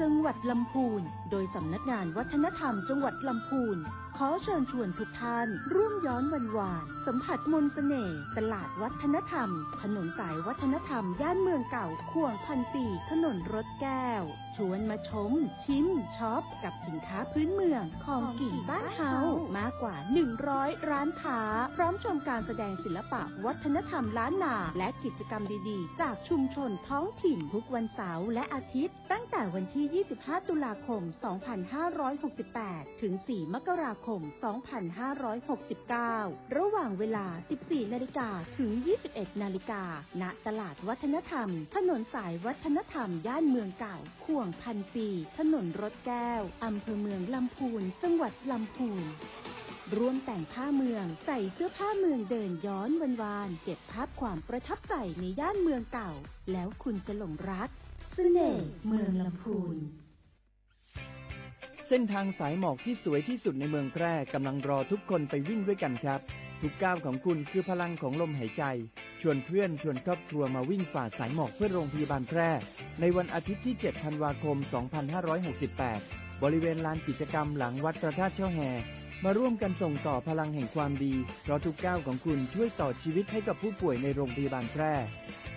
จังหวัดลำพูน โดยสำนักงานวัฒนธรรมจังหวัดลำพูน ขอเชิญชวนทุกท่านร่วมย้อนวันวาน สัมผัสมนต์เสน่ห์ ตลาดวัฒนธรรม ถนนสายวัฒนธรรม ย่านเมืองเก่า ข่วงพันปี ถนนรถแก้ว ชวนมาชม ชิม ช็อป กับสินค้าพื้นเมือง ของกิ๋นบ้านเฮา มากกว่า หนึ่งร้อย ร้านค้า พร้อมชมการแสดงศิลปะวัฒนธรรมล้านนา และกิจกรรมดีๆ จากชุมชนท้องถิ่น ทุกวันเสาร์และอาทิตย์ ตั้งแต่วันที่ ยี่สิบห้า ตุลาคม สองพันห้าร้อยหกสิบแปด ถึง สี่ มกราคม สองพันห้าร้อยหกสิบเก้า ระหว่างเวลา สิบสี่ นาฬิกา ถึง ยี่สิบเอ็ด นาฬิกา ณ ตลาดวัฒนธรรม ถนนสายวัฒนธรรม ย่านเมืองเก่า ข่วงพันปี ถนนรถแก้ว อำเภอเมืองลำพูน จังหวัดลำพูน ร่วมแต่งผ้าเมือง ใส่เสื้อผ้าเมืองเดินย้อนวันวาน เก็บภาพความประทับใจในย่านเมืองเก่า แล้วคุณจะหลงรัก เสน่ห์เมืองลำพูน เส้นทางสายหมอกที่สวยที่สุดในเมืองแพร่กำลังรอทุกคนไปวิ่งด้วยกันครับ ทุกก้าวของคุณคือพลังของลมหายใจ ชวนเพื่อนชวนครอบครัวมาวิ่งฝ่าสายหมอกเพื่อโรงพยาบาลแพร่ ในวันอาทิตย์ที่ เจ็ด ธันวาคม สองพันห้าร้อยหกสิบแปด บริเวณลานกิจกรรมหลังวัดพระธาตุเจ้าแฮ มาร่วมกันส่งต่อพลังแห่งความดี เพราะทุกก้าวของคุณช่วยต่อชีวิตให้กับผู้ป่วยในโรงพยาบาลแพร่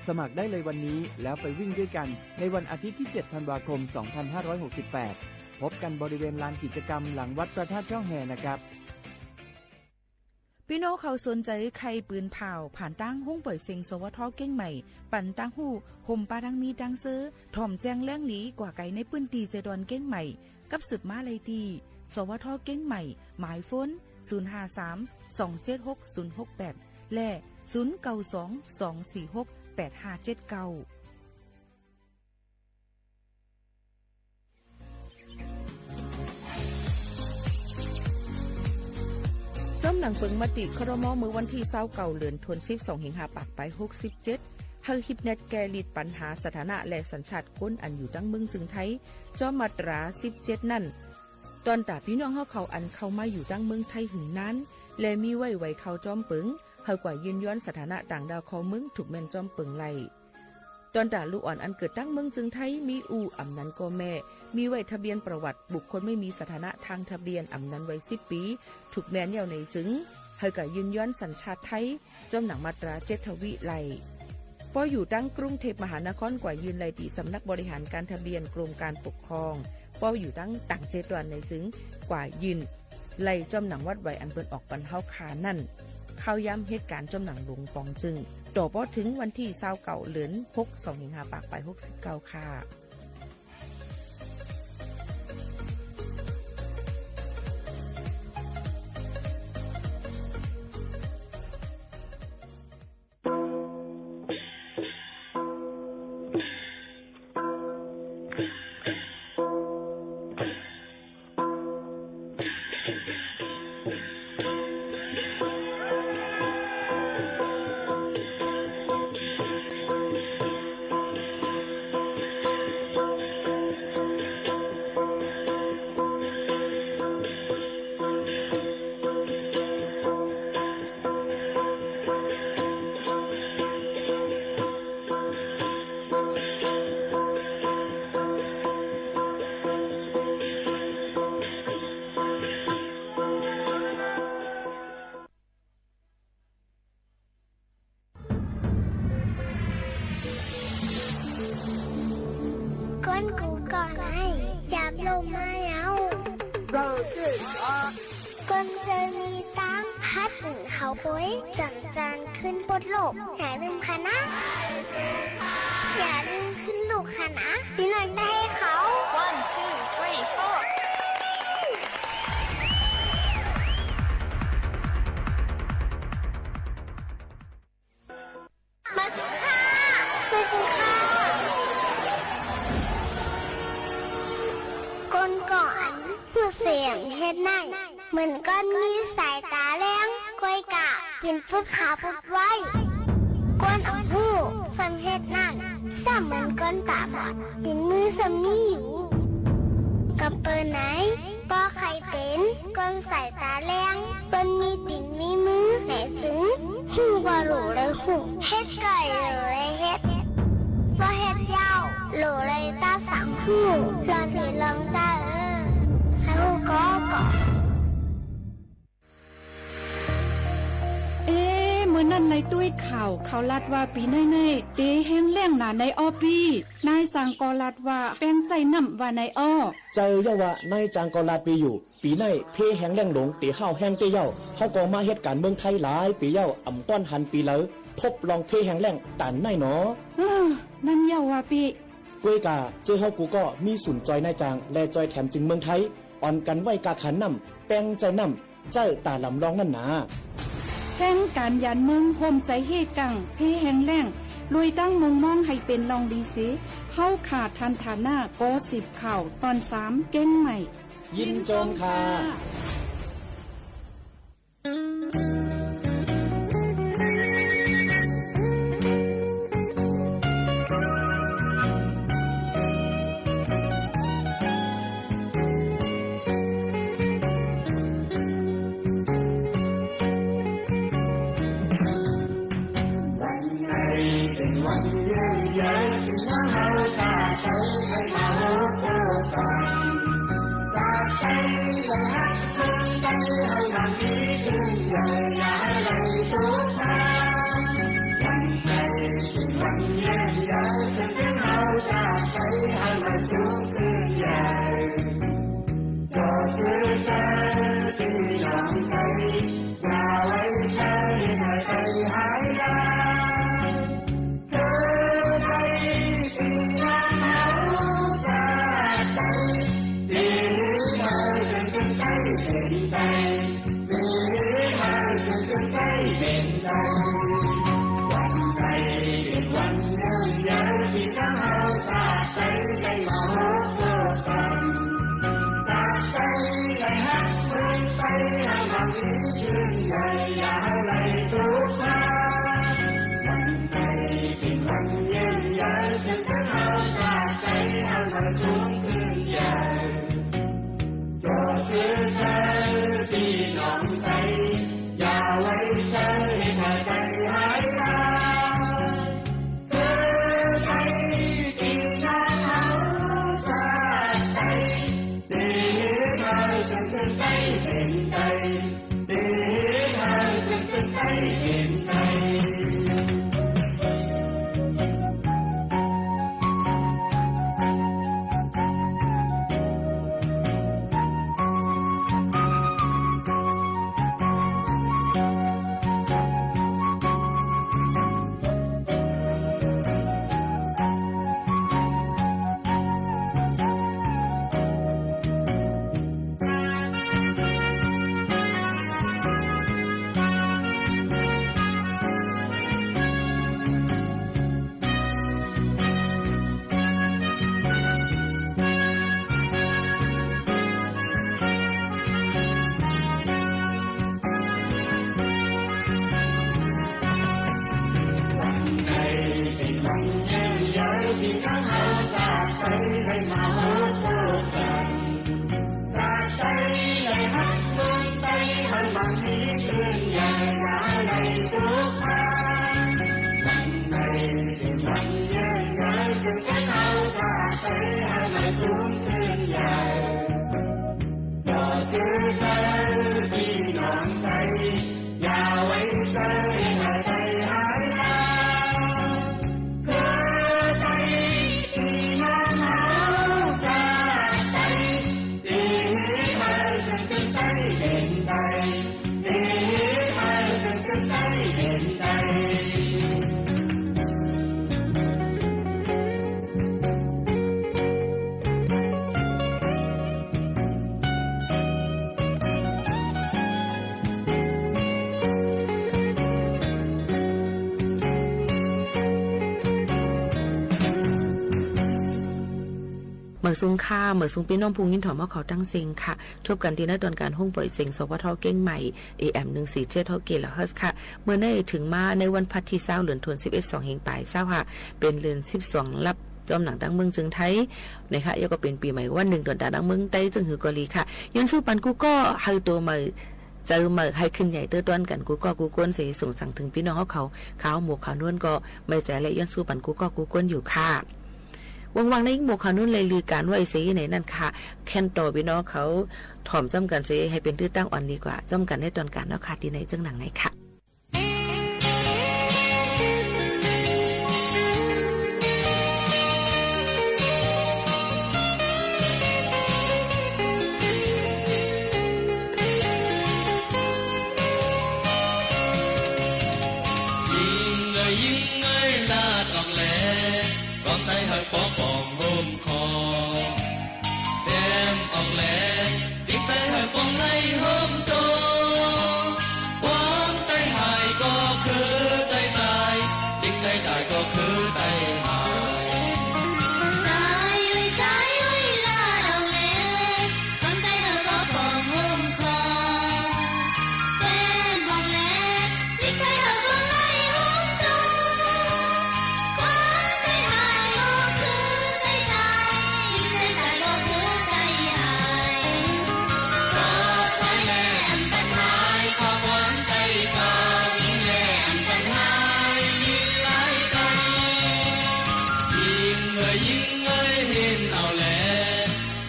สมัครได้เลยวันนี้แล้วไปวิ่งด้วยกันในวันอาทิตย์ที่ เจ็ด ธันวาคม สองพันห้าร้อยหกสิบแปด พบกันบริเวณลานกิจกรรมหลังวัดพระธาตุเจ้าแฮนะครับ ปี้น้องเขาสนใจ๋ใค่ปืนผ่าว ผ่านตางห้องป่วยเซ็ง สวท เก้งใหม่ ปั๋นตางฮู้ ห่มปาดังมีตางเซอ ถ่อมแจ้งแหลงหลีกว่าไก๋ในปื้นตี้เจดอนเก้งใหม่ กับสืบมาได้ตี้ สวท เก้งใหม่ หมายโฟน ศูนย์ ห้า สาม สอง เจ็ด หก ศูนย์ หก แปด และ ศูนย์ เก้า สอง สอง สี่ หก แปด ห้า เจ็ด เก้า จ้อมหนังเปิงมติ ครม. เมื่อวันตี้ ซาวเก้า เดือนธันวาคม สองพันห้าร้อยหกสิบเจ็ด หื้อฮิปเน็ตแก้ลิดปั๋ญหาสถานะและสัญชาติคนอันอยู่ตังเมืองจึงไทย จ้อมมาตรา สิบเจ็ด นั้น ตอนต๋าปี้น้องเฮาเขาอันเข้ามาอยู่ตังเมืองไทยหึงนาน และมีไว้ไหวเข้าจ้อมเปิง หื้อกว่ายื่นย้อนสถานะต่างด้าวเข้าเมือง ถูกแม่นจ้อมเปิงไล่ ตอนต๋าลูกอ่อนอันเกิดตังเมืองจึงไทย มีอู่อำนั้นก็แม่ มีไว้ทะเบียนประวัติบุคคลไม่มีสถานะทางทะเบียนอำนั้นไว้ สิบ ปี๋ ถูกแม่นแล้วในจึง หื้อกว่ายื่นย้อนสัญชาติไทย จ้อมหนังมาตรา เจ็ด ทวีไล่ ปออยู่ตังกรุงเทพมหานครกว่ายื่นไล่ตี้สำนักบริหารการทะเบียนกรมการปกครอง ปออยู่ตังต่างเจดอนในจึงกว่ายื่นไล่จ้อมหนังวัดไหวอันเปิ้นออกปั๋นเฮาคานั้น เข้าย้ำเหตุก๋ารณ์จ้อมหนังหลวงป๋องจึง ต่อปอเถิงวันตี้ ซาวเก้า เดือนธันวาคม สองพันห้าร้อยหกสิบเก้า ค่ะ ก่อนไหน หยาบลมมาแล้ว เจ้าเจ้าจ๋า คนเจอมีตังค์ ฮัดหนุนเขาโปย จ๋ำจานขึ้นปดโลก อย่าลืมค่ะนะ อย่าลืมขึ้นลูกค่ะนะ ปีหน้าได้เขา One, two, three, four. มาสิค่ะ มาสิค่ะ คนก่ออัน ผู้เสียงเฮ็ดได้ เหมือนก้อนมีสายต๋าแลง ก้อยก่า ติ่นปุดขาวปุดไว ก้อนอ่ำฮู้ ส่ำเฮ็ดได้ ส่ำเหมือนก้อนต๋าบอด ติ่นมือส่ำมีอยู่ กำเปินไหน ป้อใค่เป๋น ก้อนสายต๋าแลง เปิ้นมีติ่นมีมือ ไหนตึง ฮู้บ่หลูเลยฮู้ เฮ็ดก่อยหลูเลยเฮ็ด บ่เฮ็ดเย้า หลูเลยต้าสังฮู้ ลองสิลองจ้าเออ ใค่ฮู้ก่อก่อ เอ๊ะ เมื่อนั้นไล่ตุ้ยข่าว เขาลาดว่าปี๋ไหน้ๆ เตแฮงแล้งหนาในอ้อปี้ นายจ้างก็ลาดว่าแป้งใจ๊น้ำว่าในอ้อ เจ้าเย้าว่ะ นายจ้างก็ลาดปี้อยู่ ปี๋ไหน้เพแฮงแล้งหลง เตฮ้าวแฮงเต๊เย้า เฮาก็มาเฮ็ดก๋านเมืองไทยหลายปี๋เย้า อ่ำต้อนหันปี๋ใด พบลองเพแฮงแล้งต๋านไหน้หนอ เออ นั้นเย้าว่ะปี้ ก้อยก่า เจ้าเฮากูก็มีศูนย์จอยนายจ้าง และจอยแถมจึงเมืองไทย อ่อนกั๋นไหว้กาขานน้ำ แป้งใจ๊น้ำ เจ้าต๋าลำลองนั้นหนา แผนก๋านหยานเมืองฮ่วมใจ๋เฮ่กัง เพแฮงแล้ง ลุยตั้งมุมมองหื้อเป๋นลองดีเส เฮาข่าทันฐานะ กอสิบข่าว ต๋อนสาม เก้งใหม่ ยินจมค่ะ วันนี้เป๋นวันใหญ่ใหญ่ ตี้น้องเฮาจาดไตให้มาโฮโฮกั๋น จาดไตและฮักเมืองไต หื้อมันมีขึ้นใหญ่ อย่าหื้อไหลตกมา วันนี้เป๋นวันใหญ่ใหญ่ ซึ่งตี้น้องเฮาจาดไตให้มาสูงขึ้นใหญ่ ก็ซื่อเจ้าตี้น้องไต อย่าไว้ใจ๋หื้อไตหายลา เกอไตตี้น้องเฮาจาดไต ตี้หื้อไตซึ่งตึงไตเป๋นไต ตี้หื้อไตซึ่งตึงไตเป๋นไต วันนี้เป๋นวันใหญ่ใหญ่ ตี้น้องเฮาจาดไตได้มาโฮโฮกั๋น จาดไตและฮักเมืองไต หื้อมันมีขึ้นใหญ่ อย่าหื้อไหลตกมา วันนี้เป๋นวันใหญ่ใหญ่ ซึ่งตี้น้องเฮาจาดไตหื้อมันสูงขึ้นใหญ่ ก็ซื่อเจ้าตี้น้องไต อย่าไว้ใจ๋หื้อไตหายลา เกอไตตี้น้องเฮาจาดไต ตี้หื้อไตซึ่งตึงไตเป๋นไต ตี้หื้อไตซึ่งตึงไตเป๋นไต วันนี้เป๋นวันใหญ่ใหญ่ ตี้น้องเฮาจาดไต หมายสูงค่ะ หมายสูงปี้น้องผู้ยินถ่อมเฮาเขาตังเซ็งค่ะ ทบกั๋นตี้ในตอนก๋านห้องป่อยเสียง สวท เกียงใหม่ เอเอ็ม หนึ่งสี่เจ็ด หกกิโลเฮิรตซ์ค่ะ เมื่อนี้เถิงมาในวันพัดตี้ซาวเดือนธันวา สิบเอ็ด สองเฮงป๋ายซาวห้า เป๋นเดือนสิบสองลับ จอมหนังตังเมืองเจิงไทย นะคะ แล้วก็เป๋นปี๋ใหม่วันนึ่ง ต๋วนต๋าตังเมืองใต้ เจิงหื้อก็ดีค่ะ ย้อนสู้ปันกู้ก้อ หื้อตั๋วใหม่ เจิงใหม่ หื้อขึ้นใหญ่เตื้อต้านกั๋นกู้ก้อกู้คนเส ส่งสังเถิงปี้น้องเฮาเขา ข่าวหมวกข่าวน้นก็ไม่แจ๋แล ย้อนสู้ปันกู้ก้อกู้คนอยู่ค่ะ ว่างๆ ในหมวกข่าวน้นเลยลือก๋านไว้เสในนั้นค่ะ แค่นต่อปี้น้องเขา ถ่อมจ้อมกั๋นเส หื้อเป๋นตื้อตั้งอ่อนดีกว่า จ้อมกั๋นในตอนก๋านเนาะค่ะ ตี้ไหนเจิงหนังไหนค่ะ ยิงเอ๋ย ยิงเอ๋ย ลาดออกแล กำใต้หื้อปอป่องโฮมคอ แต้มออกแล ปิ๊กใต้หื้อป่องในโฮมโต ความใต้หายก็คือใต้ต๋าย ปิ๊กใต้ต๋ายก็คือใต้หาย ใจ๋เอ๋ย ใจ๋เอ๋ย ลาดออกแล กำใต้หื้อปอป่องโฮมคอ แต้มออกแล ปิ๊กใต้หื้อป่องในโฮมโต ความใต้หายก็คือใต้ต๋าย ปิ๊กใต้ต๋ายก็คือใต้หาย ก็ใจ๋แลอันปันหาย ข้อความใต้ต๋าย ยิงแลอันปันหาย ยิงหลายใต้ ยิงเอ๋ย ยิงเอ๋ย เห็นเอาแล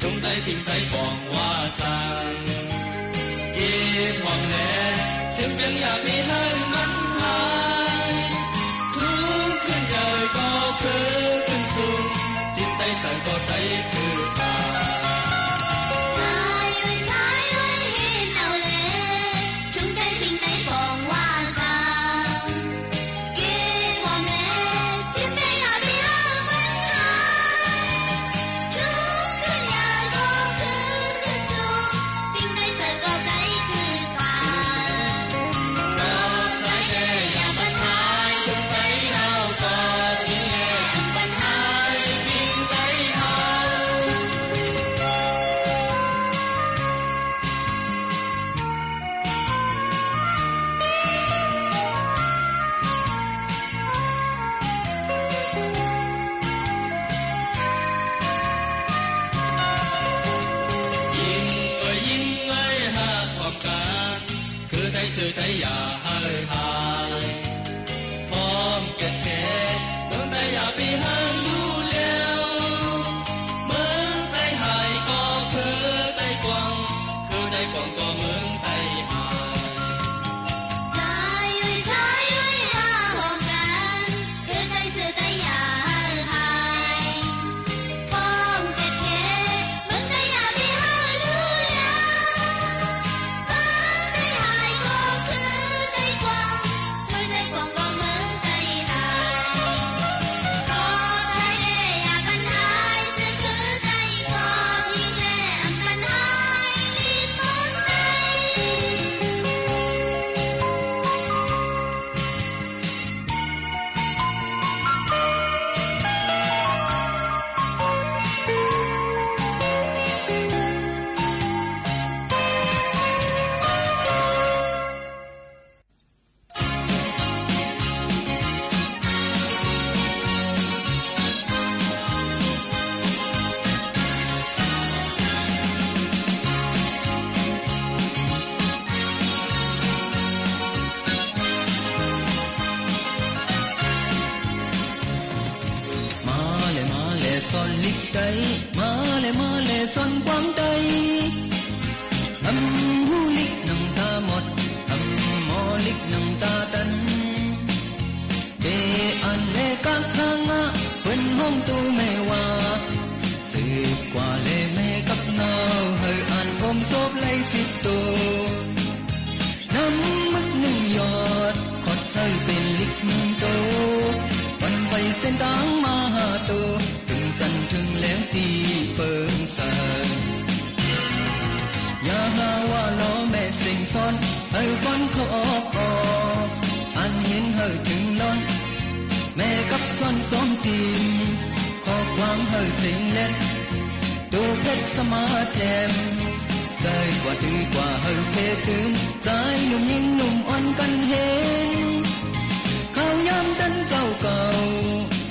ทุ่งใต้ ทิ้งใต้ป่องว่าสัง เก็บหอมแล ซึ่งเปียงอย่าไปหื้อมันหาย ทุ่งขึ้นใหญ่ก็คือขึ้นสูง ทิ้งใต้สังก็ใต้คือป่า ใจ๋เอ๋ย ใจ๋เอ๋ย เห็นเอาแล ทุ่งใต้ ทิ้งใต้ป่องว่าสัง เก็บหอมแล สิ้นแป้งอย่าไปหื้อมันหาย ทุ่งขึ้นใหญ่ก็คือขึ้นสูง ทิ้งใต้สันก็ใต้คือป่า ก็ใจ๋แลอย่าปันหาย ทุ่งใต้เฮาก็ทิ้งแลอันปันหาย ทิ้งใต้เฮา ยิงเอ๋ย ยิงเอ๋ย ฮักพร้อมกั๋น คือใต้จื้อใต้อย่าหื้อหาย พร้อมเก็บเขต เมืองใต้อย่าไปหื้อลู่แล้ว เมืองใต้หายก็คือใต้กว้าง คือใต้กว้างก็เมืองใต้หาย ใจ๋เอ๋ย ใจ๋เอ๋ย ฮักพร้อมกั๋น คือใต้จื้อใต้อย่าหื้อหาย พร้อมเก็บเขต เมืองใต้อย่าไปหื้อลู่แล้ว เมืองใต้หายก็คือใต้กว้าง เมืองใต้กว้างก็เมืองใต้หาย ก็ใจ๋แลอย่าปันหาย จื้อคือใต้กว้าง ยิงแลอันปันหาย ลิดเมืองใต้ มาแล มาแล สอนลิกไต มาแล มาแล สอนกวางไต อำฮู้ลิกนังต๋าหมด อำหมอลิกนังต๋าตัน เบอันเลกะหางะ เปิ้นฮ้องตูแม่ว่า สืบกว่าแลแม่กับน้าว หื้ออันอมศพไหลสิบโต น้ำมึกนึ่งหยอด ขอดหื้อเป๋นลิกนึ่งโต วันไปเส้นตางมาห้าโต ตึงจันทน์เถิงแหลงตี้เปิงใส อย่าหาว่าลอม สมาแถม ใจ๋กว่าตื้อกว่าหื้อเพตึง จายหนุ่มญิงหนุ่มอ่อนกั๋นเห็น เข้ายามตันเจ้าเก่า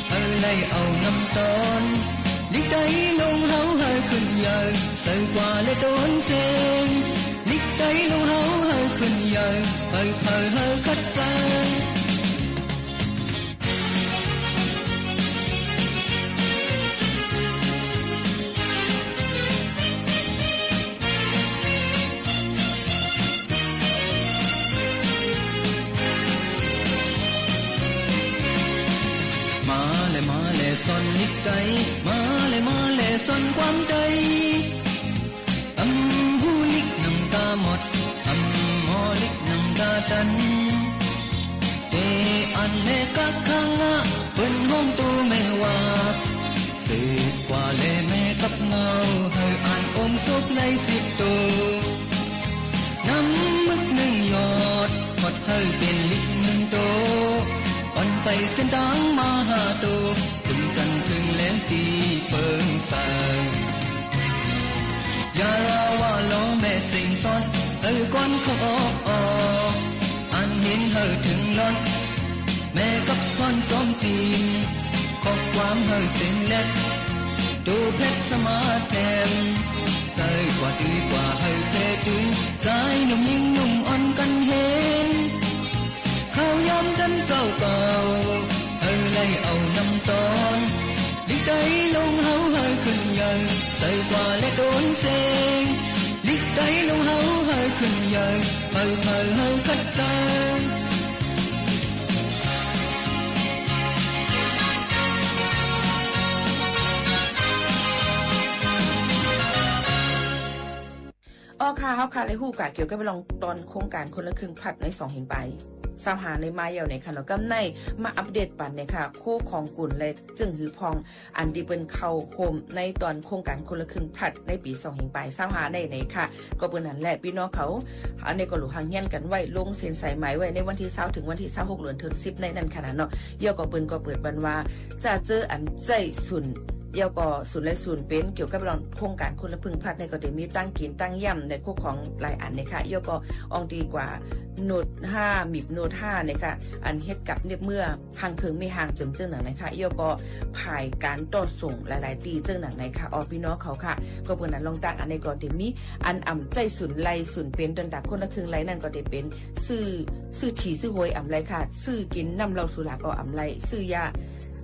หื้อไล่เอานำต๋อน หลีกไตลุงเฮาหื้อขึ้นใหญ่ ใส่กว่าและต๋นเซง หลีกไตลุงเฮาหื้อขึ้นใหญ่ ใผๆหื้อขัดใจ๋ มาแลมาแลสอนหลีกไต มาแลมาแลสอนความไต อำฮู้หลีกหนังต๋าหมด อำม่อหลีกหนังต๋าตัน เต๋อันแม่กั๊กข้างอะ เปิ้นฮ้องโตแม่ว่า สืบกว่าแลแม่กับเหง้า หื้ออ่านองค์สบไล่สิบโต น้ำมึกนึ่งหยอด ฮอดหื้อเป๋นหลีกนึ่งโต อ่อนไปเส้นต๋างมาห้าโต จุ่มจันทน์เถิงแหลมตี้เปิ้งใส่ อย่าว่าลอแม่เซ็งสอน หื้อก่อนขอออก อันเห็นหื้อเถิงล่อน แม่กับสอนจอมจีน ข้อความหื้อเส้นแลด โตแพทย์สมาแถม ใจ๋กว่าตื้อกว่าหื้อเพตึง จายหนุ่มญิงหนุ่มอ่อนกั๋นเห็น เข้ายามตันเจ้าเก่า หื้อไล่เอานำต๋อน หลีกไตลุงเฮาหื้อขึ้นใหญ่ ใส่กว่าและต๋นเซง หลีกไตลุงเฮาหื้อขึ้นใหญ่ ใผๆหื้อขัดใจ๋ อ้อค่ะ เฮาค่ะ ได้ฮู้กาเกี่ยวกับเรื่องต๋อนโครงก๋านคนละครึ่งพลัดในสองเหียงป๋ายซาวห้าในมาเยี่ยวเนี่ยค่ะเนาะ กำในมาอัปเดตปันเนี่ยค่ะ คู่ของกุ๋นและจึงหือพอง อันตี้เปิ้นเข้าฮ่มในต๋อนโครงก๋านคนละครึ่งพลัดในปี๋สองเหียงป๋ายซาวห้าในเนี่ยค่ะ ก็เปิ้นหั้นแหละ ปี้น้องเขา อันนี้ก็หลู่หังเฮียนกั๋นไว้ ลงเส้นสายหมายไว้ในวันตี้ซาวเถิงวันตี้ซาวหก เดือนเดือนสิบในนั้นค่ะนะเนาะ เยี่ยวก็เปิ้นก็เปิดปันว่า จะเจออันใจ๊สุน เยี่ยวก็สุนและสุนเป๋นเกี่ยวกับเรื่องโครงก๋านคนละครึ่งพลัดเนี่ยก็จะมีตังกิ๋นตังย่ำในคู่ของหลายอันเนี่ยค่ะ เยี่ยวก็อ่องตี้กว่าโนดห้า หมีบโนดห้าเนี่ยค่ะ อันเฮ็ดกับเนียบเมื่อ หังเคิงไม่หังเจิมเจ้าหนังในค่ะ เยี่ยวก็ผ่ายก๋านต่อส่งหลายๆ ตี้เจ้าหนังในค่ะ อ้อปี้น้องเขาค่ะ ก็เปิ้นนั้นลองตั้งอันนี้ก็จะมี อันอ่ำใจ๊สุนไล่สุนเป๋นต๋อนต๋าคนละครึ่งไล่นั่นก็จะเป๋น ซื้อ ซื้อถี่ซื้อหวยอ่ำไล่ค่ะ ซื้อกิ๋นน้ำเหล้าสุราก็อ่ำไล่ ซื้อยา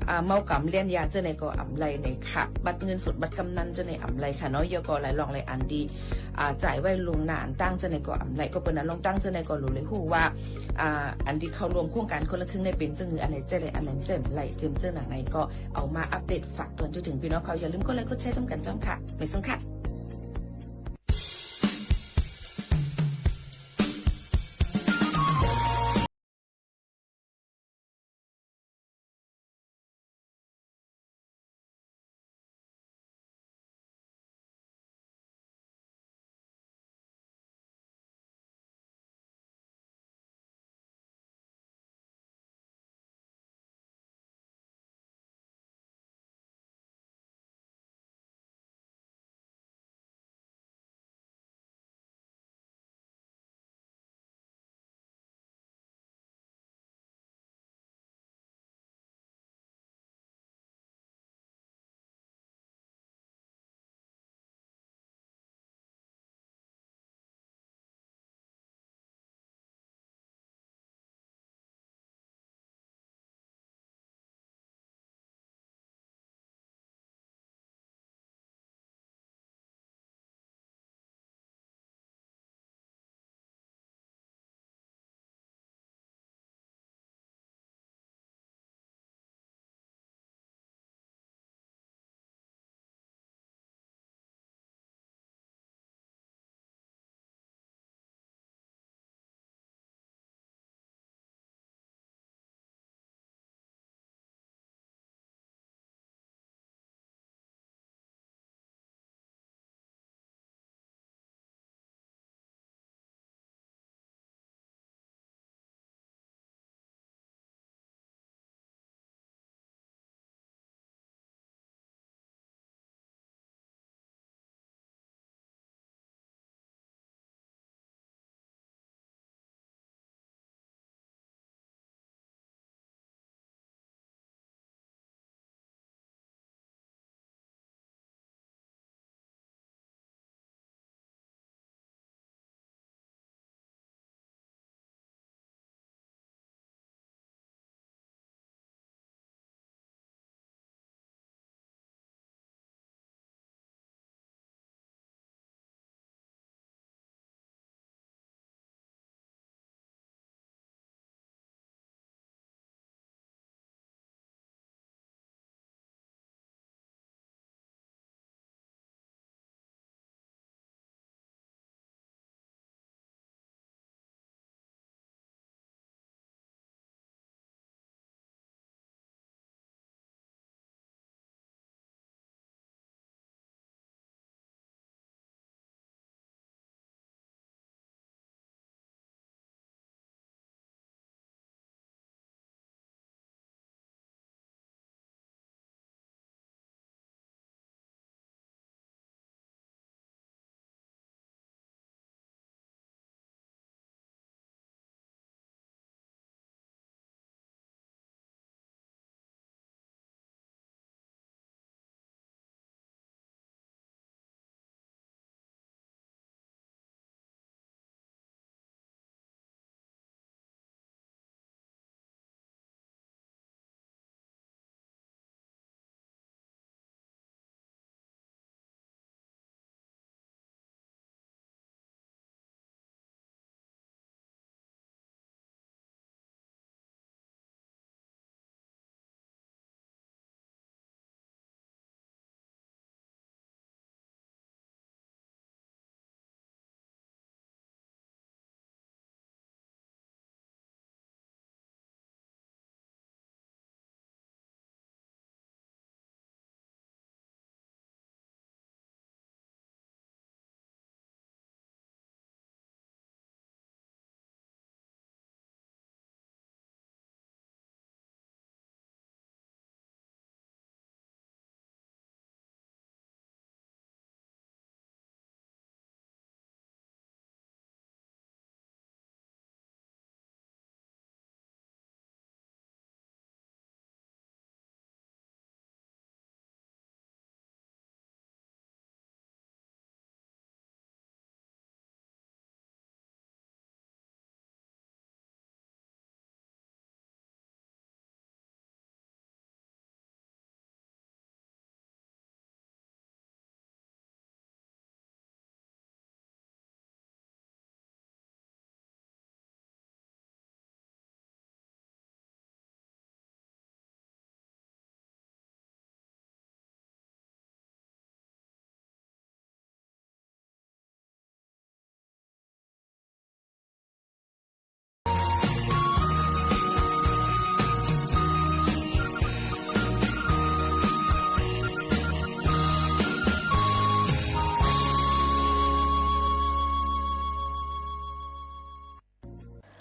อ่า เมาก๋ำเลี้ยนยาเจ้าในก็อ่ำไล่ในค่ะ บัตรเงินสดบัตรกำนัลเจ้าในอ่ำไล่ค่ะเนาะ เยี่ยวก็หลายรองหลายอันตี้ อ่า จ่ายไว้ล่วงหน้าอันตั้งเจ้าในก็อ่ำไล่ ก็เปิ้นนั้นลองตั้งเจ้าในก็หลู่เลยฮู้ว่า อ่า อันตี้เข้าร่วมโครงก๋านคนละครึ่งในเป๋นเจ้าหืออันไหนใจ๊ไล่อันไหนใจ๊บ่ไล่ เจิมเจ้าหนังในก็เอามาอัปเดตฝากต๋อนจนเถิงปี้น้องเขา อย่าลืมกดไลก์กดแชร์จ้ำกั๋นจ้ำค่ะ ไม่ส่งค่ะ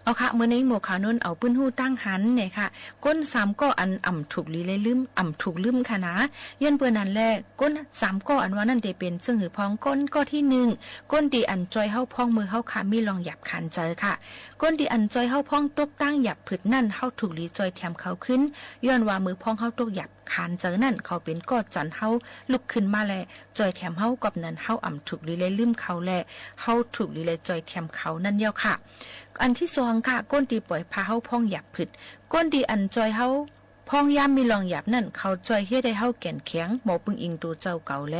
เอาค่ะ เมื่อในหมวดข่าวนั้น เอาปื้นฮู้ตางหันเนี่ยค่ะ คนสามก้ออันอ่ำถูกหลีและลืม อ่ำถูกลืมค่ะนา ย้อนเปื้อนั้นแล คนสามก้ออันว่านั้นเต๋เป๋นเซิ่งหื้อพ่อง คนก้อตี้นึ่ง คนตี้อันจ้อยเฮาพ่องเมื่อเฮาค่ะมีร่องหยาบขานใจ๋ค่ะ คนตี้อันจ้อยเฮาพ่องตกตางหยาบผึดนั้น เฮาถูกหลีจ้อยแถมเขาขึ้น ย้อนว่าเมื่อพ่องเฮาตกหยาบขานใจ๋นั้น เขาเป๋นก้อจันเฮาลุกขึ้นมาแล จ้อยแถมเฮา กอบนั้นเฮาอ่ำถูกหลีและลืมเขาแล เฮาถูกหลีและจ้อยแถมเขานั้นเยียะค่ะ อันตี้สองค่ะ คนตี้ป่อยผ่าเฮาพ่องหยาบผึด คนตี้อันจ้อยเฮาพ่องยามมีร่องหยาบนั้น เขาจ้อยเฮ็ดหื้อเฮาแก่นแข็ง บ่ปึงอิงตั๋วเจ้าเก่าแล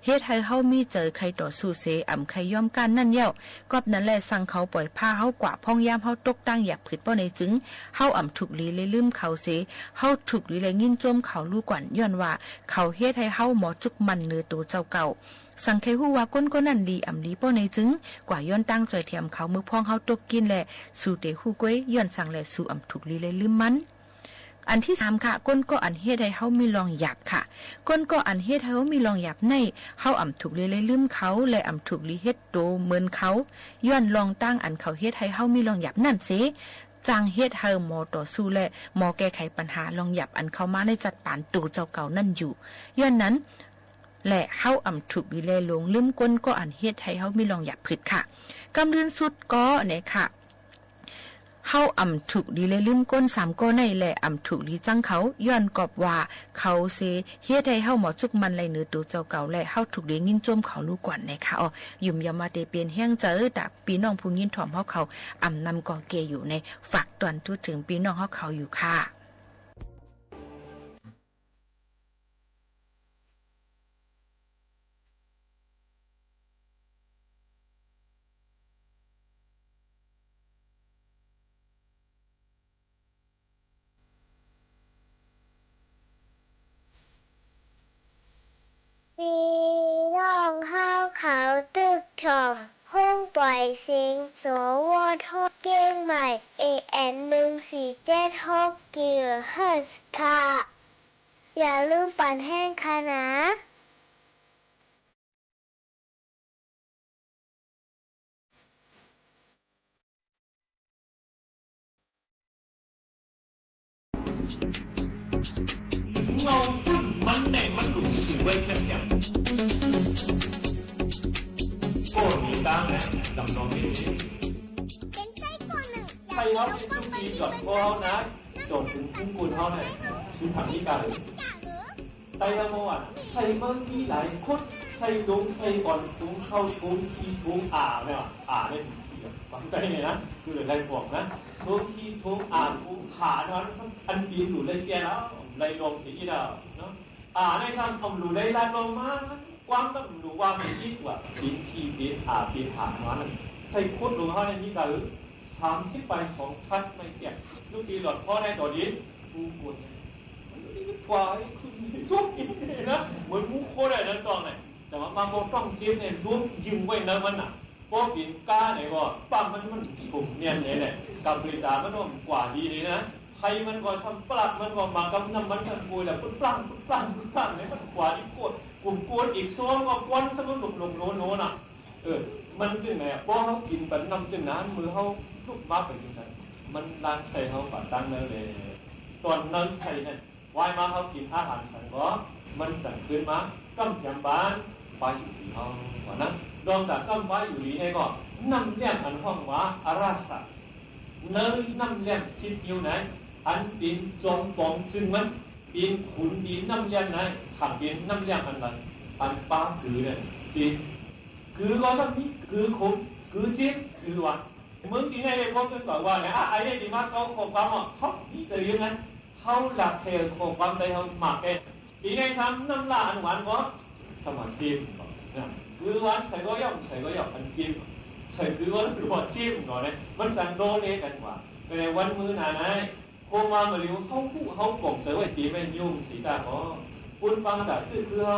เฮ็ดหื้อเฮามีใจ๋ใค่ต่อสู้เส อ่ำใค่ยอมก้านนั้นเยียะ กอบนั้นแล สังเขาป่อยผ่าเฮากว่าพ่องยามเฮาตกตางหยาบผึดป้อในจึง เฮาอ่ำถูกหลีและลืมเขาเส เฮาถูกหลีและยินจมเขาลู่ก่อน ย้อนว่าเขาเฮ็ดหื้อเฮาหมอจุกมั่นเหนือตั๋วเจ้าเก่า สังใค่ฮู้ว่าคนก้อนั้นดีอ่ำดีป้อในจึง กว่าย้อนตางจ้อยแถมเขาเมื่อพ่องเฮาตกกิ๋นแล สูเต๋ฮู้ก้วย ย้อนสังแล สูอ่ำถูกหลีและลืมมัน อันตี้สามค่ะ คนก้ออันเฮ็ดหื้อเฮามีร่องหยาบค่ะ คนก้ออันเฮ็ดหื้อเฮามีร่องหยาบใน เฮาอ่ำถูกหลีและลืมเขา และอ่ำถูกหลีเฮ็ดตั๋วเหมือนเขา ย้อนร่องตางอันเขาเฮ็ดหื้อเฮามีร่องหยาบนั้นเส จั่งเฮ็ดหื้อหมอต่อสู้และหมอแก้ไขปัญหาร่องหยาบอันเข้ามาในจัดปานตั๋วเจ้าเก่านั้นอยู่ ย้อนนั้นแล เฮาอ่ำถูกหลีและหลงลืมคนก้ออันเฮ็ดหื้อเฮามีร่องหยาบผึดค่ะ กำตื้นสุดก้อเนี่ยค่ะ เฮาอ่ำถูกหลีและลืมคนสามก้อใน และอ่ำถูกหลีจังเขา ย้อนกอบว่าเขาเส เฮ็ดหื้อเฮาหมอจุกมั่นไหลเหนือตั๋วเจ้าเก่า และเฮาถูกหลียินจมเขาลู่ก่อนนะคะ อ้อ หยุมยำว่าเต๋เป๋นแฮงใจ๋ต๋าปี้น้องผู้ยินถ่อมเฮาเขา อ่ำนำก่อเกอยู่ใน ฝากตวนทูตเถิงปี้น้องเฮาเขาอยู่ค่ะ ปี้น้องเฮาเขาตึกถ่อม ห้องปล่อยเสียง สวท เจียงใหม่ เอเอ็ม หนึ่งสี่เจ็ดหก กิโลเฮิรตซ์ ค่ะ อย่าลืมปั่นแฮงค่ะนา เงาขึ้นมันแน่มันหลุดถือไว้แค่เพียง ก็มีตั้งนะ ดำรงนี่ เป็นไส้ก่อนหนึ่ง ใช่ครับ เป็นทุกทีก่อน เพราะเขานะ โจทย์ถึงทุกคนเขาเนี่ย คือทำที่การ ไตรละมอด ใส่เมืองมีหลายคน ใส่หลง ใส่อ่อน ถุงเข้า ถุงขี้ ถุงอ่าเนี่ย อ่าเนี่ย ความใต้เนี่ยนะ คืออะไรบอกนะ ถุงขี้ ถุงอ่า ถุงขาเนาะ อันปีนอยู่เลยแกแล้ว ไรลงเสียอีกแล้วเนาะ อ่า ในทางผมหลู่ได้ลาดลงมา ความต้องหลู่ว่ามีอีกว่า ปีนขี้ ปีนอ่า ปีนหามานั่น ใส่โคตรหลวงเขาในนี้ก็ สามสิบใบสองชั้นไม่เก็บ ลูกปีหลอดพ่อได้ต่อดิน กูกด มันไม่ได้กว่าไอ้คุณทุกข์นี่นะ เหมือนหมูโคตรได้นั้นตอนไหน แต่ว่ามาบอกต้องเจ็บเนี่ย รวมยืมไว้นะมันน่ะ พอเปลี่ยนก้าไหนก็ ปั๊มมัน มันผมเนียนเลยแหละ กับเวลามันก็กว่าดีเลยนะ ใครมันก็ซ้ำปลัก มันก็มากำน้ำมันซ้ำกูแหละ ปุ๊บปลั้ง ปุ๊บปลั้ง ปุ๊บปลั้งเนี่ย มันกว่าดีโคตร กลุ่มโกนอีกซ้อนก็ควันซ้ำมันหลบหลบโหนโหนน่ะ เออ มันจึงไงอะ พอเขากิ๋นไปน้ำจึงนั้น มือเขาลุกมาไปจึงนั้น มันล้างไส้เขาปะตั้งนั้นเลย ตอนนั้นไส้นั่น วายมาเขากิ๋นอาหารสันก็ มันจั่งขึ้นมา ก้ำแถมบาน ปาอยู่ดีเขา ว่านั้น ดองดาก้ำปาอยู่ดีไงก็ น้ำเลี้ยงอันฮ้องว่า อาราสะ ในน้ำเลี้ยงสิบนิ้วไหน อันเป๋นจอมป๋องจึงมัน เป๋นขุนดีน้ำเลี้ยงไหน ถ้าเป๋นน้ำเลี้ยงอันนั้น อันปากือเนี่ย สิ กือก็ซ้ำมี กือขม กือเจียน กือหวาน เมืองตี้ไหนได้พบกันกว่าว่าเนี่ย อ่ะ ไอ้เนี่ยตี้มาเก้าข้อความอ่ะ เขามีแต่เรื่องนั้น เขาหลักแถวข้อความใดเขามากแก่ ตี้ไหนซ้ำน้ำล่าอันหวานก็ สมัครเจียนก่อนนะ คือหวานใส่ก็ย่อม ใส่ก็ย่อม อันเจียน ใส่คือว่าหรือว่าเจียนก่อนเนี่ย มันจั่งโดนเนกันว่า แต่ในวันมื้อหน้าไหน โคมาเมื่อเร็ว เขาฮู้เขากล่องใส่ไว้เตรียมไว้โยงสีตาขอ ปุ้นปังดาบซื่อคือเฮา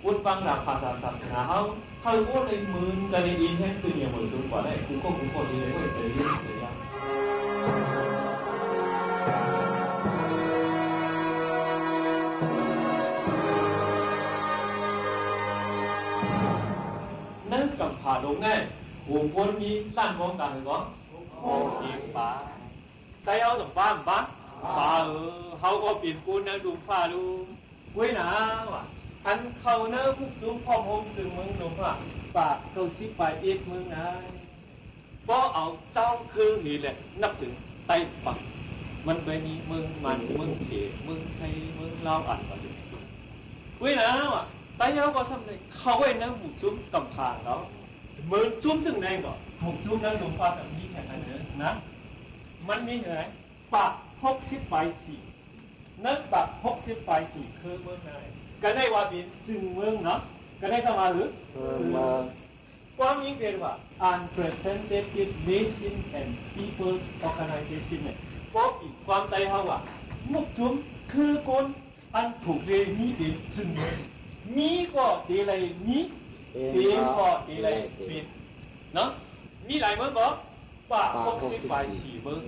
ปุ้นปังดาบภาษาศาสนาเฮา เฮาโอ้ในหมื่นกันในอินแห่งคืนเนี่ยเหมือนสูงกว่าได้ กูก็ กูก็ดีเลยเว้ย เสียเยอะ เสียยาก ในกำผาดงแน่ โห คนมีล้านมองตาเห็นบ่ เป๋นป๋า ใต้เฮาต้องป๋า ป๋า ป๋า เออ เฮาก็เป๋นคนในลุ่มฟ้าลุ่ม ก้วยหนาว่า อันเข้าในมุกจุมพร้อมฮงจึงเมืองลุ่มฟ้า ปากเก้าสิบปายเอ็ดเมืองนั้น ปอเอาเจ้าคือนี่แหละ นับเถิงใต้ปัก มันไปมีเมืองมัน เมืองเขมร เมืองไทย เมืองลาว อันว่าเถิง ก้วยหนาว่า ใต้เฮาก็ซ้ำได้เข้าไว้ในมุกจุมกำพร้าเฮา เมืองจุมจึงไหนก็ มุกจุมในลุ่มฟ้าจะมีแค่อันเดียวนะ มันมีเท่าไหร่ ปากหกสิบปายสี่ ในปากหกสิบปายสี่คือเมืองไหน ก็ได้ว่าเป๋นจึงเมืองเนาะ ก็ได้สมาหรือ เออ เออ มา ความหมายเป๋นว่า Unrepresentative Nation and Peoples Organization เนี่ย ก็เป๋นความใต้เฮาว่า มุกจุมคือคนอันถูกเรียกมีเป๋นจึงเมือง มีก็เตไลมี เป๋น เป๋นก็เตไลเป๋น เป๋น เนาะ มีหลายเมืองบ่ ปากหกสิบปายสี่เมือง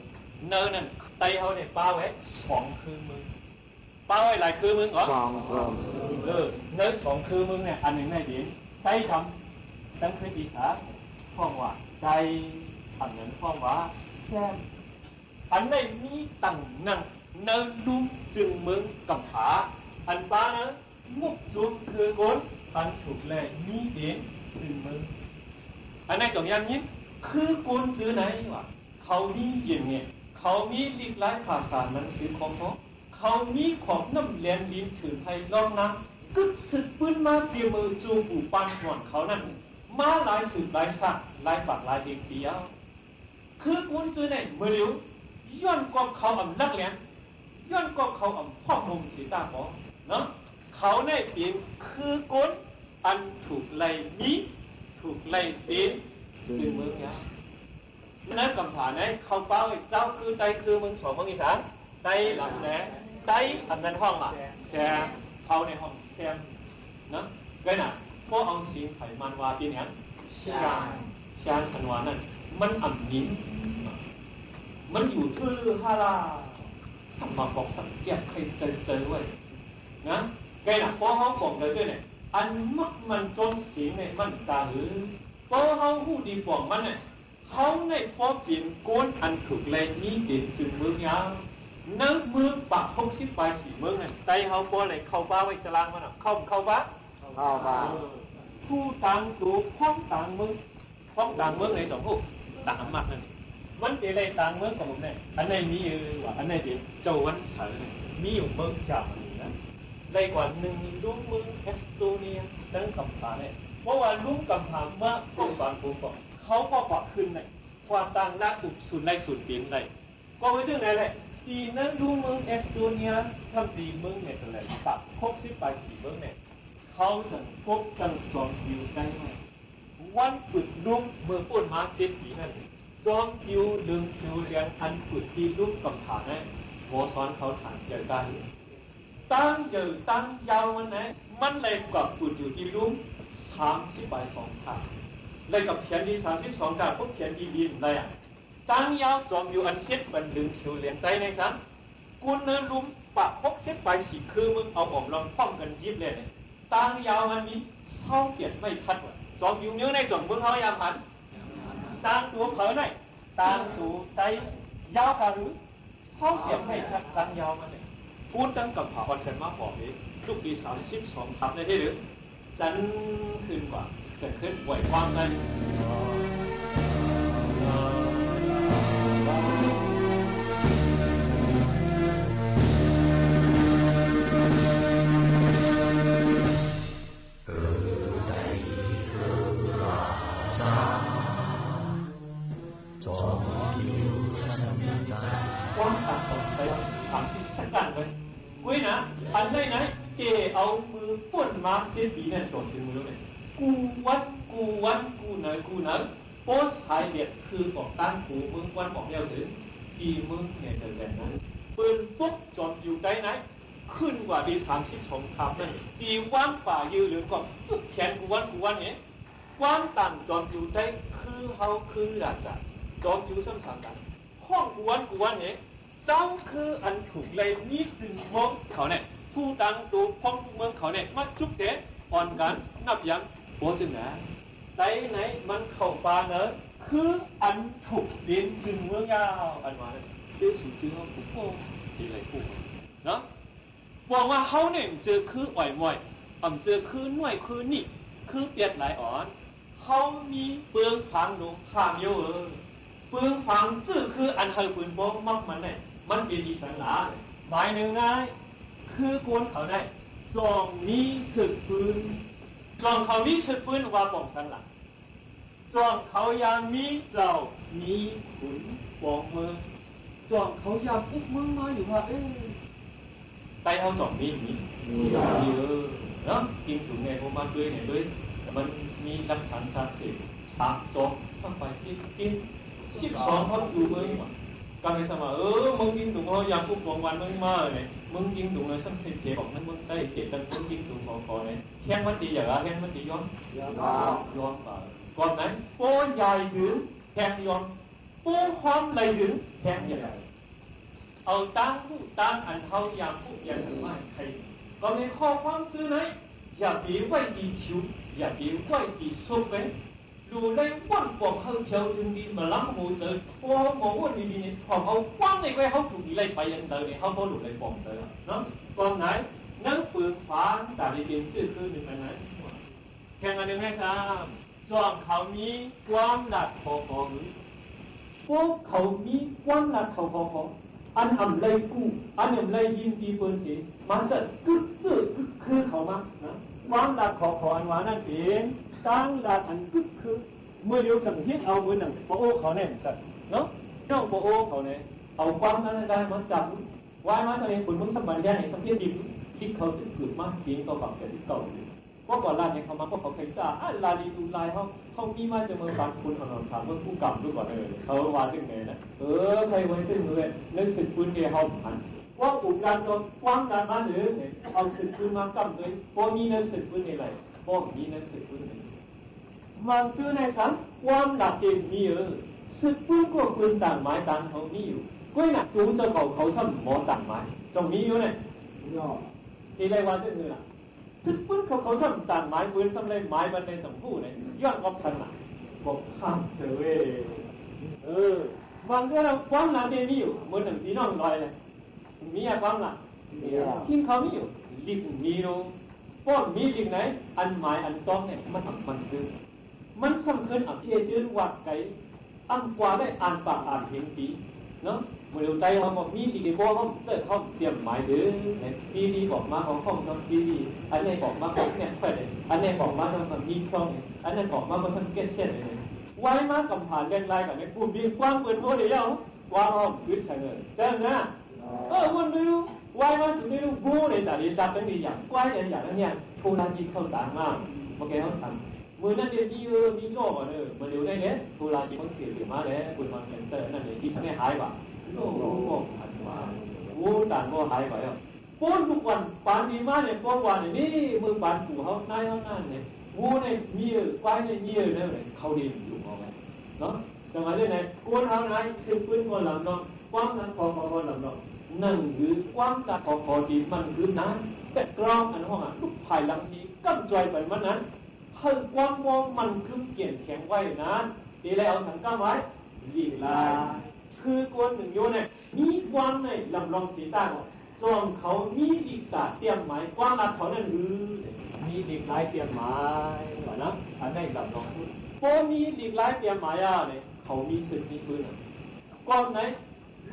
ในนั้นใต้เฮาเนี่ยปาไว้สองคือเมือง ปาไว้หลายคือเมืองก่อ สองคือเมือง เออ ในสองคือเมืองเนี่ย อันหนึ่งในเป๋นใต้ดำ ตั้งคืออีสานฮ้องว่าใต้ อันนั้นฮ้องว่าแซม อันไหนมีตังนั้นในลุ่มจึงเมืองกำพร้า อันปานั้น มุกจุมคือคนอันถูกเรียกมีเป๋นจึงเมือง อันไหนจ๋องยามยิน คือคนจื้อไหนวะ เขามีเยียงเนี่ย เขามีลิกลายภาษาหนังสือของเขา เขามีของน้ำแลนดินถือไทยล้อมน้ำ กึ๊ดสืบปื้นมาเจียมือจูปู่ปานก่อนเขานั้น มาหลายสืบหลายซาก หลายปากหลายเอกปียาว คือคนจื้อไหนเมื่อเดียว ย้อนกอบเขาอ่ำลักแหลม ย้อนกอบเขาอ่ำพอกฮงสีตาหมอเนาะ เขาได้เป๋นคือคนอันถูกไล่มี ถูกไล่เป๋นจึงเมืองยาว นั้นกำพร้าในเข้าปาไว้เจ้าคือใต้คือเมืองสองเมืองอีสาน ใต้ลำแล ใต้อันนั้นฮ้องว่าแซม เขาในฮ้องแซม นะ ก็น่ะ พอเอาเสียงไผมันว่าเป๋นหยัง ชาง ชางอันว่านั้น มันอ่ำยิน มันอยู่ทื่อฮ่าล่า ธรรมะบอกสังเกตใครเจอเจอไว้ นะ ก็น่ะ พอเฮาบอกเลยด้วยเนี่ย อันมักมันจนเสียงเนี่ยมันตาหือ พอเฮาฮู้ดีบอกมันเนี่ย เฮาในปอเป๋นคนอันถูกไล่มีเป๋นจึงเมืองยาว ในเมืองปากหกสิบปายสี่เมืองนั้น ใต้เฮาปอไหนเข้าปาไว้จารางมันน่ะ เข้า เข้าปา เข้าปา เออ ผู้ต่างตั๋วพ้องต่างเมือง พ้องต่างเมืองไหนจ๋องฮู้ ต่างอำมาตย์นั่น มันเป๋นอะไรต่างเมืองกับผมเนี่ย อันไหนมีอยู่ว่า อันไหนเป๋นเจ้าวันเสาร์เนี่ย มีอยู่เมืองจามรีนะ ได้กว่านึ่งลุ่มเมืองเอสโตเนีย ตึงกำพร้าเนี่ย เพราะว่าลุ่มกำพร้าเมื่อก่อนผมบอก เขาก็กว่าขึ้นเนี่ย กว่าต่างละอุบศูนย์ได้ศูนย์เป๋นได้ ก็ไว้เถิงไหนแหละ ตี้ในลุ่มเมืองเอสโตเนีย ทั้งตี้เมืองเนเธอร์แลนด์ ปากหกสิบปายสี่เมืองเนี่ย เขาจะปกตั้งจอมปิวได้ไหม วันปึกลุ่มเมื่อปู้นมาเจ็ดปี๋นั้น จอมปิวเหลืองเขียวแดงอันปึกตี้ลุ่มกำพร้านั้น หมอสอนเขาถามเกี่ยวกัน ตั้งเยินตั้งยาวมันนะ มันเลยกับปึกอยู่ตี้ลุ่มสามสิบปายสองคาบ เลยกับเขียนตี้สามสิบสองคาบ พวกเขียนตี้ดินได้อะ ตั้งยาวจอมปิวอันเฮ็ดบันเหลืองเขียวแดงใต้ในซ้ำ กุนในลุ่มปากหกสิบปายสี่คือเมืองเอาอ่อมลองพร้อมกั๋นยิบเลยเนี่ย ตั้งยาวมันมีซาวเปียดไม้ทัดว่ะ จอมปิวเมืองในจ๋องเมืองเฮายามหัน ตั้งตั๋วเผอไหน ตั้งตั๋วใต้ ยาวกาหือ ซาวเปียดไม้ทัดตั้งยาวมันเนี่ย ปู๊นตึงกำพร้าอ่อนฉันมาบอกเอง ลูกตี้สามสิบสองคาบในตี้หนึ่ง จันขึ้นกว่า จันขึ้นไหวความนั้น เออ ได้คือราชา จอมปิวสันจา ความต่างของไปสามสิบเซกันเลย กุ้ยนะ อันไหนไหน เต๋เอามือป้นมาเสียปี๋เนี่ย จ๋นถึงมือเนี่ย กู้วัน กู้วัน กู้ไหน กู้ไหน โป๊สายเด็ดคือออกต้านกูเมืองวันออกแล้วเถิง ตี้เมืองเนเธอร์แลนด์นั้น เปิ้นปกจอมปิวใต้ไหน ขึ้นกว่าตี้สามสิบสองคาบนั้น ตี้วางป่ายือเหลืองก็จุกแขนกู้วัน กู้วันเนี่ย ความต่างจอมปิวใต้คือเฮาคือราชา จอมปิวซ้ำสามกัน ฮ้องกู้วันกู้วันเนี่ย เจ้าคืออันถูกไล่มีจึงเมืองเขาเนี่ย ผู้ตั้งตั๋วพ้องเมืองเขาเนี่ย มาจุกเต๋อ่อนกั๋นนับยัง โป๊จึงนะ ใต้ไหนมันเข้าปาเนอะ คืออันถูกเป๋นจึงเมืองยาว อันว่านั้น เป๋นสูงจึงเอาผู้ป้อง เป๋นไรผู้ เนาะ บอกว่าเฮาเนี่ย บ่เจิงคืออ่อยม่อย อ่ำเจิงคือน้อยคือนี้ คือเปียดหลายอ่อน เฮามีเปิงฝังหนงห้าเมียวเออ เปิงฝังจื้อคืออันหื้อปืนบ่มักมันเนี่ย มันเป๋นอีสันหลา หมายนึ่งง่าย คือคนเขาได้ จ่องมีเสิกปืน จ่องเขามีเสิกปืนว่าป่องสันหลา จ่องเขายามมีเจ้ามีขุนปองเมือง จ่องเขายามอุกเมืองมาอยู่ว่า เอ๊ะ ไตเฮาจ่องมี มี มี มี เออ เนาะ กิ๋งตุงเนี่ย พอมาตวยเนี่ยตวย แต่มันมีหลักฐานสักเสก สามสอง สามไปเจ็ด เจ็ด สิบสอง เขาอยู่เมือง ก็ไม่สามารถ เออ เมืองกิ๋งตุงเขายามอุกปองวันเมืองมาเนี่ย เมืองกิ๋งตุงเนี่ย สามเจ็ด เจ็ด ออกนั้นเมืองใต้ เจ็ด ตั้งเมืองกิ๋งตุงขอ ขอเนี่ย แฮงมันดีอย่างละ แฮงมันดีย้อน ย้อน ย้อนไป ก่อนนั้น โป้ใหญ่จึงแฮงย้อน โป้ความไหลจึงแฮงใหญ่ เอาตังผู้ตังอันเฮายามผู้ยังไม่ใคร ก็มีข้อความซื่อไหน อย่าไปไว้ตี้ผิว อย่าไปไว้ตี้ศพเลย ดูแลวันปอกเฮาเขียวถึงดีมาล้ำหัวใจ พอหมออ้วนดีๆเนี่ย พอเอาความในไว้เฮาถูกดีไล่ไปอันใดเนี่ย เฮาก็หลุดไล่ปองใจเนาะ ก่อนไหน หนังเปิงฝานตาดีเต็มจื้อคือหนึ่งอันไหน แข่งอันหนึ่งให้ซ้ำ จ่องเขามีความลัดขอขอหือ พวกเขามีความลัดเขาขอขอ อันอ่ำไล่กู้ อันอ่ำไล่ยินดีเปิ้นเส มันจะกึ๊กจื้อกึ๊กคือเขามานะ ความลัดขอขออันว่านั้นเป๋น ตังลัดอันกึ๊กคือ เมื่อเดียวจั่งเฮ็ดเอาเหมือนหนังปะโอเขาเนี่ยจัดเนาะ น้องปะโอเขาเนี่ย เอาความนั้นได้มาจับ วายมาเสน่ห์ผลเมืองสมบัติแดนแห่งสังเพียรดิบ คิดเขาตึกเกิดมาเพียงต่อปากแต่ที่เก่าอยู่ ก็ก่อนลาดเนี่ยเขามา พวกเขาใครจ้า อ่ะ ลาดีดูลายเขา เขามีมาจะเมืองปานคุณเอาหนอนถามเมืองผู้กำดูก่อน เออ เขาว่าตึงไงนะ เออ ใครไว้ตึงเลย นึกเสิกปืนเดียวเขาหัน ว่าปลูกลานโดนกว้างลานมาหรือเนี่ย เอาเสิกปืนมากำเลย พอมีนึกเสิกปืนในไร พอมีนึกเสิกปืนใน มันจื้อในสัง ความลัดเต็มมีเออ เสิกปืนก็ปืนต่างหมายต่างเขามีอยู่ ก้อยหนักดูเจ้าเขา เขาซ้ำหมอต่างหมาย จ่องมีอยู่เนี่ย ย่อ ที่ได้ว่าเจ้าเงินล่ะ เสิกปืนเขา เขาซ้ำต่างหมาย ปืนซ้ำได้หมายมันในสังผู้เนี่ย ย้อนออกสันหลัง บอกข้ามเถอะเว้ย เออ บางเรื่องความลัดเต็มมีอยู่ เหมือนหนังพี่น้องลอยเลย มีอะความลัด มีอะ กิ๋งเขามีอยู่ ลิกมีอยู่ ป้อนมีลิกไหน อันหมายอันต้องเนี่ย มัน มันคือ มันสำคัญอ่ะ เพียงเดินวัดไกล อ่ำกว่าได้อ่านปากอ่านเห็นดี เนาะ เมื่อเดียวใต้เขาบอกมีลิกดีกว่าเขาเจอเขาเตรียมหมายเด้อเนี่ย มีดีออกมาของห้องนอนทีวี อันนี้ออกมาของแนบแฟลชเนี่ย อันนี้ออกมาของมีช่องเนี่ย อันนี้ออกมาของสังเกตเส้นเนี่ย ไว้มากำผ่านเล่นไลน์กันเนี่ย กลุ่มมีความเปิดโพสต์เดียว ว่าอ้อมคือเสนอเดิมนะ เออ มันไม่รู้ ไว้มาสุดไม่รู้ ฮู้ในแต่ละระดับไม่มีอย่าง ไว้ในอย่างนั้นเนี่ย โทรจิตเข้าตามมา เมื่อกี้เขาทำ มือนั้นเดี๋ยวนี้ เออ มีโรคอ่ะ เออ มาเร็วได้เนี่ย โทรจิตมันเสียเสียมาแล้ว คุณมันแคนเซอร์นั่นเลย ที่ทำให้หายว่ะ โรค โรค โรค โอ้ ต่างก็หายไปอ่ะ โป้นทุกวัน ปานนี้มาเนี่ย โป้นวันเนี่ย นี่ มือปานปู่เขา นายเขานั่นเนี่ย ฮู้ในมีเออ ไว้ในมีเออ นั่นเลย เขาเรียนอยู่เอาไว้ เนาะ จังหวะนี้ไหน กวนเอาไหน เสิกปืนกวนลำเนาะ ความลัดขอขอกวนลำเนาะ นั่นคือความลัดขอขอตี้มันคือนั้น แต่กรองอันห้องอ่ะ ลูกภายหลังที่ก้ำจอยไปมันนั้น เพิ่มความมองมันคือเกี่ยนแข็งไว้นั้น ตี้เลยเอาสังกัมไว้ ลิกลาย คือกวนหนึ่งโยนเนี่ย มีความในลำลองสีต้าก่อน จ่องเขามีลิกตาเตรียมหมาย ความลัดเขานั่นคือ มีลิกลายเตรียมหมาย ว่านะ อันนั้นลำลองพูด พอมีลิกลายเตรียมหมายอ่ะเนี่ย เขามีเสิกมีปืนอ่ะ ก่อนไหน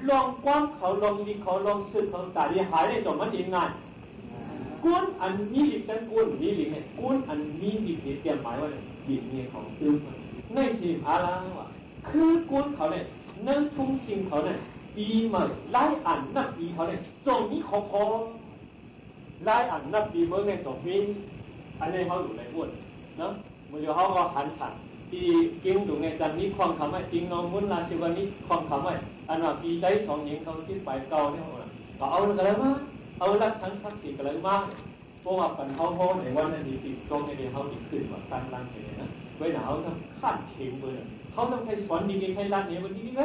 ลองความเขา ลองลิกเขา ลองเสิกเขา ตาดีหายได้จ่องมันเองง่าย กวนอันมีลิกนั้น กวนมีลิกเนี่ย กวนอันมีลิกเนี่ย เตรียมหมายไว้เนี่ย ลิกเนี่ยของตึง ในทีมอาลาว่ะ คือกวนเขาเนี่ย ในทุ่งทิงเขาเนี่ย ปีใหม่ หลายอันนับปีเขาเนี่ย จ่องมีขอขอ หลายอันนับปีเมืองในจ่องมี อันนี้เขาอยู่ในบ้านเนาะ เมื่อเดียวเขาก็หันขัน ตี้กิ๋งตุงเนี่ย จันมีข้องคำไว้ กิ๋งนองมุ้นราชวานิชข้องคำไว้ อันว่าปีใดสองหญิงเขาสิบไปเก่าเนี่ย เขาเอากันเลยมา เอาหลักฐานสักดิ์สิทธิ์กันเลยมา เพราะว่าปันเขาโพสต์ในวันนั้นนี่ ติดจองในเดียวเขาติดขึ้นว่าตั้งร่างเลยนะ ไว้หนาวต้องคาดเข็งเบอร์นั้น เขาต้องใครสอนดีๆ ใครรัดเนี่ย มันดีๆ ไหม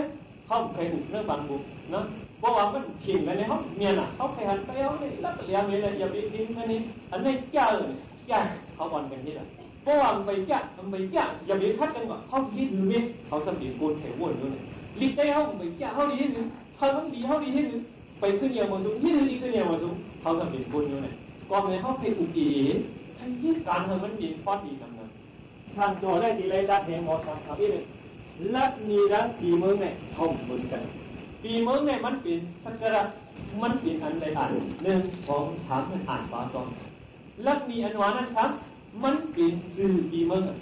เขาใครบุกเรื่องบางบุกนะ เพราะว่ามันเข็งกันในห้องเมียน่ะ เขาใครหันไปเอาเลย แล้วก็เลี้ยงเลยนะ อย่าไปทิ้งอันนี้ อันนี้เจ้า เจ้า เขาอ่อนกันที่ละ บ่ว่ามันไปเยียะ มันไปเยียะ อย่าไปขัดกั๋นว่า เฮาดีหื้อเม้น เฮาซ้ำเป๋นคนไถ่วนอยู่เนี่ย ลิกใต้เฮามันไปเยียะ เฮาดีหื้อ เฮามันดี เฮาดีหื้อ ไปขึ้นเยียะบ่สูง หื้อดีขึ้นเยียะบ่สูง เฮาซ้ำเป๋นคนอยู่เนี่ย ก่อเมื่อเฮาใค่อุกเอ๋ ใค่เยียะก๋านหื้อมันเป๋นความดีนำนั้น ช่างจ๋อได้ตี้ไร รัฐแห่งหมอสอนเฮาอี้ รัฐมีตังปี๋เมืองเนี่ย เฮาบ่เหมือนกั๋น ปี๋เมืองเนี่ยมันเป๋นสักการะ มันเป๋นอันใดอัน นึ่ง สอง สาม มันอ่านปาต้อง ลักษณีอันว่านั้นซ้ำ มันเป๋นจื้อปี๋เมืองอะ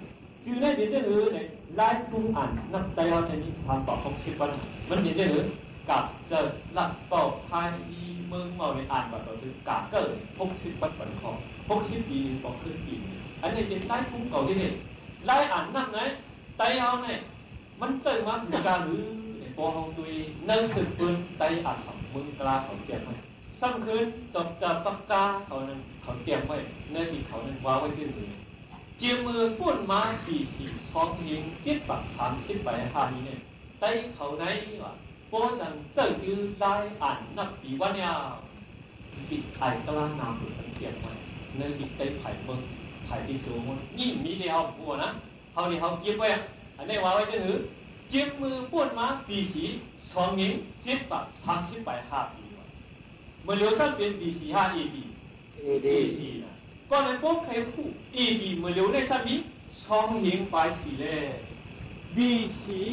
จื้อไหนเป๋นเจ้าหื้อเนี่ย ลายทุ่งอ่านนับไต้เฮาเนี่ยมีสามปา๋กหกสิบวัด มันเป๋นเจ้าหื้อ กาบเจิด ลัดเป้า พายลี เมืองเมาเนี่ย อ่านว่าต่อจื้อกาเก้อ หกสิบวัดปันคอ หกสิบปี๋นึ่งปอขึ้นปี๋นึ่ง อันนี้เป๋นลายทุ่งเก่าตี้นี่ ลายอ่านนับไหน ไต้เฮาเนี่ย มันเจิ่งมาหื้อกาหื้อเนี่ย ปอเฮาตุ้ย ในสืบปืนไต้อาสัมเมืองกล้าเขาเตรียมไว้ ซ้ำคืน ด็อกเตอร์ ปากกาเขานั้น เขาเตรียมไว้ ในตี้เขานั้นว่าไว้จื้อหื้อ เจียมเมื่อปู้นมาปี๋สี่ สองเฮงเจ็ดปา๋กสามสิบแปด ห้านี้เนี่ย ไต้เขาในว่า ปอจั่งเจิ่งจื้อลายอ่านนับปี๋วันเนี่ย บิดไอ้กล้านามหื้อมันเตรียมไว้ ในบิดไต้ไผ่เมือง ไผ่ตี้โจมด นี่มีเดียวหัวนะ เฮานี่เฮาเก็บไว้อะ อันนี้ว่าไว้จื้อหื้อ เจียมเมื่อปู้นมาปี๋สี่ สองเฮงเจ็ดปา๋กสามสิบแปด ห้าปี๋วัน เมื่อเหลียวซ้ำเป๋นปี๋สี่ห้า เอดี เอดี เอดีนะ ก่อนนั้นปอใค่ฮู้ เอดี เมื่อเหลียวในซ้ำมี สองเฮงปายสี่ แล ปี๋สี่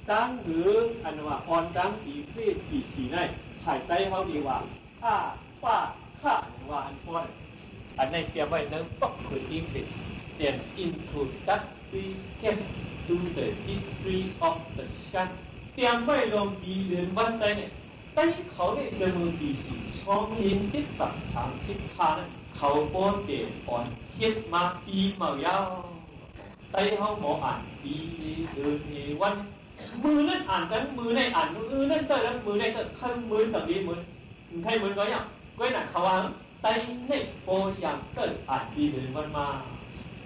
ตังหื้อ อันว่าอ่อนตังปี๋เฟสปี๋สี่ ใน ภายใต้เฮานี่ว่า อ้า ป้า ข้า ว่าอันฟ้อน อันนี้เตรียมไว้ใน Oxford English An Introductory Sketch to the History of the Shan เตรียมไว้ลงปี๋เดือนวันไต้เนี่ย ไต้เขาเนี่ยเจียมเมื่อปี๋สี่ สองเฮงเจ็ดปา๋กสามสิบห้านั้น เขาปอเต๋อ่อนเฮ็ดมาปี๋เมาเย้า ไต้เฮาบ่อ่านปี๋เฮเดือนเฮวัน มื้อนั้นอ่านตังมื้อนี้อ่านมื้อนั้นเจ้าตังมื้อนี้เจ้า ใค่เหมือนสังดีเหมือน ใค่เหมือนกั๋นเนี่ย ก้อยหนักเขาว่า ไต้เนี่ยปออยากเจิ่งอ่านปี๋เดือนวันมา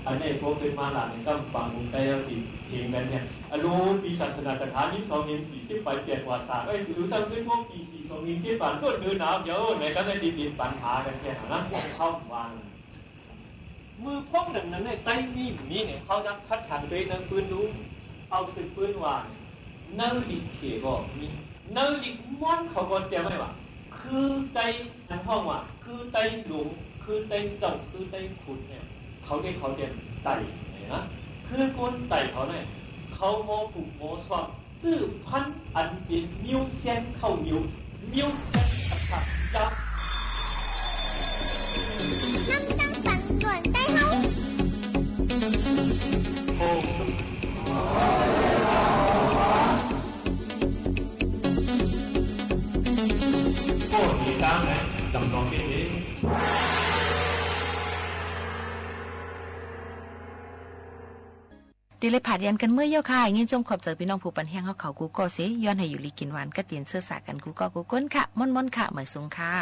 อันนี้ปอเป๋นมาหลานในกำปางเมืองไต้เฮาตี้เถียงกั๋นเนี่ย อะโล ปี๋ศาสนาสถานนี่ สองเฮงสี่สิบปายแปดวาสา เอ้ย สูดูซ้ำขึ้นพวกปี๋สี่ สองเฮงเจ็ดปา๋ก ต้นเดือนหนาวเดี๋ยว ในกำในตี้เป๋นปัญหากั๋นแค่นั้นนะ เฮาว่า เมื่อพบดังนั้นเนี่ย ไต้มีบ่มีเนี่ย เฮาจะคัดสรรไปในปืนดู เอาสืบปืนว่าเนี่ย ในลิกเขก็มี ในลิกมอญเขาก็เตรียมไว้ว่า คือไต้อันฮ้องว่า คือไต้หลวง คือไต้เจ้า คือไต้ขุนเนี่ย เขาเรียกเขาเตรียมไต้เนี่ยนะ คือคนไต้เขาเนี่ย เขามอผูกมอซ้อม จื้อพันธุ์อันเป๋นเมี้ยวเซียนเข้าเหนียว เมี้ยวเซียนอักขระยักษ์ นำตังฝันก่อนไต้เฮา โอ้ โอ้ ดีตางนะ จำลองได้เลย ตี้ได้ผลัดเปลี่ยนกั๋นเมื่อเย้าค่ะ ยินดีจมขอบใจ๋ปี้น้องผู้ปันแฮงเฮาเขากู้ก้อเสย ย้อนหื้ออยู่ดีกิ๋นหวาน กระเตียนเสื้อสากั๋นกู้ก้อกู้คนค่ะ ม่วนๆ ค่ะ หมายสูงค่ะ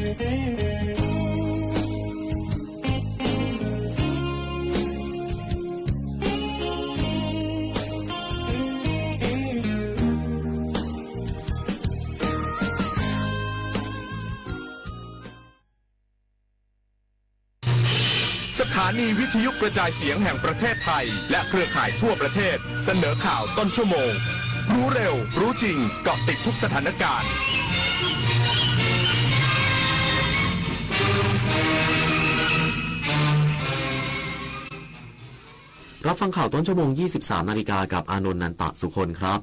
สถานีวิทยุกระจายเสียงแห่งประเทศไทย และเครือข่ายทั่วประเทศ เสนอข่าวต้นชั่วโมง รู้เร็ว รู้จริง เกาะติดทุกสถานการณ์ รับฟังข่าวต้นชั่วโมง ยี่สิบสามนาฬิกา กับอานนท์ นันตะสุคนครับ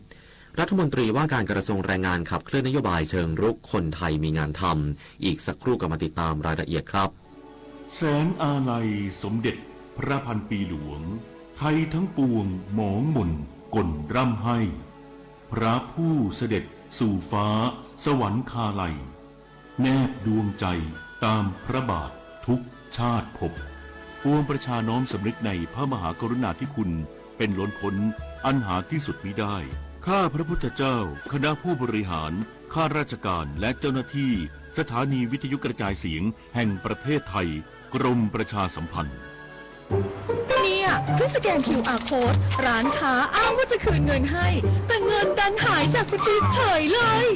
รัฐมนตรีว่าการกระทรวงแรงงานขับเคลื่อนนโยบายเชิงรุก คนไทยมีงานทำ อีกสักครู่กลับมาติดตามรายละเอียดครับ แสงอาลัยสมเด็จพระพันปีหลวง ไทยทั้งปวงหมองหม่นก่นร่ำไห้ พระผู้เสด็จสู่ฟ้าสวรรคาลัย แนบดวงใจตามพระบาททุกชาติภพ ปวงประชาน้อมสำนึกในพระมหากรุณาธิคุณเป็นล้นพ้นอันหาที่สุดมิได้ ข้าพระพุทธเจ้า คณะผู้บริหาร ข้าราชการ และเจ้าหน้าที่ สถานีวิทยุกระจายเสียงแห่งประเทศไทย กรมประชาสัมพันธ์ เนี่ย เพิ่งสแกน คิวอาร์ code ร้านค้าอ้างว่าจะคืนเงินให้ แต่เงินดันหายจากบัญชีเฉยเลย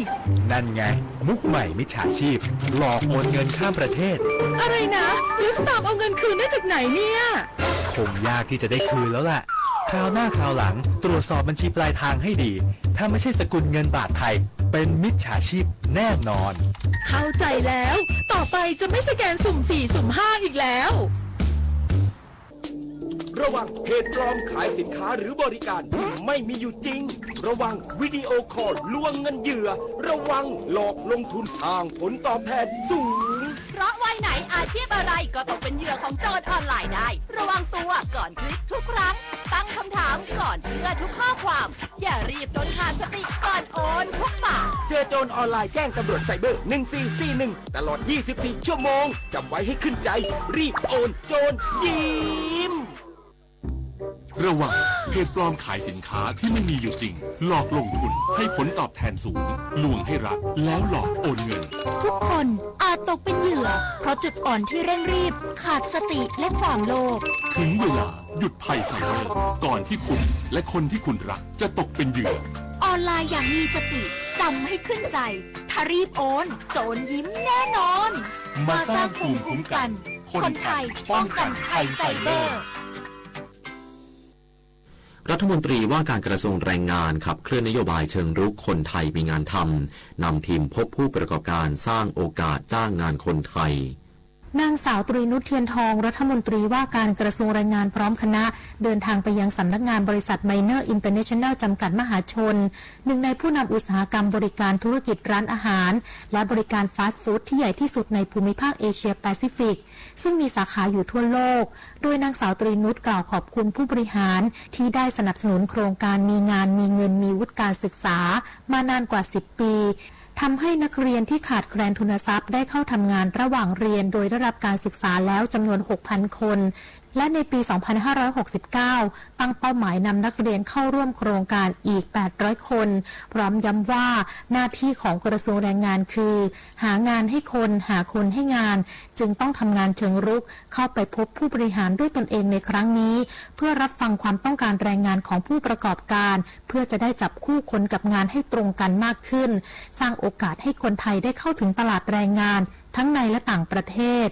นั่นไง มุกใหม่มิจฉาชีพ หลอกโอนเงินข้ามประเทศ อะไรนะ แล้วจะตามเอาเงินคืนได้จากไหนเนี่ย คงยากที่จะได้คืนแล้วล่ะ คราวหน้าคราวหลัง ตรวจสอบบัญชีปลายทางให้ดี ถ้าไม่ใช่สกุลเงินบาทไทย เป็นมิจฉาชีพแน่นอน เข้าใจแล้ว ต่อไปจะไม่สแกนสุ่มสี่ สุ่มห้า อีกแล้ว ระวังเพจปลอมขายสินค้าหรือบริการที่ไม่มีอยู่จริง ระวังวิดีโอคอลลวงเงินเหยื่อ ระวังหลอกลงทุนอ้างผลตอบแทนสูง เพราะวัยไหนอาชีพอะไรก็ตกเป็นเหยื่อของโจรออนไลน์ได้ ระวังตัวก่อนคลิกทุกครั้ง ตั้งคำถามก่อนเชื่อทุกข้อความ อย่ารีบจนขาดสติก่อนโอนทุกบาท เจอโจรออนไลน์แจ้งตำรวจไซเบอร์ หนึ่งสี่สี่หนึ่ง ตลอด ยี่สิบสี่ ชั่วโมง จำไว้ให้ขึ้นใจ รีบโอน โจรยิ้ม ระวังเพจปลอมขายสินค้าที่ไม่มีอยู่จริง หลอกลงทุนให้ผลตอบแทนสูง ลวงให้รัก แล้วหลอกโอนเงิน ทุกคนอาจตกเป็นเหยื่อ เพราะจุดอ่อนที่เร่งรีบ ขาดสติ และความโลภ ถึงเวลาหยุดภัยไซเบอร์ ก่อนที่คุณและคนที่คุณรักจะตกเป็นเหยื่อ ออนไลน์อย่างมีสติ จำให้ขึ้นใจ ถ้ารีบโอน โจรยิ้มแน่นอน มาสร้างภูมิคุ้มกัน คนไทยป้องกันภัยไซเบอร์ รัฐมนตรีว่าการกระทรวงแรงงานขับเคลื่อนนโยบายเชิงรุก คนไทยมีงานทำ นำทีมพบผู้ประกอบการสร้างโอกาสจ้างงานคนไทย นางสาวตรีนุช เทียนทอง รัฐมนตรีว่าการกระทรวงแรงงานพร้อมคณะ เดินทางไปยังสำนักงานบริษัท ไมเนอร์ อินเตอร์เนชั่นแนล จำกัดมหาชน หนึ่งในผู้นำอุตสาหกรรมบริการธุรกิจร้านอาหาร และบริการฟาสต์ฟู้ดที่ใหญ่ที่สุดในภูมิภาคเอเชียแปซิฟิก ซึ่งมีสาขาอยู่ทั่วโลก โดยนางสาวตรีนุชกล่าวขอบคุณผู้บริหารที่ได้สนับสนุนโครงการมีงาน มีเงิน มีวุฒิการศึกษา มานานกว่า สิบ ปี ทำให้นักเรียนที่ขาดแคลนทุนทรัพย์ได้เข้าทำงานระหว่างเรียนโดยได้รับการศึกษาแล้วจำนวน หกพัน คน และในปี สองพันห้าร้อยหกสิบเก้า ตั้งเป้าหมายนำนักเรียนเข้าร่วมโครงการอีก แปดร้อย คน พร้อมย้ำว่าหน้าที่ของกระทรวงแรงงานคือ หางานให้คน หาคนให้งาน จึงต้องทำงานเชิงรุก เข้าไปพบผู้บริหารด้วยตนเองในครั้งนี้ เพื่อรับฟังความต้องการแรงงานของผู้ประกอบการ เพื่อจะได้จับคู่คนกับงานให้ตรงกันมากขึ้น สร้างโอกาสให้คนไทยได้เข้าถึงตลาดแรงงาน ทั้งในและต่างประเทศ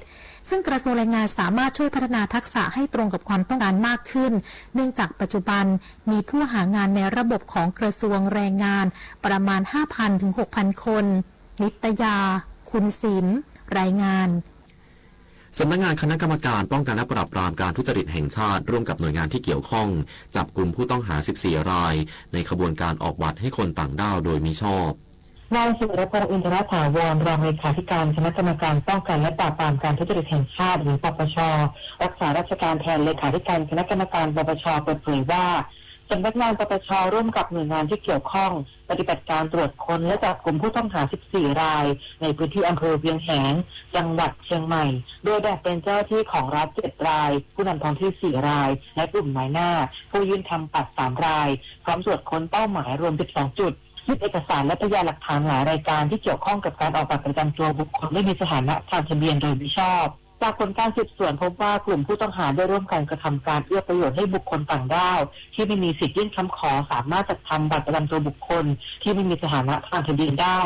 ซึ่งกระทรวงแรงงานสามารถช่วยพัฒนาทักษะให้ตรงกับความต้องการมากขึ้น เนื่องจากปัจจุบันมีผู้หางานในระบบของกระทรวงแรงงานประมาณ ห้าพัน ถึง หกพัน คน นิตยา คุณศิลป์ รายงาน สำนักงานคณะกรรมการป้องกันและปราบปรามการทุจริตแห่งชาติ ร่วมกับหน่วยงานที่เกี่ยวข้อง จับกุมผู้ต้องหา สิบสี่ ราย ในขบวนการออกบัตรให้คนต่างด้าวโดยมิชอบ นายสุรพงษ์ อินทรถาวร รองเลขาธิการคณะกรรมการป้องกันและปราบปรามการทุจริตแห่งชาติ หรือ ปปช รักษาราชการแทนเลขาธิการคณะกรรมการ ปปช เปิดเผยว่า สำนักงาน ปปช ร่วมกับหน่วยงานที่เกี่ยวข้อง ปฏิบัติการตรวจค้นและจับกุมผู้ต้องหา สิบสี่ ราย ในพื้นที่อำเภอเวียงแหง จังหวัดเชียงใหม่ โดยแบ่งเป็นเจ้าหน้าที่ของรัฐ เจ็ด ราย ผู้นำท้องที่ สี่ ราย และกลุ่มนายหน้า ผู้ยื่นทำบัตร สาม ราย พร้อมตรวจค้นเป้าหมายรวม สิบสอง จุด ยึดเอกสารและพยานหลักฐานหลายรายการที่เกี่ยวข้องกับการออกบัตรประจำตัวบุคคลไม่มีสถานะทางทะเบียนโดยมิชอบ จากผลการสืบสวนพบว่ากลุ่มผู้ต้องหาได้ร่วมกันกระทำการเอื้อประโยชน์ให้บุคคลต่างด้าวที่ไม่มีสิทธิ์ยื่นคำขอสามารถจัดทำบัตรประจำตัวบุคคลที่ไม่มีสถานะทางทะเบียนได้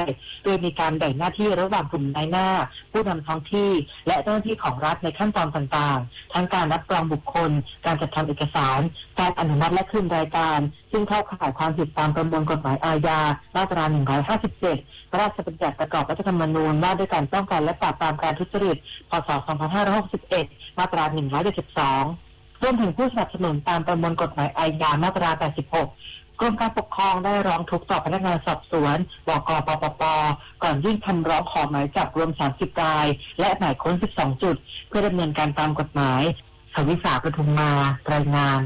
โดยมีการแบ่งหน้าที่ระหว่างกลุ่มนายหน้า ผู้นำท้องที่ และเจ้าหน้าที่ของรัฐในขั้นตอนต่างๆ ทั้งการรับรองบุคคล การจัดทำเอกสาร การอนุมัติและคืนรายการ ซึ่งเข้าข่ายความผิดตามประมวลกฎหมายอาญา มาตรา หนึ่งร้อยห้าสิบเจ็ด พระราชบัญญัติประกอบรัฐธรรมนูญว่าด้วยการป้องกันและปราบปรามการทุจริต พ.ศ. สองพันห้าร้อยหกสิบเอ็ด มาตรา หนึ่งร้อยเจ็ดสิบสอง รวมถึงผู้สนับสนุนตามประมวลกฎหมายอาญา มาตรา แปดสิบหก กรมการปกครองได้ร้องทุกข์ต่อพนักงานสอบสวน บก.ปปป ก่อนยื่นคำร้องขอหมายจับรวม สามสิบ ราย และหมายค้น สิบสอง จุด เพื่อดำเนินการตามกฎหมาย สวิสา ปทุมมา รายงาน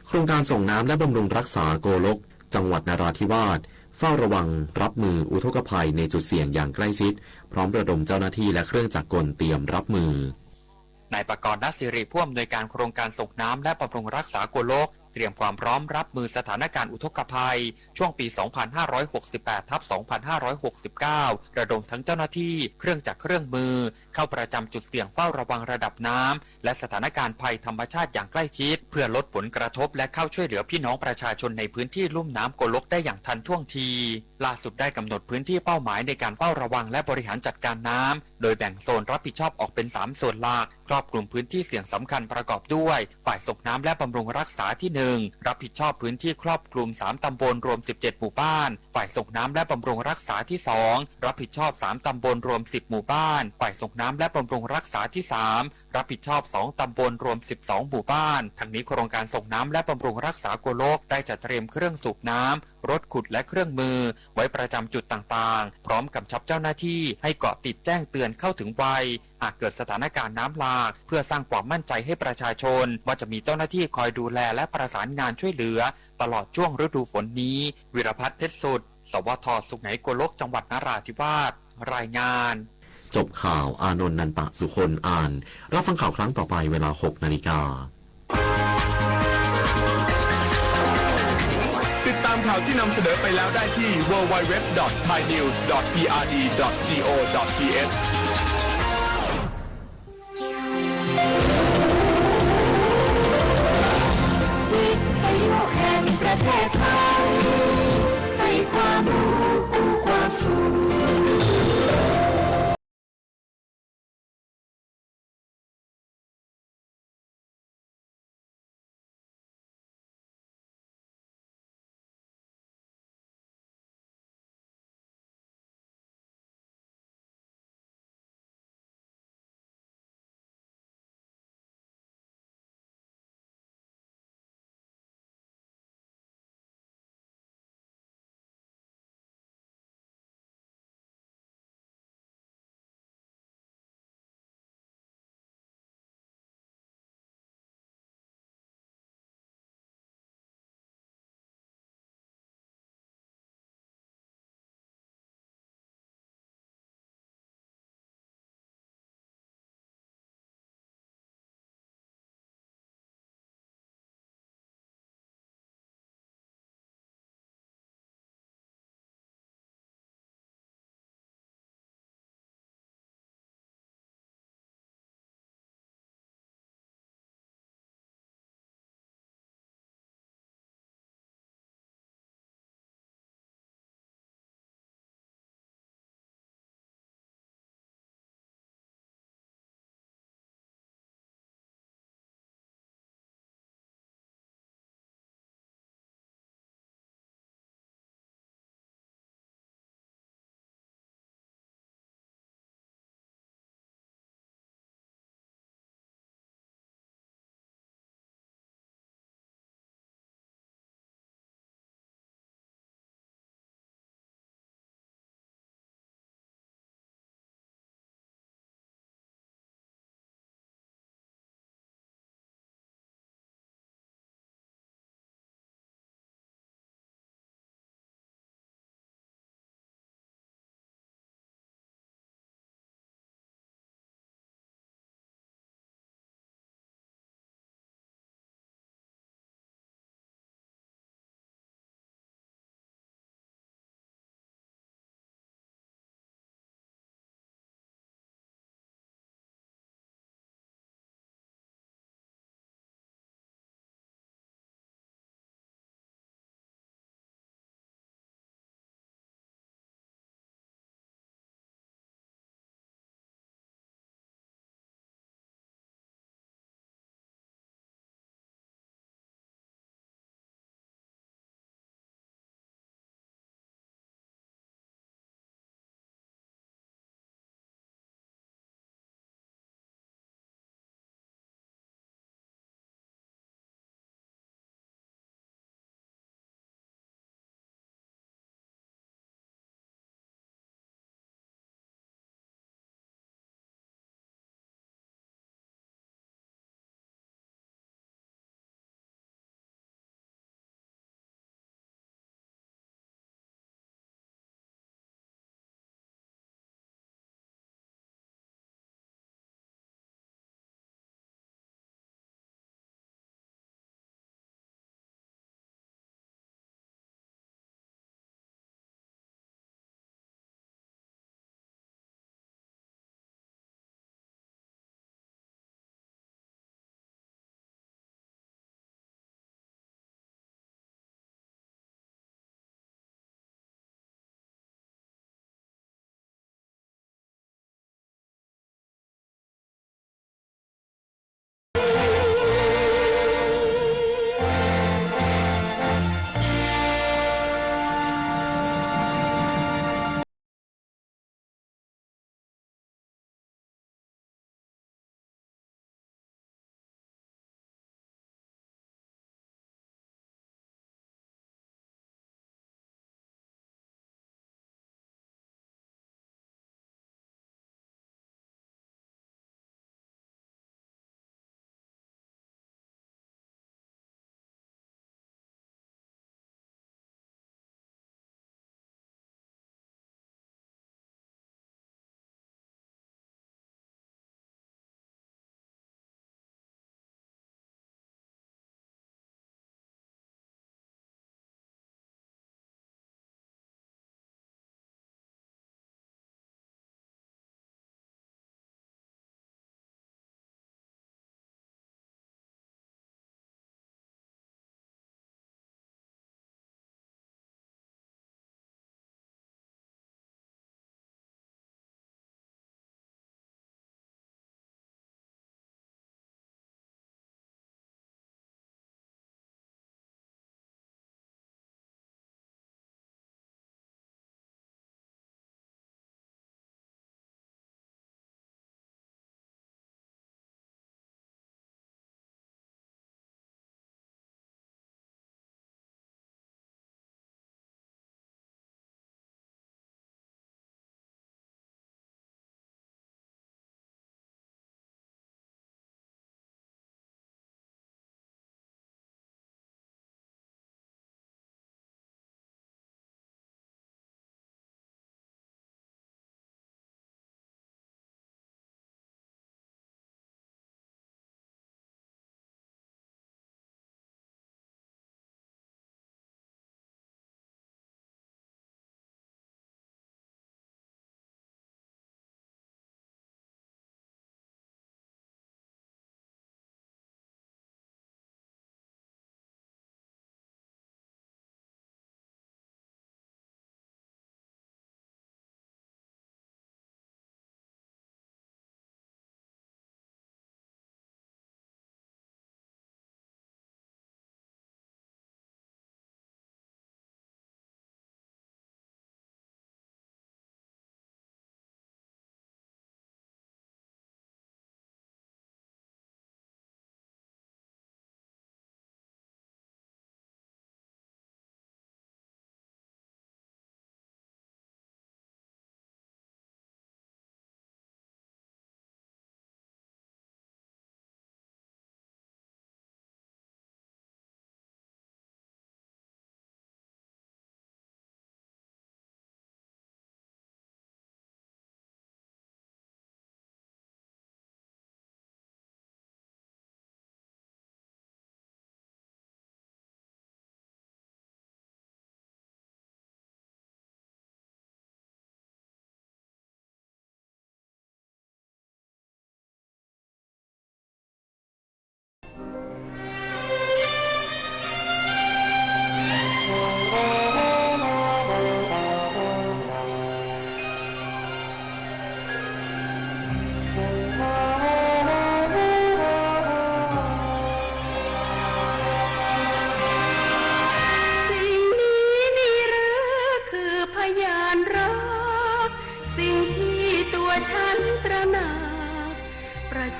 โครงการส่งน้ำและบำรุงรักษาโกลก จังหวัดนราธิวาส เฝ้าระวังรับมืออุทกภัยในจุดเสี่ยงอย่างใกล้ชิด พร้อมระดมเจ้าหน้าที่และเครื่องจักรกลเตรียมรับมือ นายปกรณ์ ณศิริ ผู้อำนวยการโครงการส่งน้ำและบำรุงรักษาโกลก เตรียมความพร้อมรับมือสถานการณ์อุทกภัย ช่วงปี สองพันห้าร้อยหกสิบแปด ทับ สองพันห้าร้อยหกสิบเก้า ระดมทั้งเจ้าหน้าที่ เครื่องจักรเครื่องมือ เข้าประจำจุดเสี่ยงเฝ้าระวังระดับน้ำ และสถานการณ์ภัยธรรมชาติอย่างใกล้ชิด เพื่อลดผลกระทบและเข้าช่วยเหลือพี่น้องประชาชนในพื้นที่ลุ่มน้ำโกลกได้อย่างทันท่วงที ล่าสุดได้กำหนดพื้นที่เป้าหมายในการเฝ้าระวังและบริหารจัดการน้ำ โดยแบ่งโซนรับผิดชอบออกเป็น สาม ส่วนหลัก ครอบคลุมพื้นที่เสี่ยงสำคัญประกอบด้วย ฝ่ายส่งน้ำและบำรุงรักษาที่ หนึ่ง รับผิดชอบพื้นที่ครอบคลุม สาม ตำบลรวม สิบเจ็ด หมู่บ้าน ฝ่ายส่งน้ำและบำรุงรักษาที่ สอง รับผิดชอบ สาม ตำบลรวม สิบ หมู่บ้าน ฝ่ายส่งน้ำและบำรุงรักษาที่ สาม รับผิดชอบ สอง ตำบลรวม สิบสอง หมู่บ้าน ทั้งนี้โครงการส่งน้ำและบำรุงรักษาโกลก ได้จัดเตรียมเครื่องสูบน้ำ รถขุดและเครื่องมือ ไว้ประจำจุดต่างๆ พร้อมกำชับเจ้าหน้าที่ให้เกาะติดแจ้งเตือนเข้าถึงไว หากเกิดสถานการณ์น้ำหลาก เพื่อสร้างความมั่นใจให้ประชาชน ว่าจะมีเจ้าหน้าที่คอยดูแลและประสานงานช่วยเหลือ ตลอดช่วงฤดูฝนนี้ วีรพัฒน์ เพชรสุด สวท สุไหงโกลก จังหวัดนราธิวาส รายงาน จบข่าว อานนท์ นันตะสุคน อ่าน รับฟังข่าวครั้งต่อไปเวลา หกนาฬิกา ติดตามข่าวที่นำเสนอไปแล้วได้ที่ ดับเบิลยู ดับเบิลยู ดับเบิลยู ดอท ไทย นิวส์ ดอท พี อาร์ ดี ดอท จี โอ ดอท ที เอช วิทยุแห่งประเทศไทย ให้ความรู้กู้ความสุข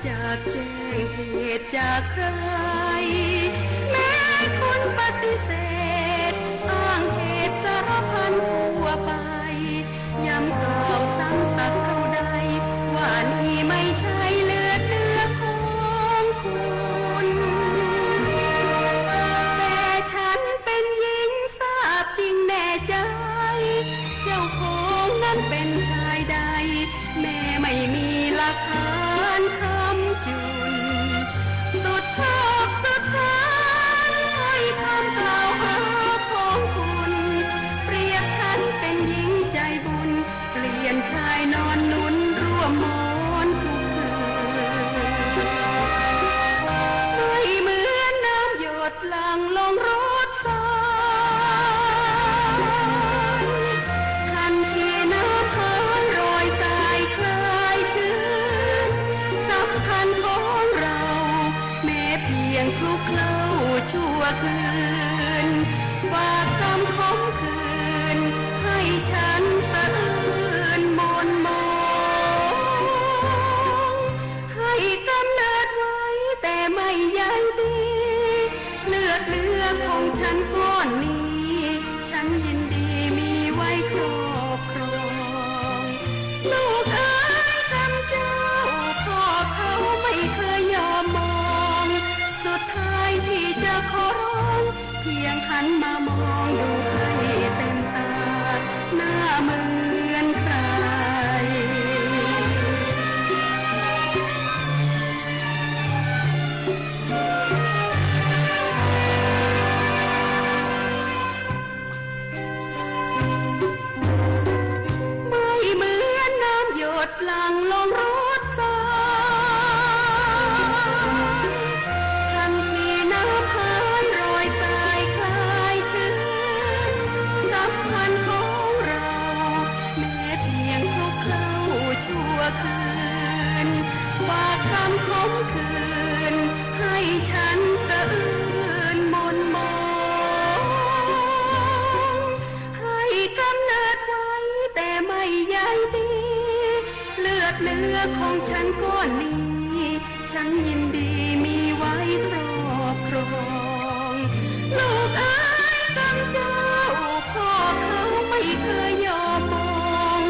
จากแจ้งเหตุจากใคร แม้คนปฏิเสธ อ้างเหตุสารพันทั่วไป ย้ำกล่าวซ้ำสักเท่าใด ว่านี่ไม่ใช่เลือดเนื้อของคุณ แต่ฉันเป็นหญิงทราบจริงแน่ใจ เจ้าของนั้นเป็นชายใด แม้ไม่มีหลักฐานค้ำจุน สุดชอบสุดชัน ถ้อยคำกล่าวหาของคุณ เปรียบฉันเป็นหญิงใจบุญ เปลี่ยนชายนอนหนุนร่วมหมอนทุกคืน ไม่เหมือนน้ำหยดหลั่งลงรดสาร ทันทีน้ำหายรอยสายคลายชื้น สัมพันธ์ของเรา แม้เพียงคลุกเคล้าชั่วคืน ฝากกำขมขื่น ให้ฉันสะอื้นหม่นหมอง ให้กำเนิดไว้แต่ไม่ใยดี เลือดเนื้อของฉันก้อนนี้ ฉันยินดีมีไว้ครอบครอง ลูกเอ๋ยกำเจ้า พ่อเขาไม่เคยยอมมอง สุดท้ายที่จะขอร้อง เพียงหันมามองดูให้เต็มตา หน้าเหมือนใคร ไม่เหมือนน้ำหยดหลั่งลงรดสาร ทันทีน้ำหายรอยสายคลายชื้น สัมพันธ์ของเรา แม้เพียงคลุกเคล้าชั่วคืน ฝากกำขมขื่น ให้ฉันสะอื้นหม่นหมอง ให้กำเนิดไว้แต่ไม่ใยดี เลือดเนื้อของฉันก้อนนี้ ฉันยินดีมีไว้ครอบครอง ลูกเอ๋ยกำเจ้า พ่อเขาไม่เคยยอมมอง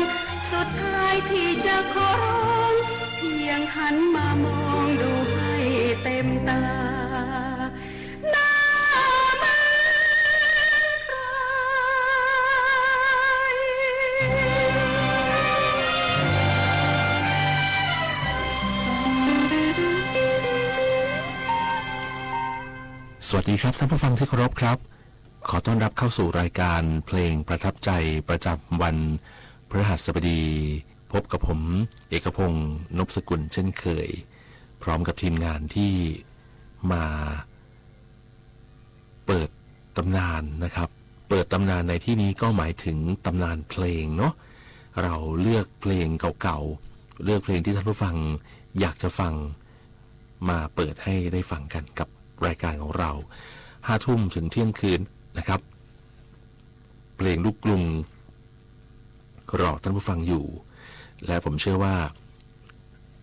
สุดท้ายที่จะขอร้อง เพียงหันมามองดูให้เต็มตา หน้าเหมือนใคร สวัสดีครับท่านผู้ฟังที่เคารพครับ ขอต้อนรับเข้าสู่รายการเพลงประทับใจประจำวันพฤหัสบดี พบกับผม เอกพงษ์ นพสกุล เช่นเคย พร้อมกับทีมงานที่มาเปิดตำนานนะครับ เปิดตำนานในที่นี้ก็หมายถึงตำนานเพลงเนาะ เราเลือกเพลงเก่าๆ เลือกเพลงที่ท่านผู้ฟังอยากจะฟัง มาเปิดให้ได้ฟังกันกับรายการของเรา ห้าทุ่มถึงเที่ยงคืนนะครับ เพลงลูกกรุง รอท่านผู้ฟังอยู่ และผมเชื่อว่า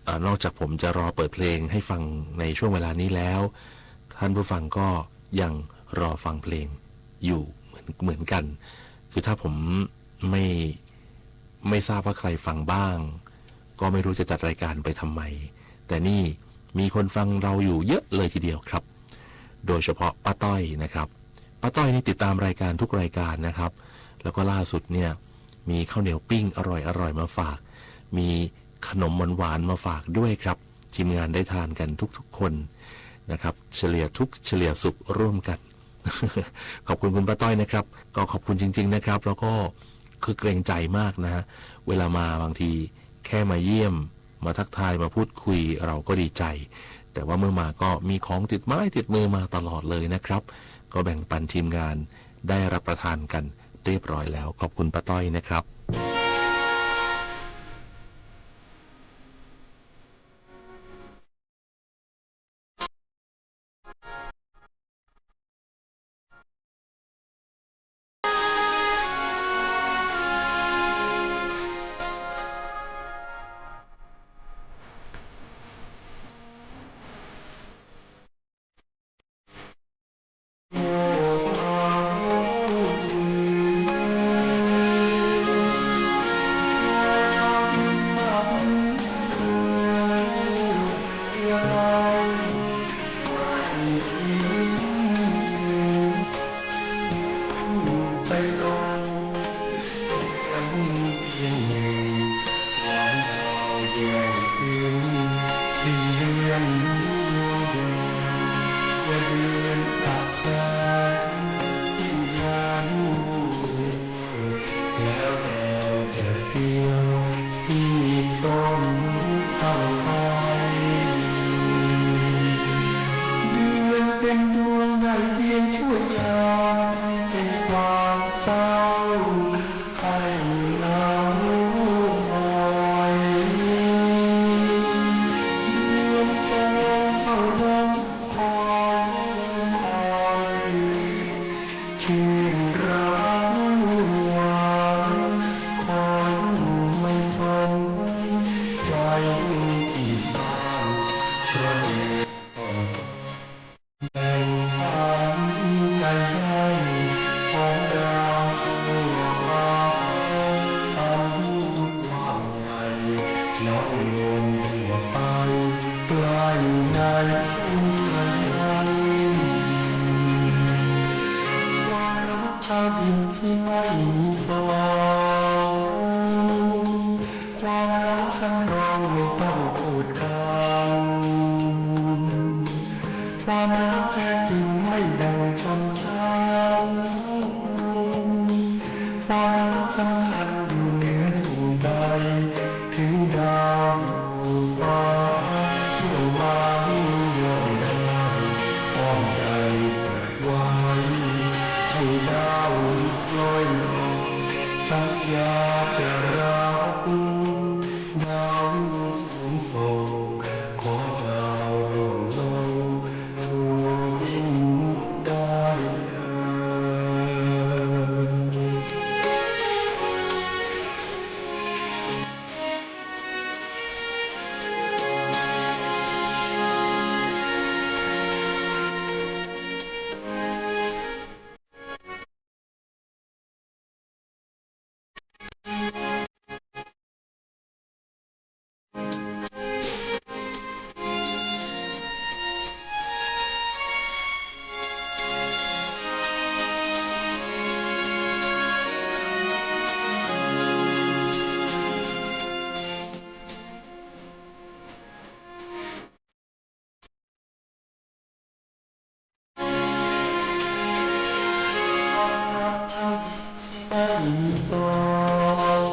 เอ่อ นอกจากผมจะรอเปิดเพลงให้ฟังในช่วงเวลานี้แล้ว ท่านผู้ฟังก็ยังรอฟังเพลงอยู่เหมือน เหมือนกัน คือถ้าผมไม่ ไม่ทราบว่าใครฟังบ้าง ก็ไม่รู้จะจัดรายการไปทำไม แต่นี่มีคนฟังเราอยู่เยอะเลยทีเดียวครับ โดยเฉพาะป้าต้อยนะครับ ป้าต้อยนี่ติดตามรายการทุกรายการนะครับ แล้วก็ล่าสุดเนี่ย มีข้าวเหนียวปิ้งอร่อยๆ มาฝาก มีขนมหวานๆ มาฝากด้วยครับ ทีมงานได้ทานกันทุกๆ คนนะครับ เฉลี่ยทุกข์เฉลี่ยสุขร่วมกัน ขอบคุณคุณป้าต้อยนะครับ ก็ขอบคุณจริงๆ นะครับ แล้วก็คือเกรงใจมากนะฮะ เวลามาบางทีแค่มาเยี่ยม มาทักทาย มาพูดคุย เราก็ดีใจ แต่ว่าเมื่อมาก็มีของติดไม้ติดมือมาตลอดเลยนะครับ ก็แบ่งปันทีมงานได้รับประทานกันเรียบร้อยแล้ว ขอบคุณป้าต้อยนะครับ ให้เราคอย เมืองทองเฝ้าดงคอย ชื่นรำหวาน คอยไม่สนใจ ที่สร้างพระเดช แบ่งปันใจได้ของดาวทั่วฟ้า อันกว้างใหญ่ น้อยลงทั่วไป ใกล้ในทุกทาง ความรักชาวถิ่นที่ไม่มีสอง ความรักสังรองไม่ต้องพูดกัน ความรักแท้จริงไม่แบ่งชนชั้น ความรักสำคัญอยู่เหนือสิ่งใด ถึงดาวอยู่ฟ้า เที่ยวมาย่อมได้ อ้อมใจเปิดไว้ ให้ดาวลอยลง สัญญาจะรัก ดาวสูงส่ง ขอดาวร่วงลงสู่ดินได้เถิดไม่มีสอง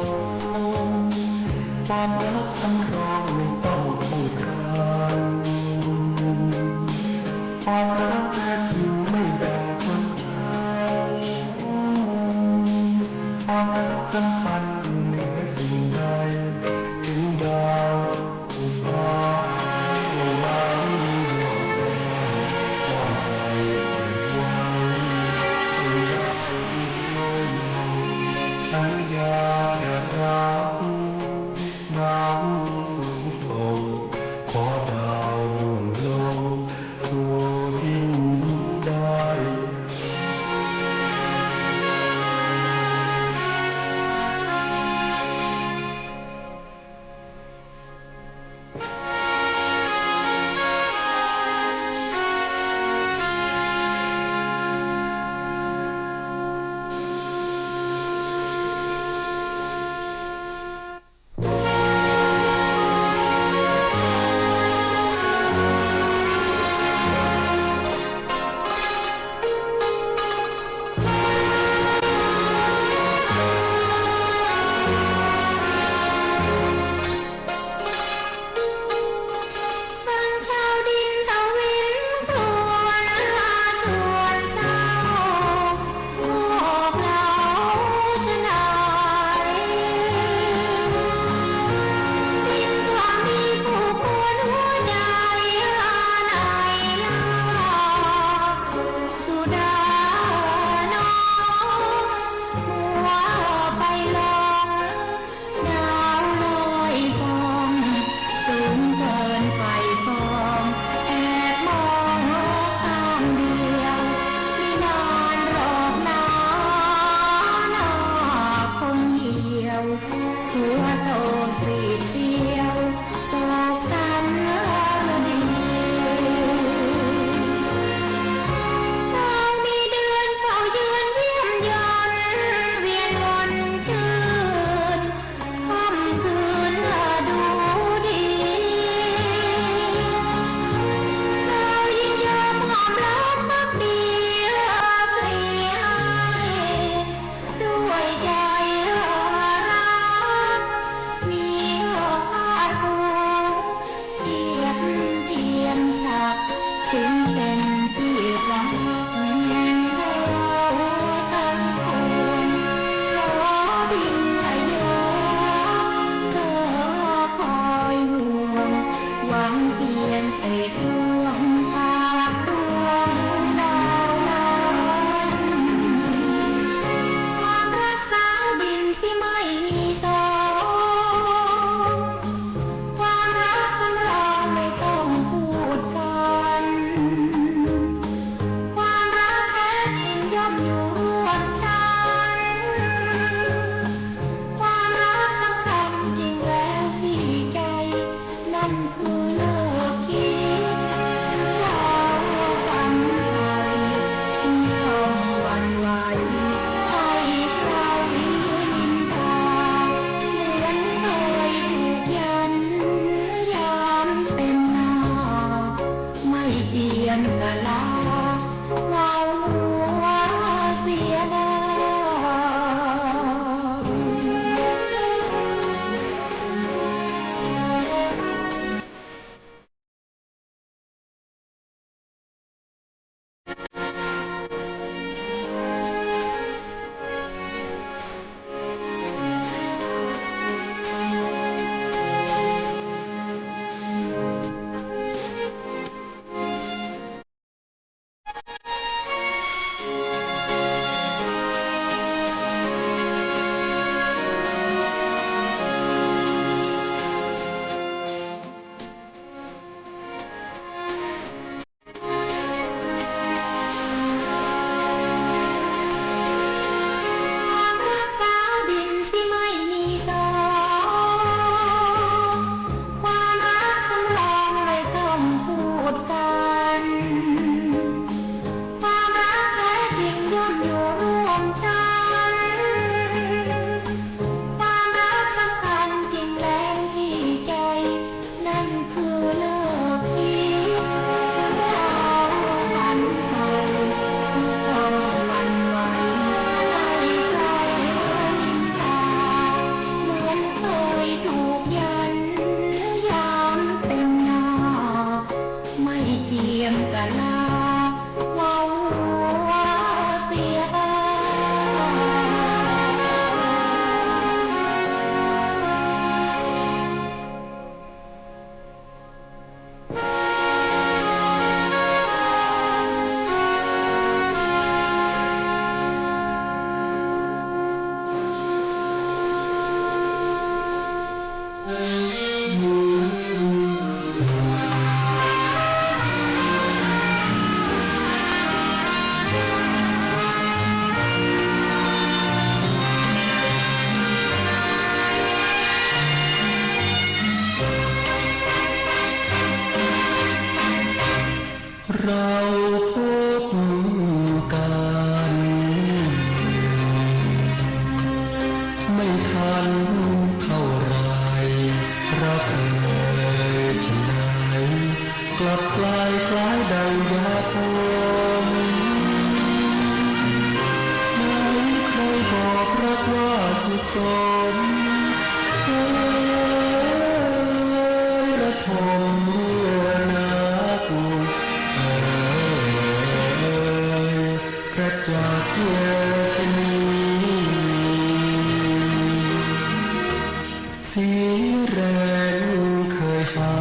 ความรักสำรองไม่ต้องพูดกัน ความรักแท้จริงไม่แบ่งชนชั้น ความรักสำคัญอยู่เหนือสิ่งใด ถึงดาว สัญญาจะรัก ดาวสูงส่ง ขอดาวร่วงลงสู่ดินได้ เราพบกัน ไม่ทันเท่าไหร่ รักเอ่ย ฉันใด กลับกลายคล้ายดังยาขม ไหนใครบอกรักว่าสุขสม เอ่ย ระทมเมื่อนัก เอ่ย กระจักเยอชะนี เสียแรงเคยให้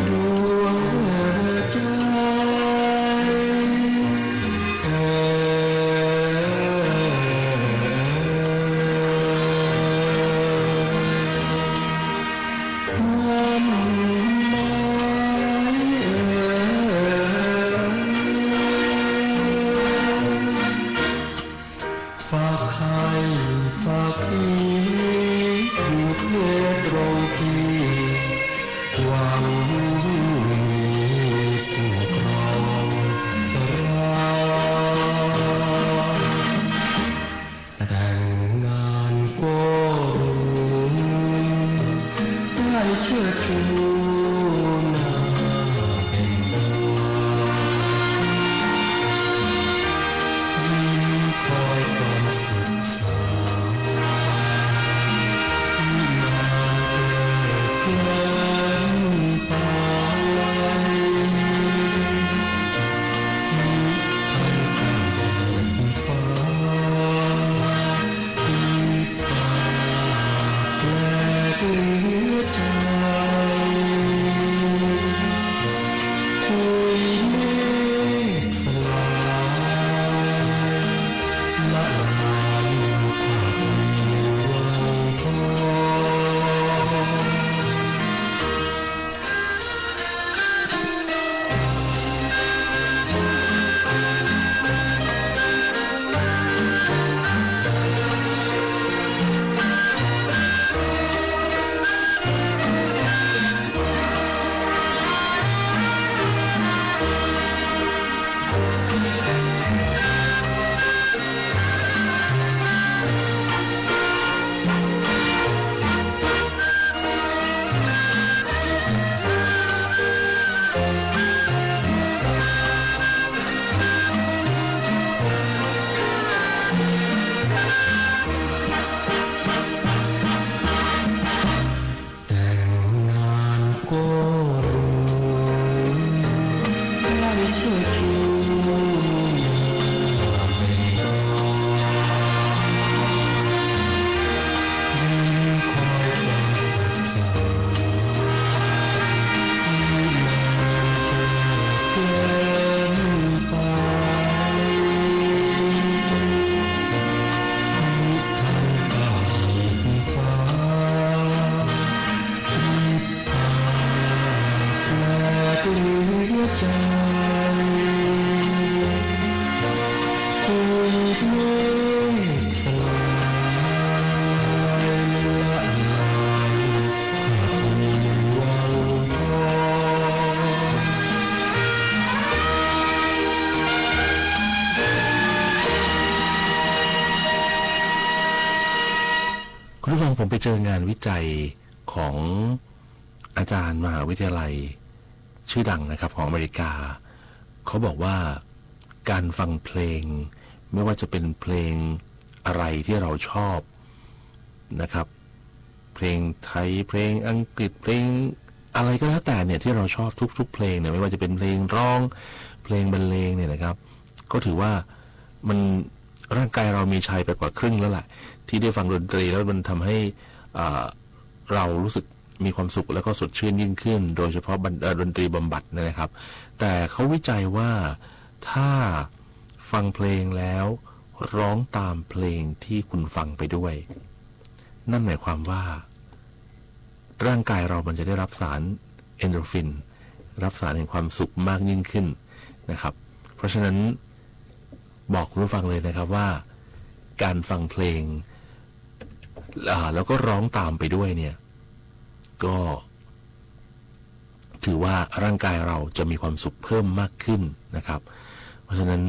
ดวงใจ เอ่ย มั่นหมายเอ่ย ฝากไข่ฝากพี หยุดเมื่อตรงที่ หวังมีผู้ครองสรอง แต่งงานก็รู้ ได้เชิดชูหน้าเป็นดาว ยิ่งคอยความสุขสาย นานเกิดเพลินไป นิทานเกิดฟ้า แปลกเหลือใจ คุยเมฆสลาย ละลายภาพเวียนวังทอง แต่งงานก็รู้ ใคร่เชิดชูหน้าเป็นดาว ยิ่งคอยความสุขสาย ยิ่งนานก็เพลินไป นิทานก้าวขีดฟ้า แปลกเหลือใจ คุยเมฆสลาย ละลายภาพเวียนวังทอง คุณผู้ฟัง ผมไปเจองานวิจัยของอาจารย์มหาวิทยาลัยชื่อดังนะครับ ของอเมริกา เขาบอกว่าการฟังเพลง ไม่ว่าจะเป็นเพลงอะไรที่เราชอบนะครับ เพลงไทย เพลงอังกฤษ เพลงอะไรก็แล้วแต่เนี่ย ที่เราชอบทุกๆเพลงเนี่ย ไม่ว่าจะเป็นเพลงร้อง เพลงบรรเลงเนี่ยนะครับ ก็ถือว่ามัน ร่างกายเรามีชัยไปกว่าครึ่งแล้วแหละ ที่ได้ฟังดนตรีแล้วมันทำให้ อ่า เรารู้สึกมีความสุขแล้วก็สดชื่นยิ่งขึ้น โดยเฉพาะบัน- เอ่อ ดนตรีบำบัดเนี่ยนะครับ แต่เขาวิจัยว่าถ้าฟังเพลงแล้ว ร้องตามเพลงที่คุณฟังไปด้วย นั่นหมายความว่า ร่างกายเรามันจะได้รับสารเอนโดรฟิน รับสารแห่งความสุขมากยิ่งขึ้นนะครับ เพราะฉะนั้นบอกคุณผู้ฟังเลยนะครับว่า การฟังเพลง อ่า แล้วก็ร้องตามไปด้วยเนี่ย ก็ ถือว่าร่างกายเราจะมีความสุขเพิ่มมากขึ้นนะครับ เพราะฉะนั้น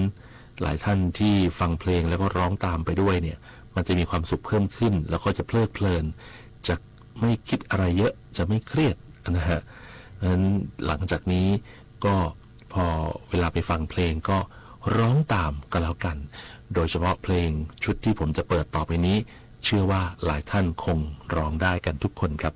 หลายท่านที่ฟังเพลงแล้วก็ร้องตามไปด้วยเนี่ย มันจะมีความสุขเพิ่มขึ้น แล้วก็จะเพลิดเพลิน จะไม่คิดอะไรเยอะ จะไม่เครียดนะฮะ เพราะฉะนั้นหลังจากนี้ก็พอเวลาไปฟังเพลงก็ร้องตามก็แล้วกัน โดยเฉพาะเพลงชุดที่ผมจะเปิดต่อไปนี้ เชื่อว่าหลายท่านคงร้องได้กันทุกคนครับ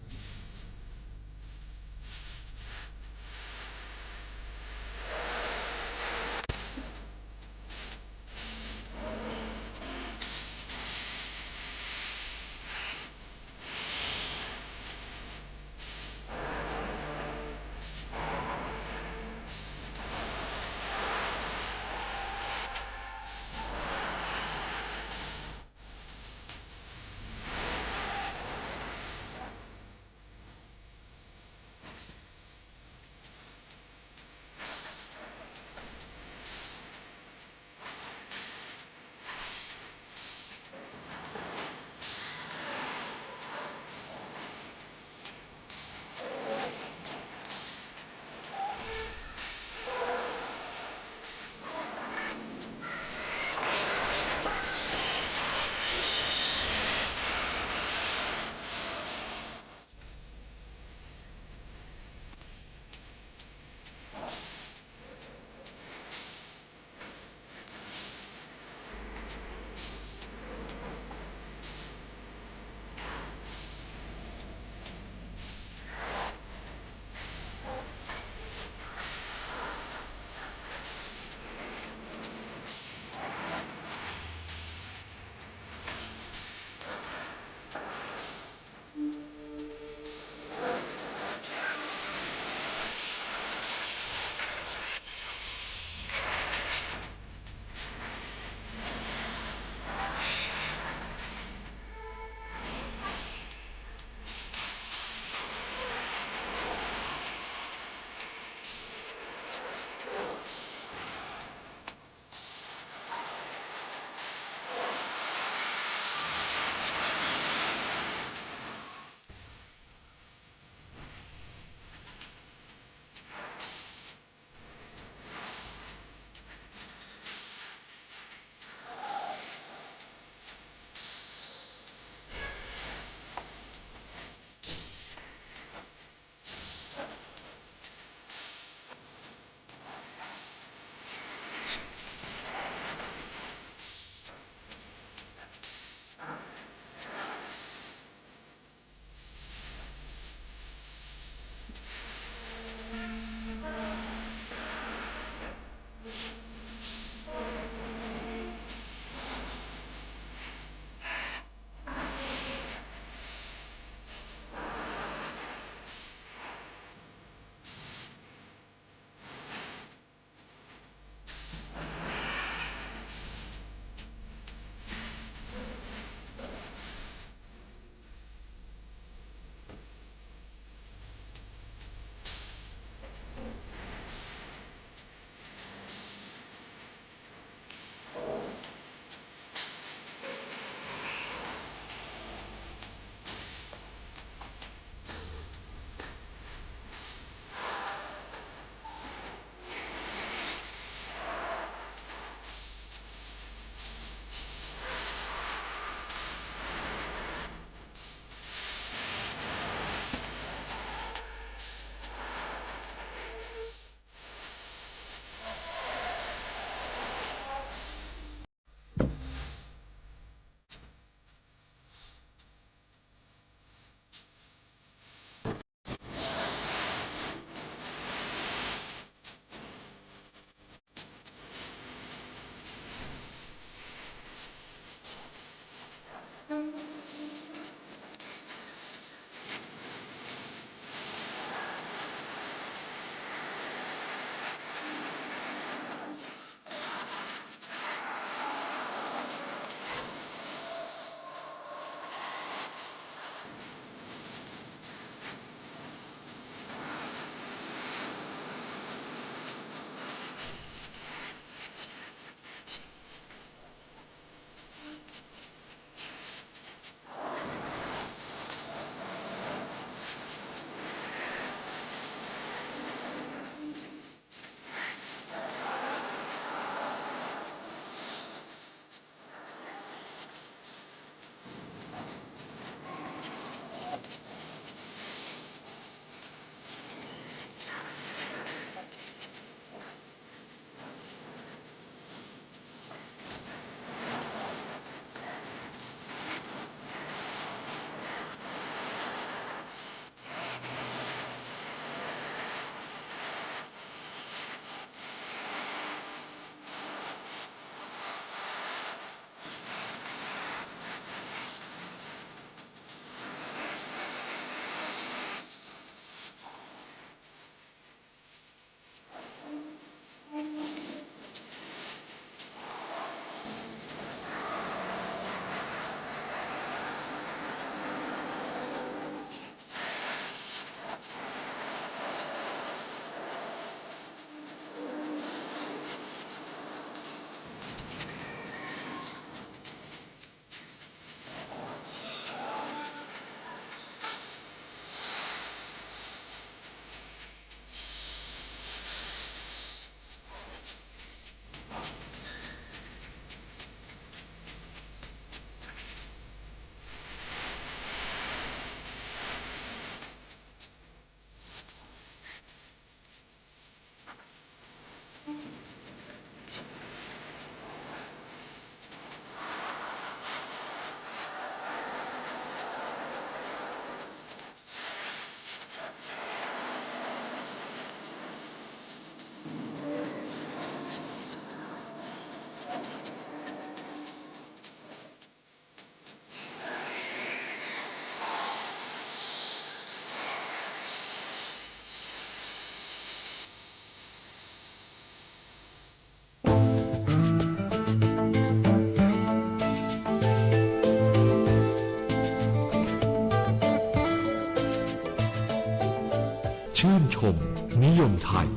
ชื่นชมนิยมไทย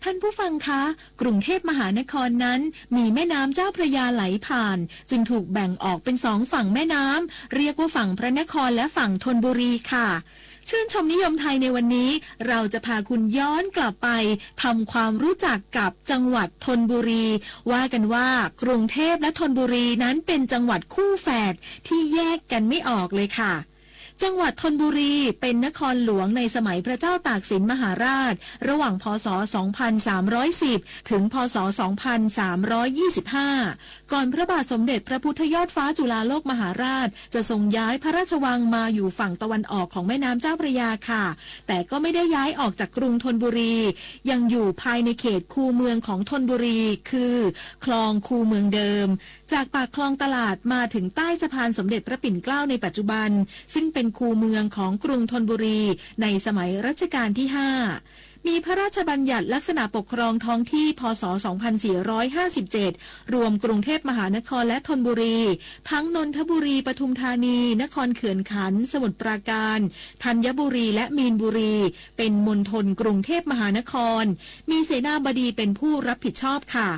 ท่านผู้ฟังคะ กรุงเทพมหานครนั้นมีแม่น้ำเจ้าพระยาไหลผ่าน จึงถูกแบ่งออกเป็นสองฝั่งแม่น้ำ เรียกว่าฝั่งพระนครและฝั่งธนบุรีค่ะ ชื่นชมนิยมไทยในวันนี้ เราจะพาคุณย้อนกลับไปทำความรู้จักกับจังหวัดธนบุรี ว่ากันว่ากรุงเทพและธนบุรีนั้นเป็นจังหวัดคู่แฝดที่แยกกันไม่ออกเลยค่ะ จังหวัดธนบุรีเป็นนครหลวงในสมัยพระเจ้าตากสินมหาราช ระหว่าง พ.ศ. สองพันสามร้อยสิบ ถึง พ.ศ. สองพันสามร้อยยี่สิบห้า ก่อนพระบาทสมเด็จพระพุทธยอดฟ้าจุฬาโลกมหาราช จะทรงย้ายพระราชวังมาอยู่ฝั่งตะวันออกของแม่น้ำเจ้าพระยาค่ะ แต่ก็ไม่ได้ย้ายออกจากกรุงธนบุรี ยังอยู่ภายในเขตคูเมืองของธนบุรี คือคลองคูเมืองเดิม จากปากคลองตลาดมาถึงใต้สะพานสมเด็จพระปิ่นเกล้าในปัจจุบัน ซึ่งเป็นคูเมืองของกรุงธนบุรี ในสมัยรัชกาลที่ห้า มีพระราชบัญญัติลักษณะปกครองท้องที่ พ.ศ. สองพันสี่ร้อยห้าสิบเจ็ด รวมกรุงเทพมหานครและธนบุรี ทั้งนนทบุรี ปทุมธานี นครเขื่อนขันธ์ สมุทรปราการ ธัญบุรี และมีนบุรี เป็นมณฑลกรุงเทพมหานคร มีเสนาบดีเป็นผู้รับผิดชอบค่ะ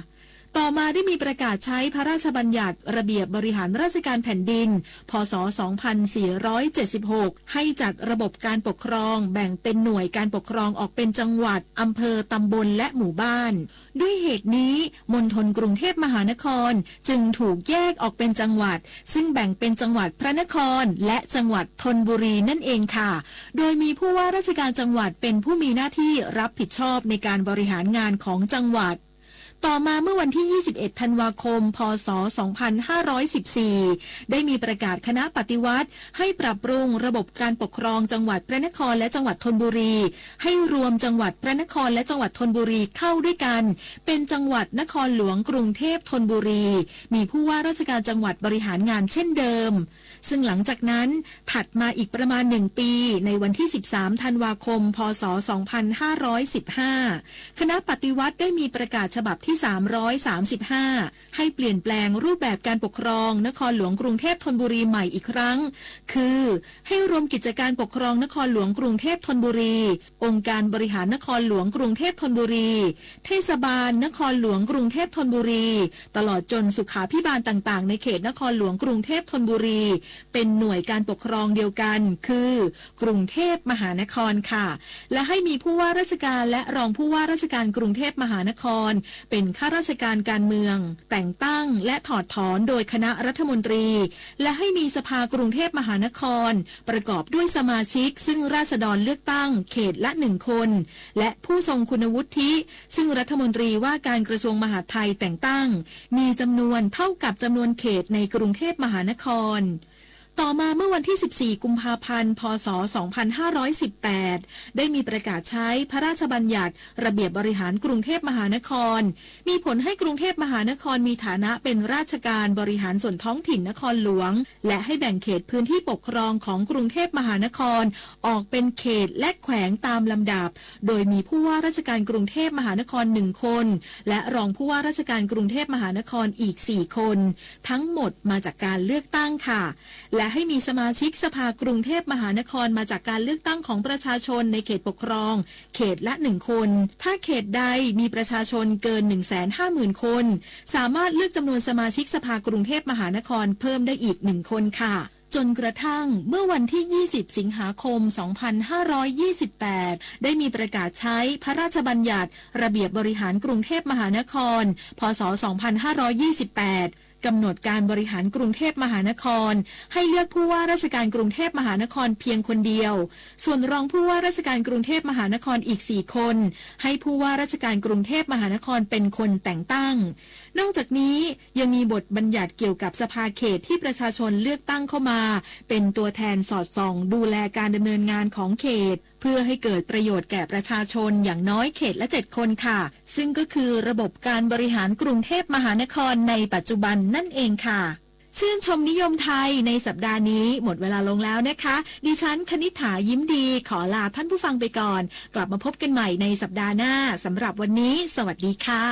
ต่อมาได้มีประกาศใช้พระราชบัญญัติระเบียบบริหารราชการแผ่นดิน พ.ศ. สองพันสี่ร้อยเจ็ดสิบหก ให้จัดระบบการปกครอง แบ่งเป็นหน่วยการปกครองออกเป็นจังหวัด อำเภอ ตำบล และหมู่บ้าน ด้วยเหตุนี้ มณฑลกรุงเทพมหานครจึงถูกแยกออกเป็นจังหวัด ซึ่งแบ่งเป็นจังหวัดพระนคร และจังหวัดธนบุรีนั่นเองค่ะ โดยมีผู้ว่าราชการจังหวัดเป็นผู้มีหน้าที่รับผิดชอบในการบริหารงานของจังหวัด ต่อมาเมื่อวันที่ ยี่สิบเอ็ด ธันวาคม พ.ศ. สองพันห้าร้อยสิบสี่ ได้มีประกาศคณะปฏิวัติ ให้ปรับปรุงระบบการปกครองจังหวัดพระนครและจังหวัดธนบุรี ให้รวมจังหวัดพระนครและจังหวัดธนบุรีเข้าด้วยกัน เป็นจังหวัดนครหลวงกรุงเทพธนบุรี มีผู้ว่าราชการจังหวัดบริหารงานเช่นเดิม ซึ่งหลังจากนั้น ถัดมาอีกประมาณหนึ่งปี ในวันที่ สิบสาม ธันวาคม พ.ศ. สองพันห้าร้อยสิบห้า คณะปฏิวัติได้มีประกาศฉบับที่ สามร้อยสามสิบห้า ให้เปลี่ยนแปลงรูปแบบการปกครองนครหลวงกรุงเทพธนบุรีใหม่อีกครั้ง คือ ให้รวมกิจการปกครองนครหลวงกรุงเทพธนบุรี องค์การบริหารนครหลวงกรุงเทพธนบุรี เทศบาลนครหลวงกรุงเทพธนบุรี ตลอดจนสุขาภิบาลต่างๆ ในเขตนครหลวงกรุงเทพธนบุรี เป็นหน่วยการปกครองเดียวกัน คือ กรุงเทพมหานครค่ะ และให้มีผู้ว่าราชการและรองผู้ว่าราชการกรุงเทพมหานคร เป็นข้าราชการการเมือง แต่งตั้งและถอดถอนโดยคณะรัฐมนตรี และให้มีสภากรุงเทพมหานคร ประกอบด้วยสมาชิกซึ่งราษฎรเลือกตั้งเขตละหนึ่งคน และผู้ทรงคุณวุฒิ ซึ่งรัฐมนตรีว่าการกระทรวงมหาดไทยแต่งตั้ง มีจำนวนเท่ากับจำนวนเขตในกรุงเทพมหานคร ต่อมาเมื่อวันที่ สิบสี่ กุมภาพันธ์ พ.ศ. สองพันห้าร้อยสิบแปด ได้มีประกาศใช้พระราชบัญญัติระเบียบบริหารกรุงเทพมหานคร มีผลให้กรุงเทพมหานครมีฐานะเป็นราชการบริหารส่วนท้องถิ่นนครหลวง และให้แบ่งเขตพื้นที่ปกครองของกรุงเทพมหานคร ออกเป็นเขตและแขวงตามลำดับ โดยมีผู้ว่าราชการกรุงเทพมหานครหนึ่งคน และรองผู้ว่าราชการกรุงเทพมหานครอีกสี่คน ทั้งหมดมาจากการเลือกตั้งค่ะ และให้มีสมาชิกสภากรุงเทพมหานครมาจากการเลือกตั้งของประชาชนในเขตปกครอง เขตละหนึ่งคน ถ้าเขตใดมีประชาชนเกิน หนึ่งแสนห้าหมื่น คน สามารถเลือกจำนวนสมาชิกสภากรุงเทพมหานครเพิ่มได้อีกหนึ่งคนค่ะ จนกระทั่งเมื่อวันที่ ยี่สิบ สิงหาคม สองพันห้าร้อยยี่สิบแปด ได้มีประกาศใช้พระราชบัญญัติระเบียบบริหารกรุงเทพมหานคร พ.ศ. สองพันห้าร้อยยี่สิบแปด กำหนดการบริหารกรุงเทพมหานคร ให้เลือกผู้ว่าราชการกรุงเทพมหานครเพียงคนเดียว ส่วนรองผู้ว่าราชการกรุงเทพมหานครอีกสี่คน ให้ผู้ว่าราชการกรุงเทพมหานครเป็นคนแต่งตั้ง นอกจากนี้ยังมีบทบัญญัติเกี่ยวกับสภาเขตที่ประชาชนเลือกตั้งเข้ามา เป็นตัวแทนสอดส่องดูแลการดำเนินงานของเขต เพื่อให้เกิดประโยชน์แก่ประชาชนอย่างน้อยเขตละเจ็ดคนค่ะ ซึ่งก็คือระบบการบริหารกรุงเทพมหานครในปัจจุบันนั่นเองค่ะ ชื่นชมนิยมไทยในสัปดาห์นี้หมดเวลาลงแล้วนะคะ ดิฉันคณิษฐา ยิ้มดี ขอลาท่านผู้ฟังไปก่อน กลับมาพบกันใหม่ในสัปดาห์หน้า สำหรับวันนี้ สวัสดีค่ะ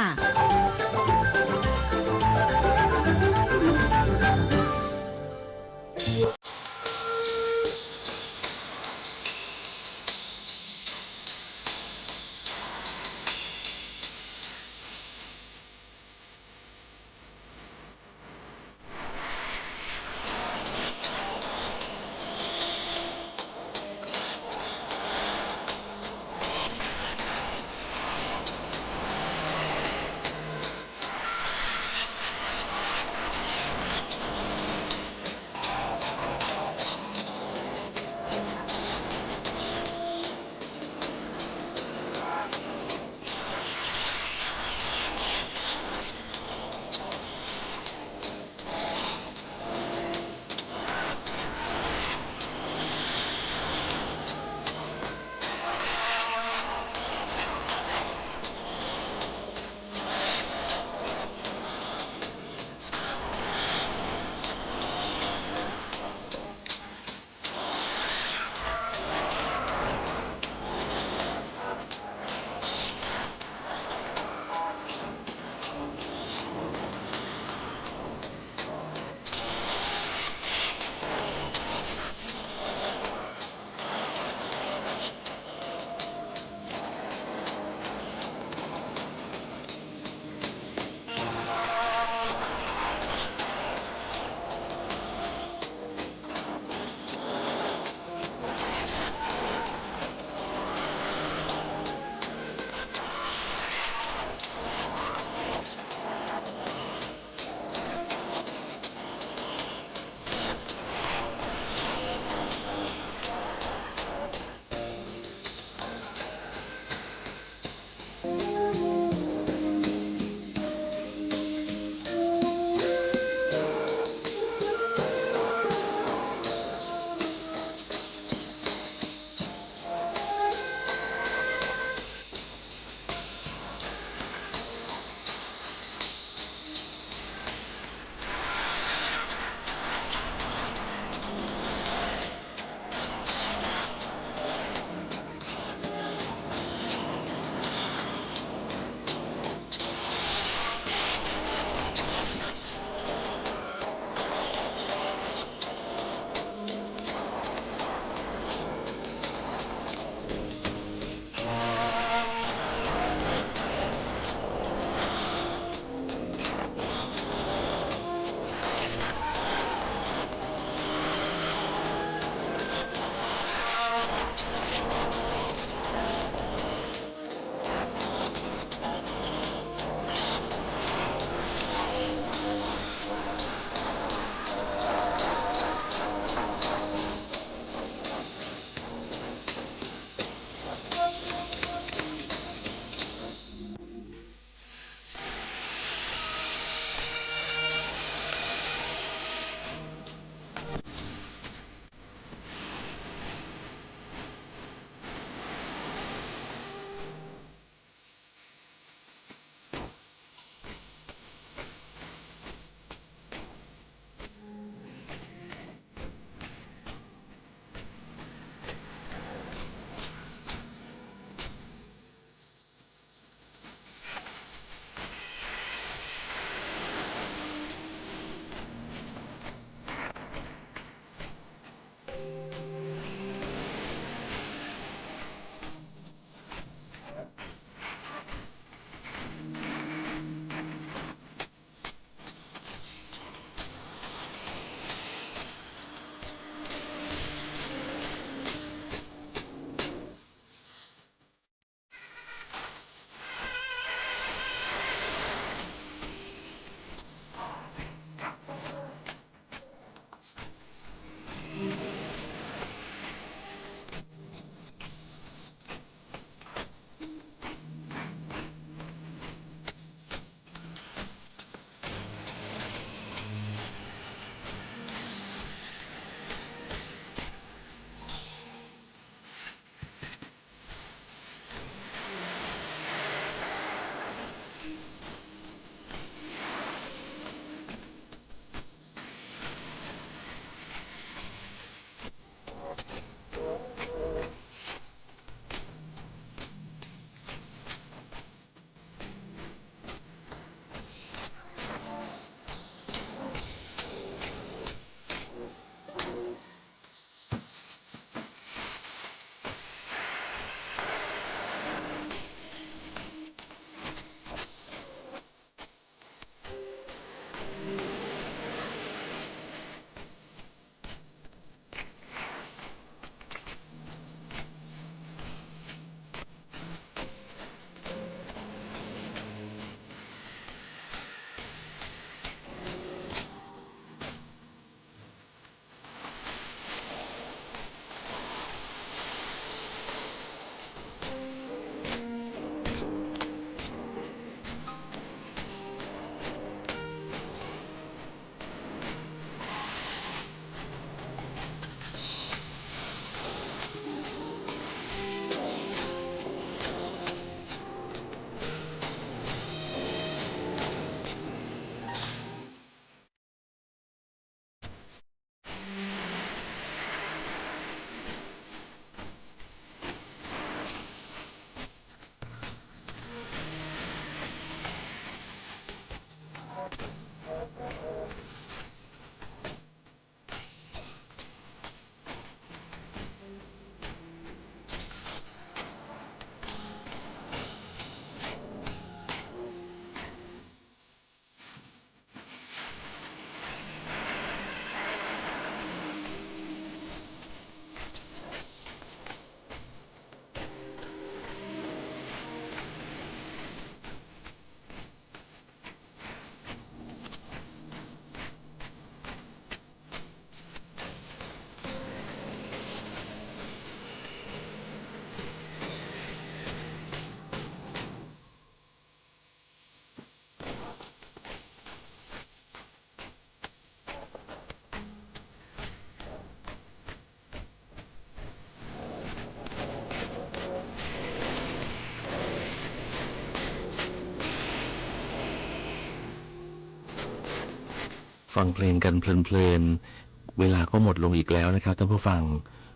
ฟังเพลงกันเพลินๆ เวลาก็หมดลงอีกแล้วนะครับท่านผู้ฟัง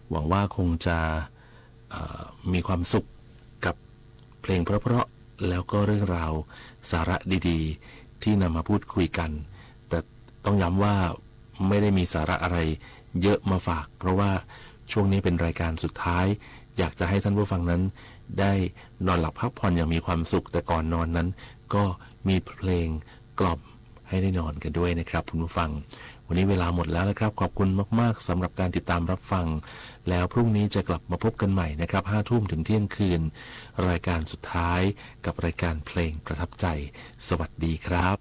หวังว่าคงจะ เอ่อ มีความสุขกับเพลงเพราะๆ แล้วก็เรื่องราวสาระดีๆ ที่นำมาพูดคุยกัน แต่ต้องย้ำว่าไม่ได้มีสาระอะไรเยอะมาฝาก เพราะว่าช่วงนี้เป็นรายการสุดท้าย อยากจะให้ท่านผู้ฟังนั้นได้นอนหลับพักผ่อนอย่างมีความสุข แต่ก่อนนอนนั้นก็มีเพลงกล่อมให้ได้นอนกันด้วยนะครับคุณผู้ฟัง วันนี้เวลาหมดแล้วนะครับ ขอบคุณมากๆ สำหรับการติดตามรับฟัง แล้วพรุ่งนี้จะกลับมาพบกันใหม่นะครับ ห้าทุ่มถึงเที่ยงคืน รายการสุดท้ายกับรายการเพลงประทับใจ สวัสดีครับ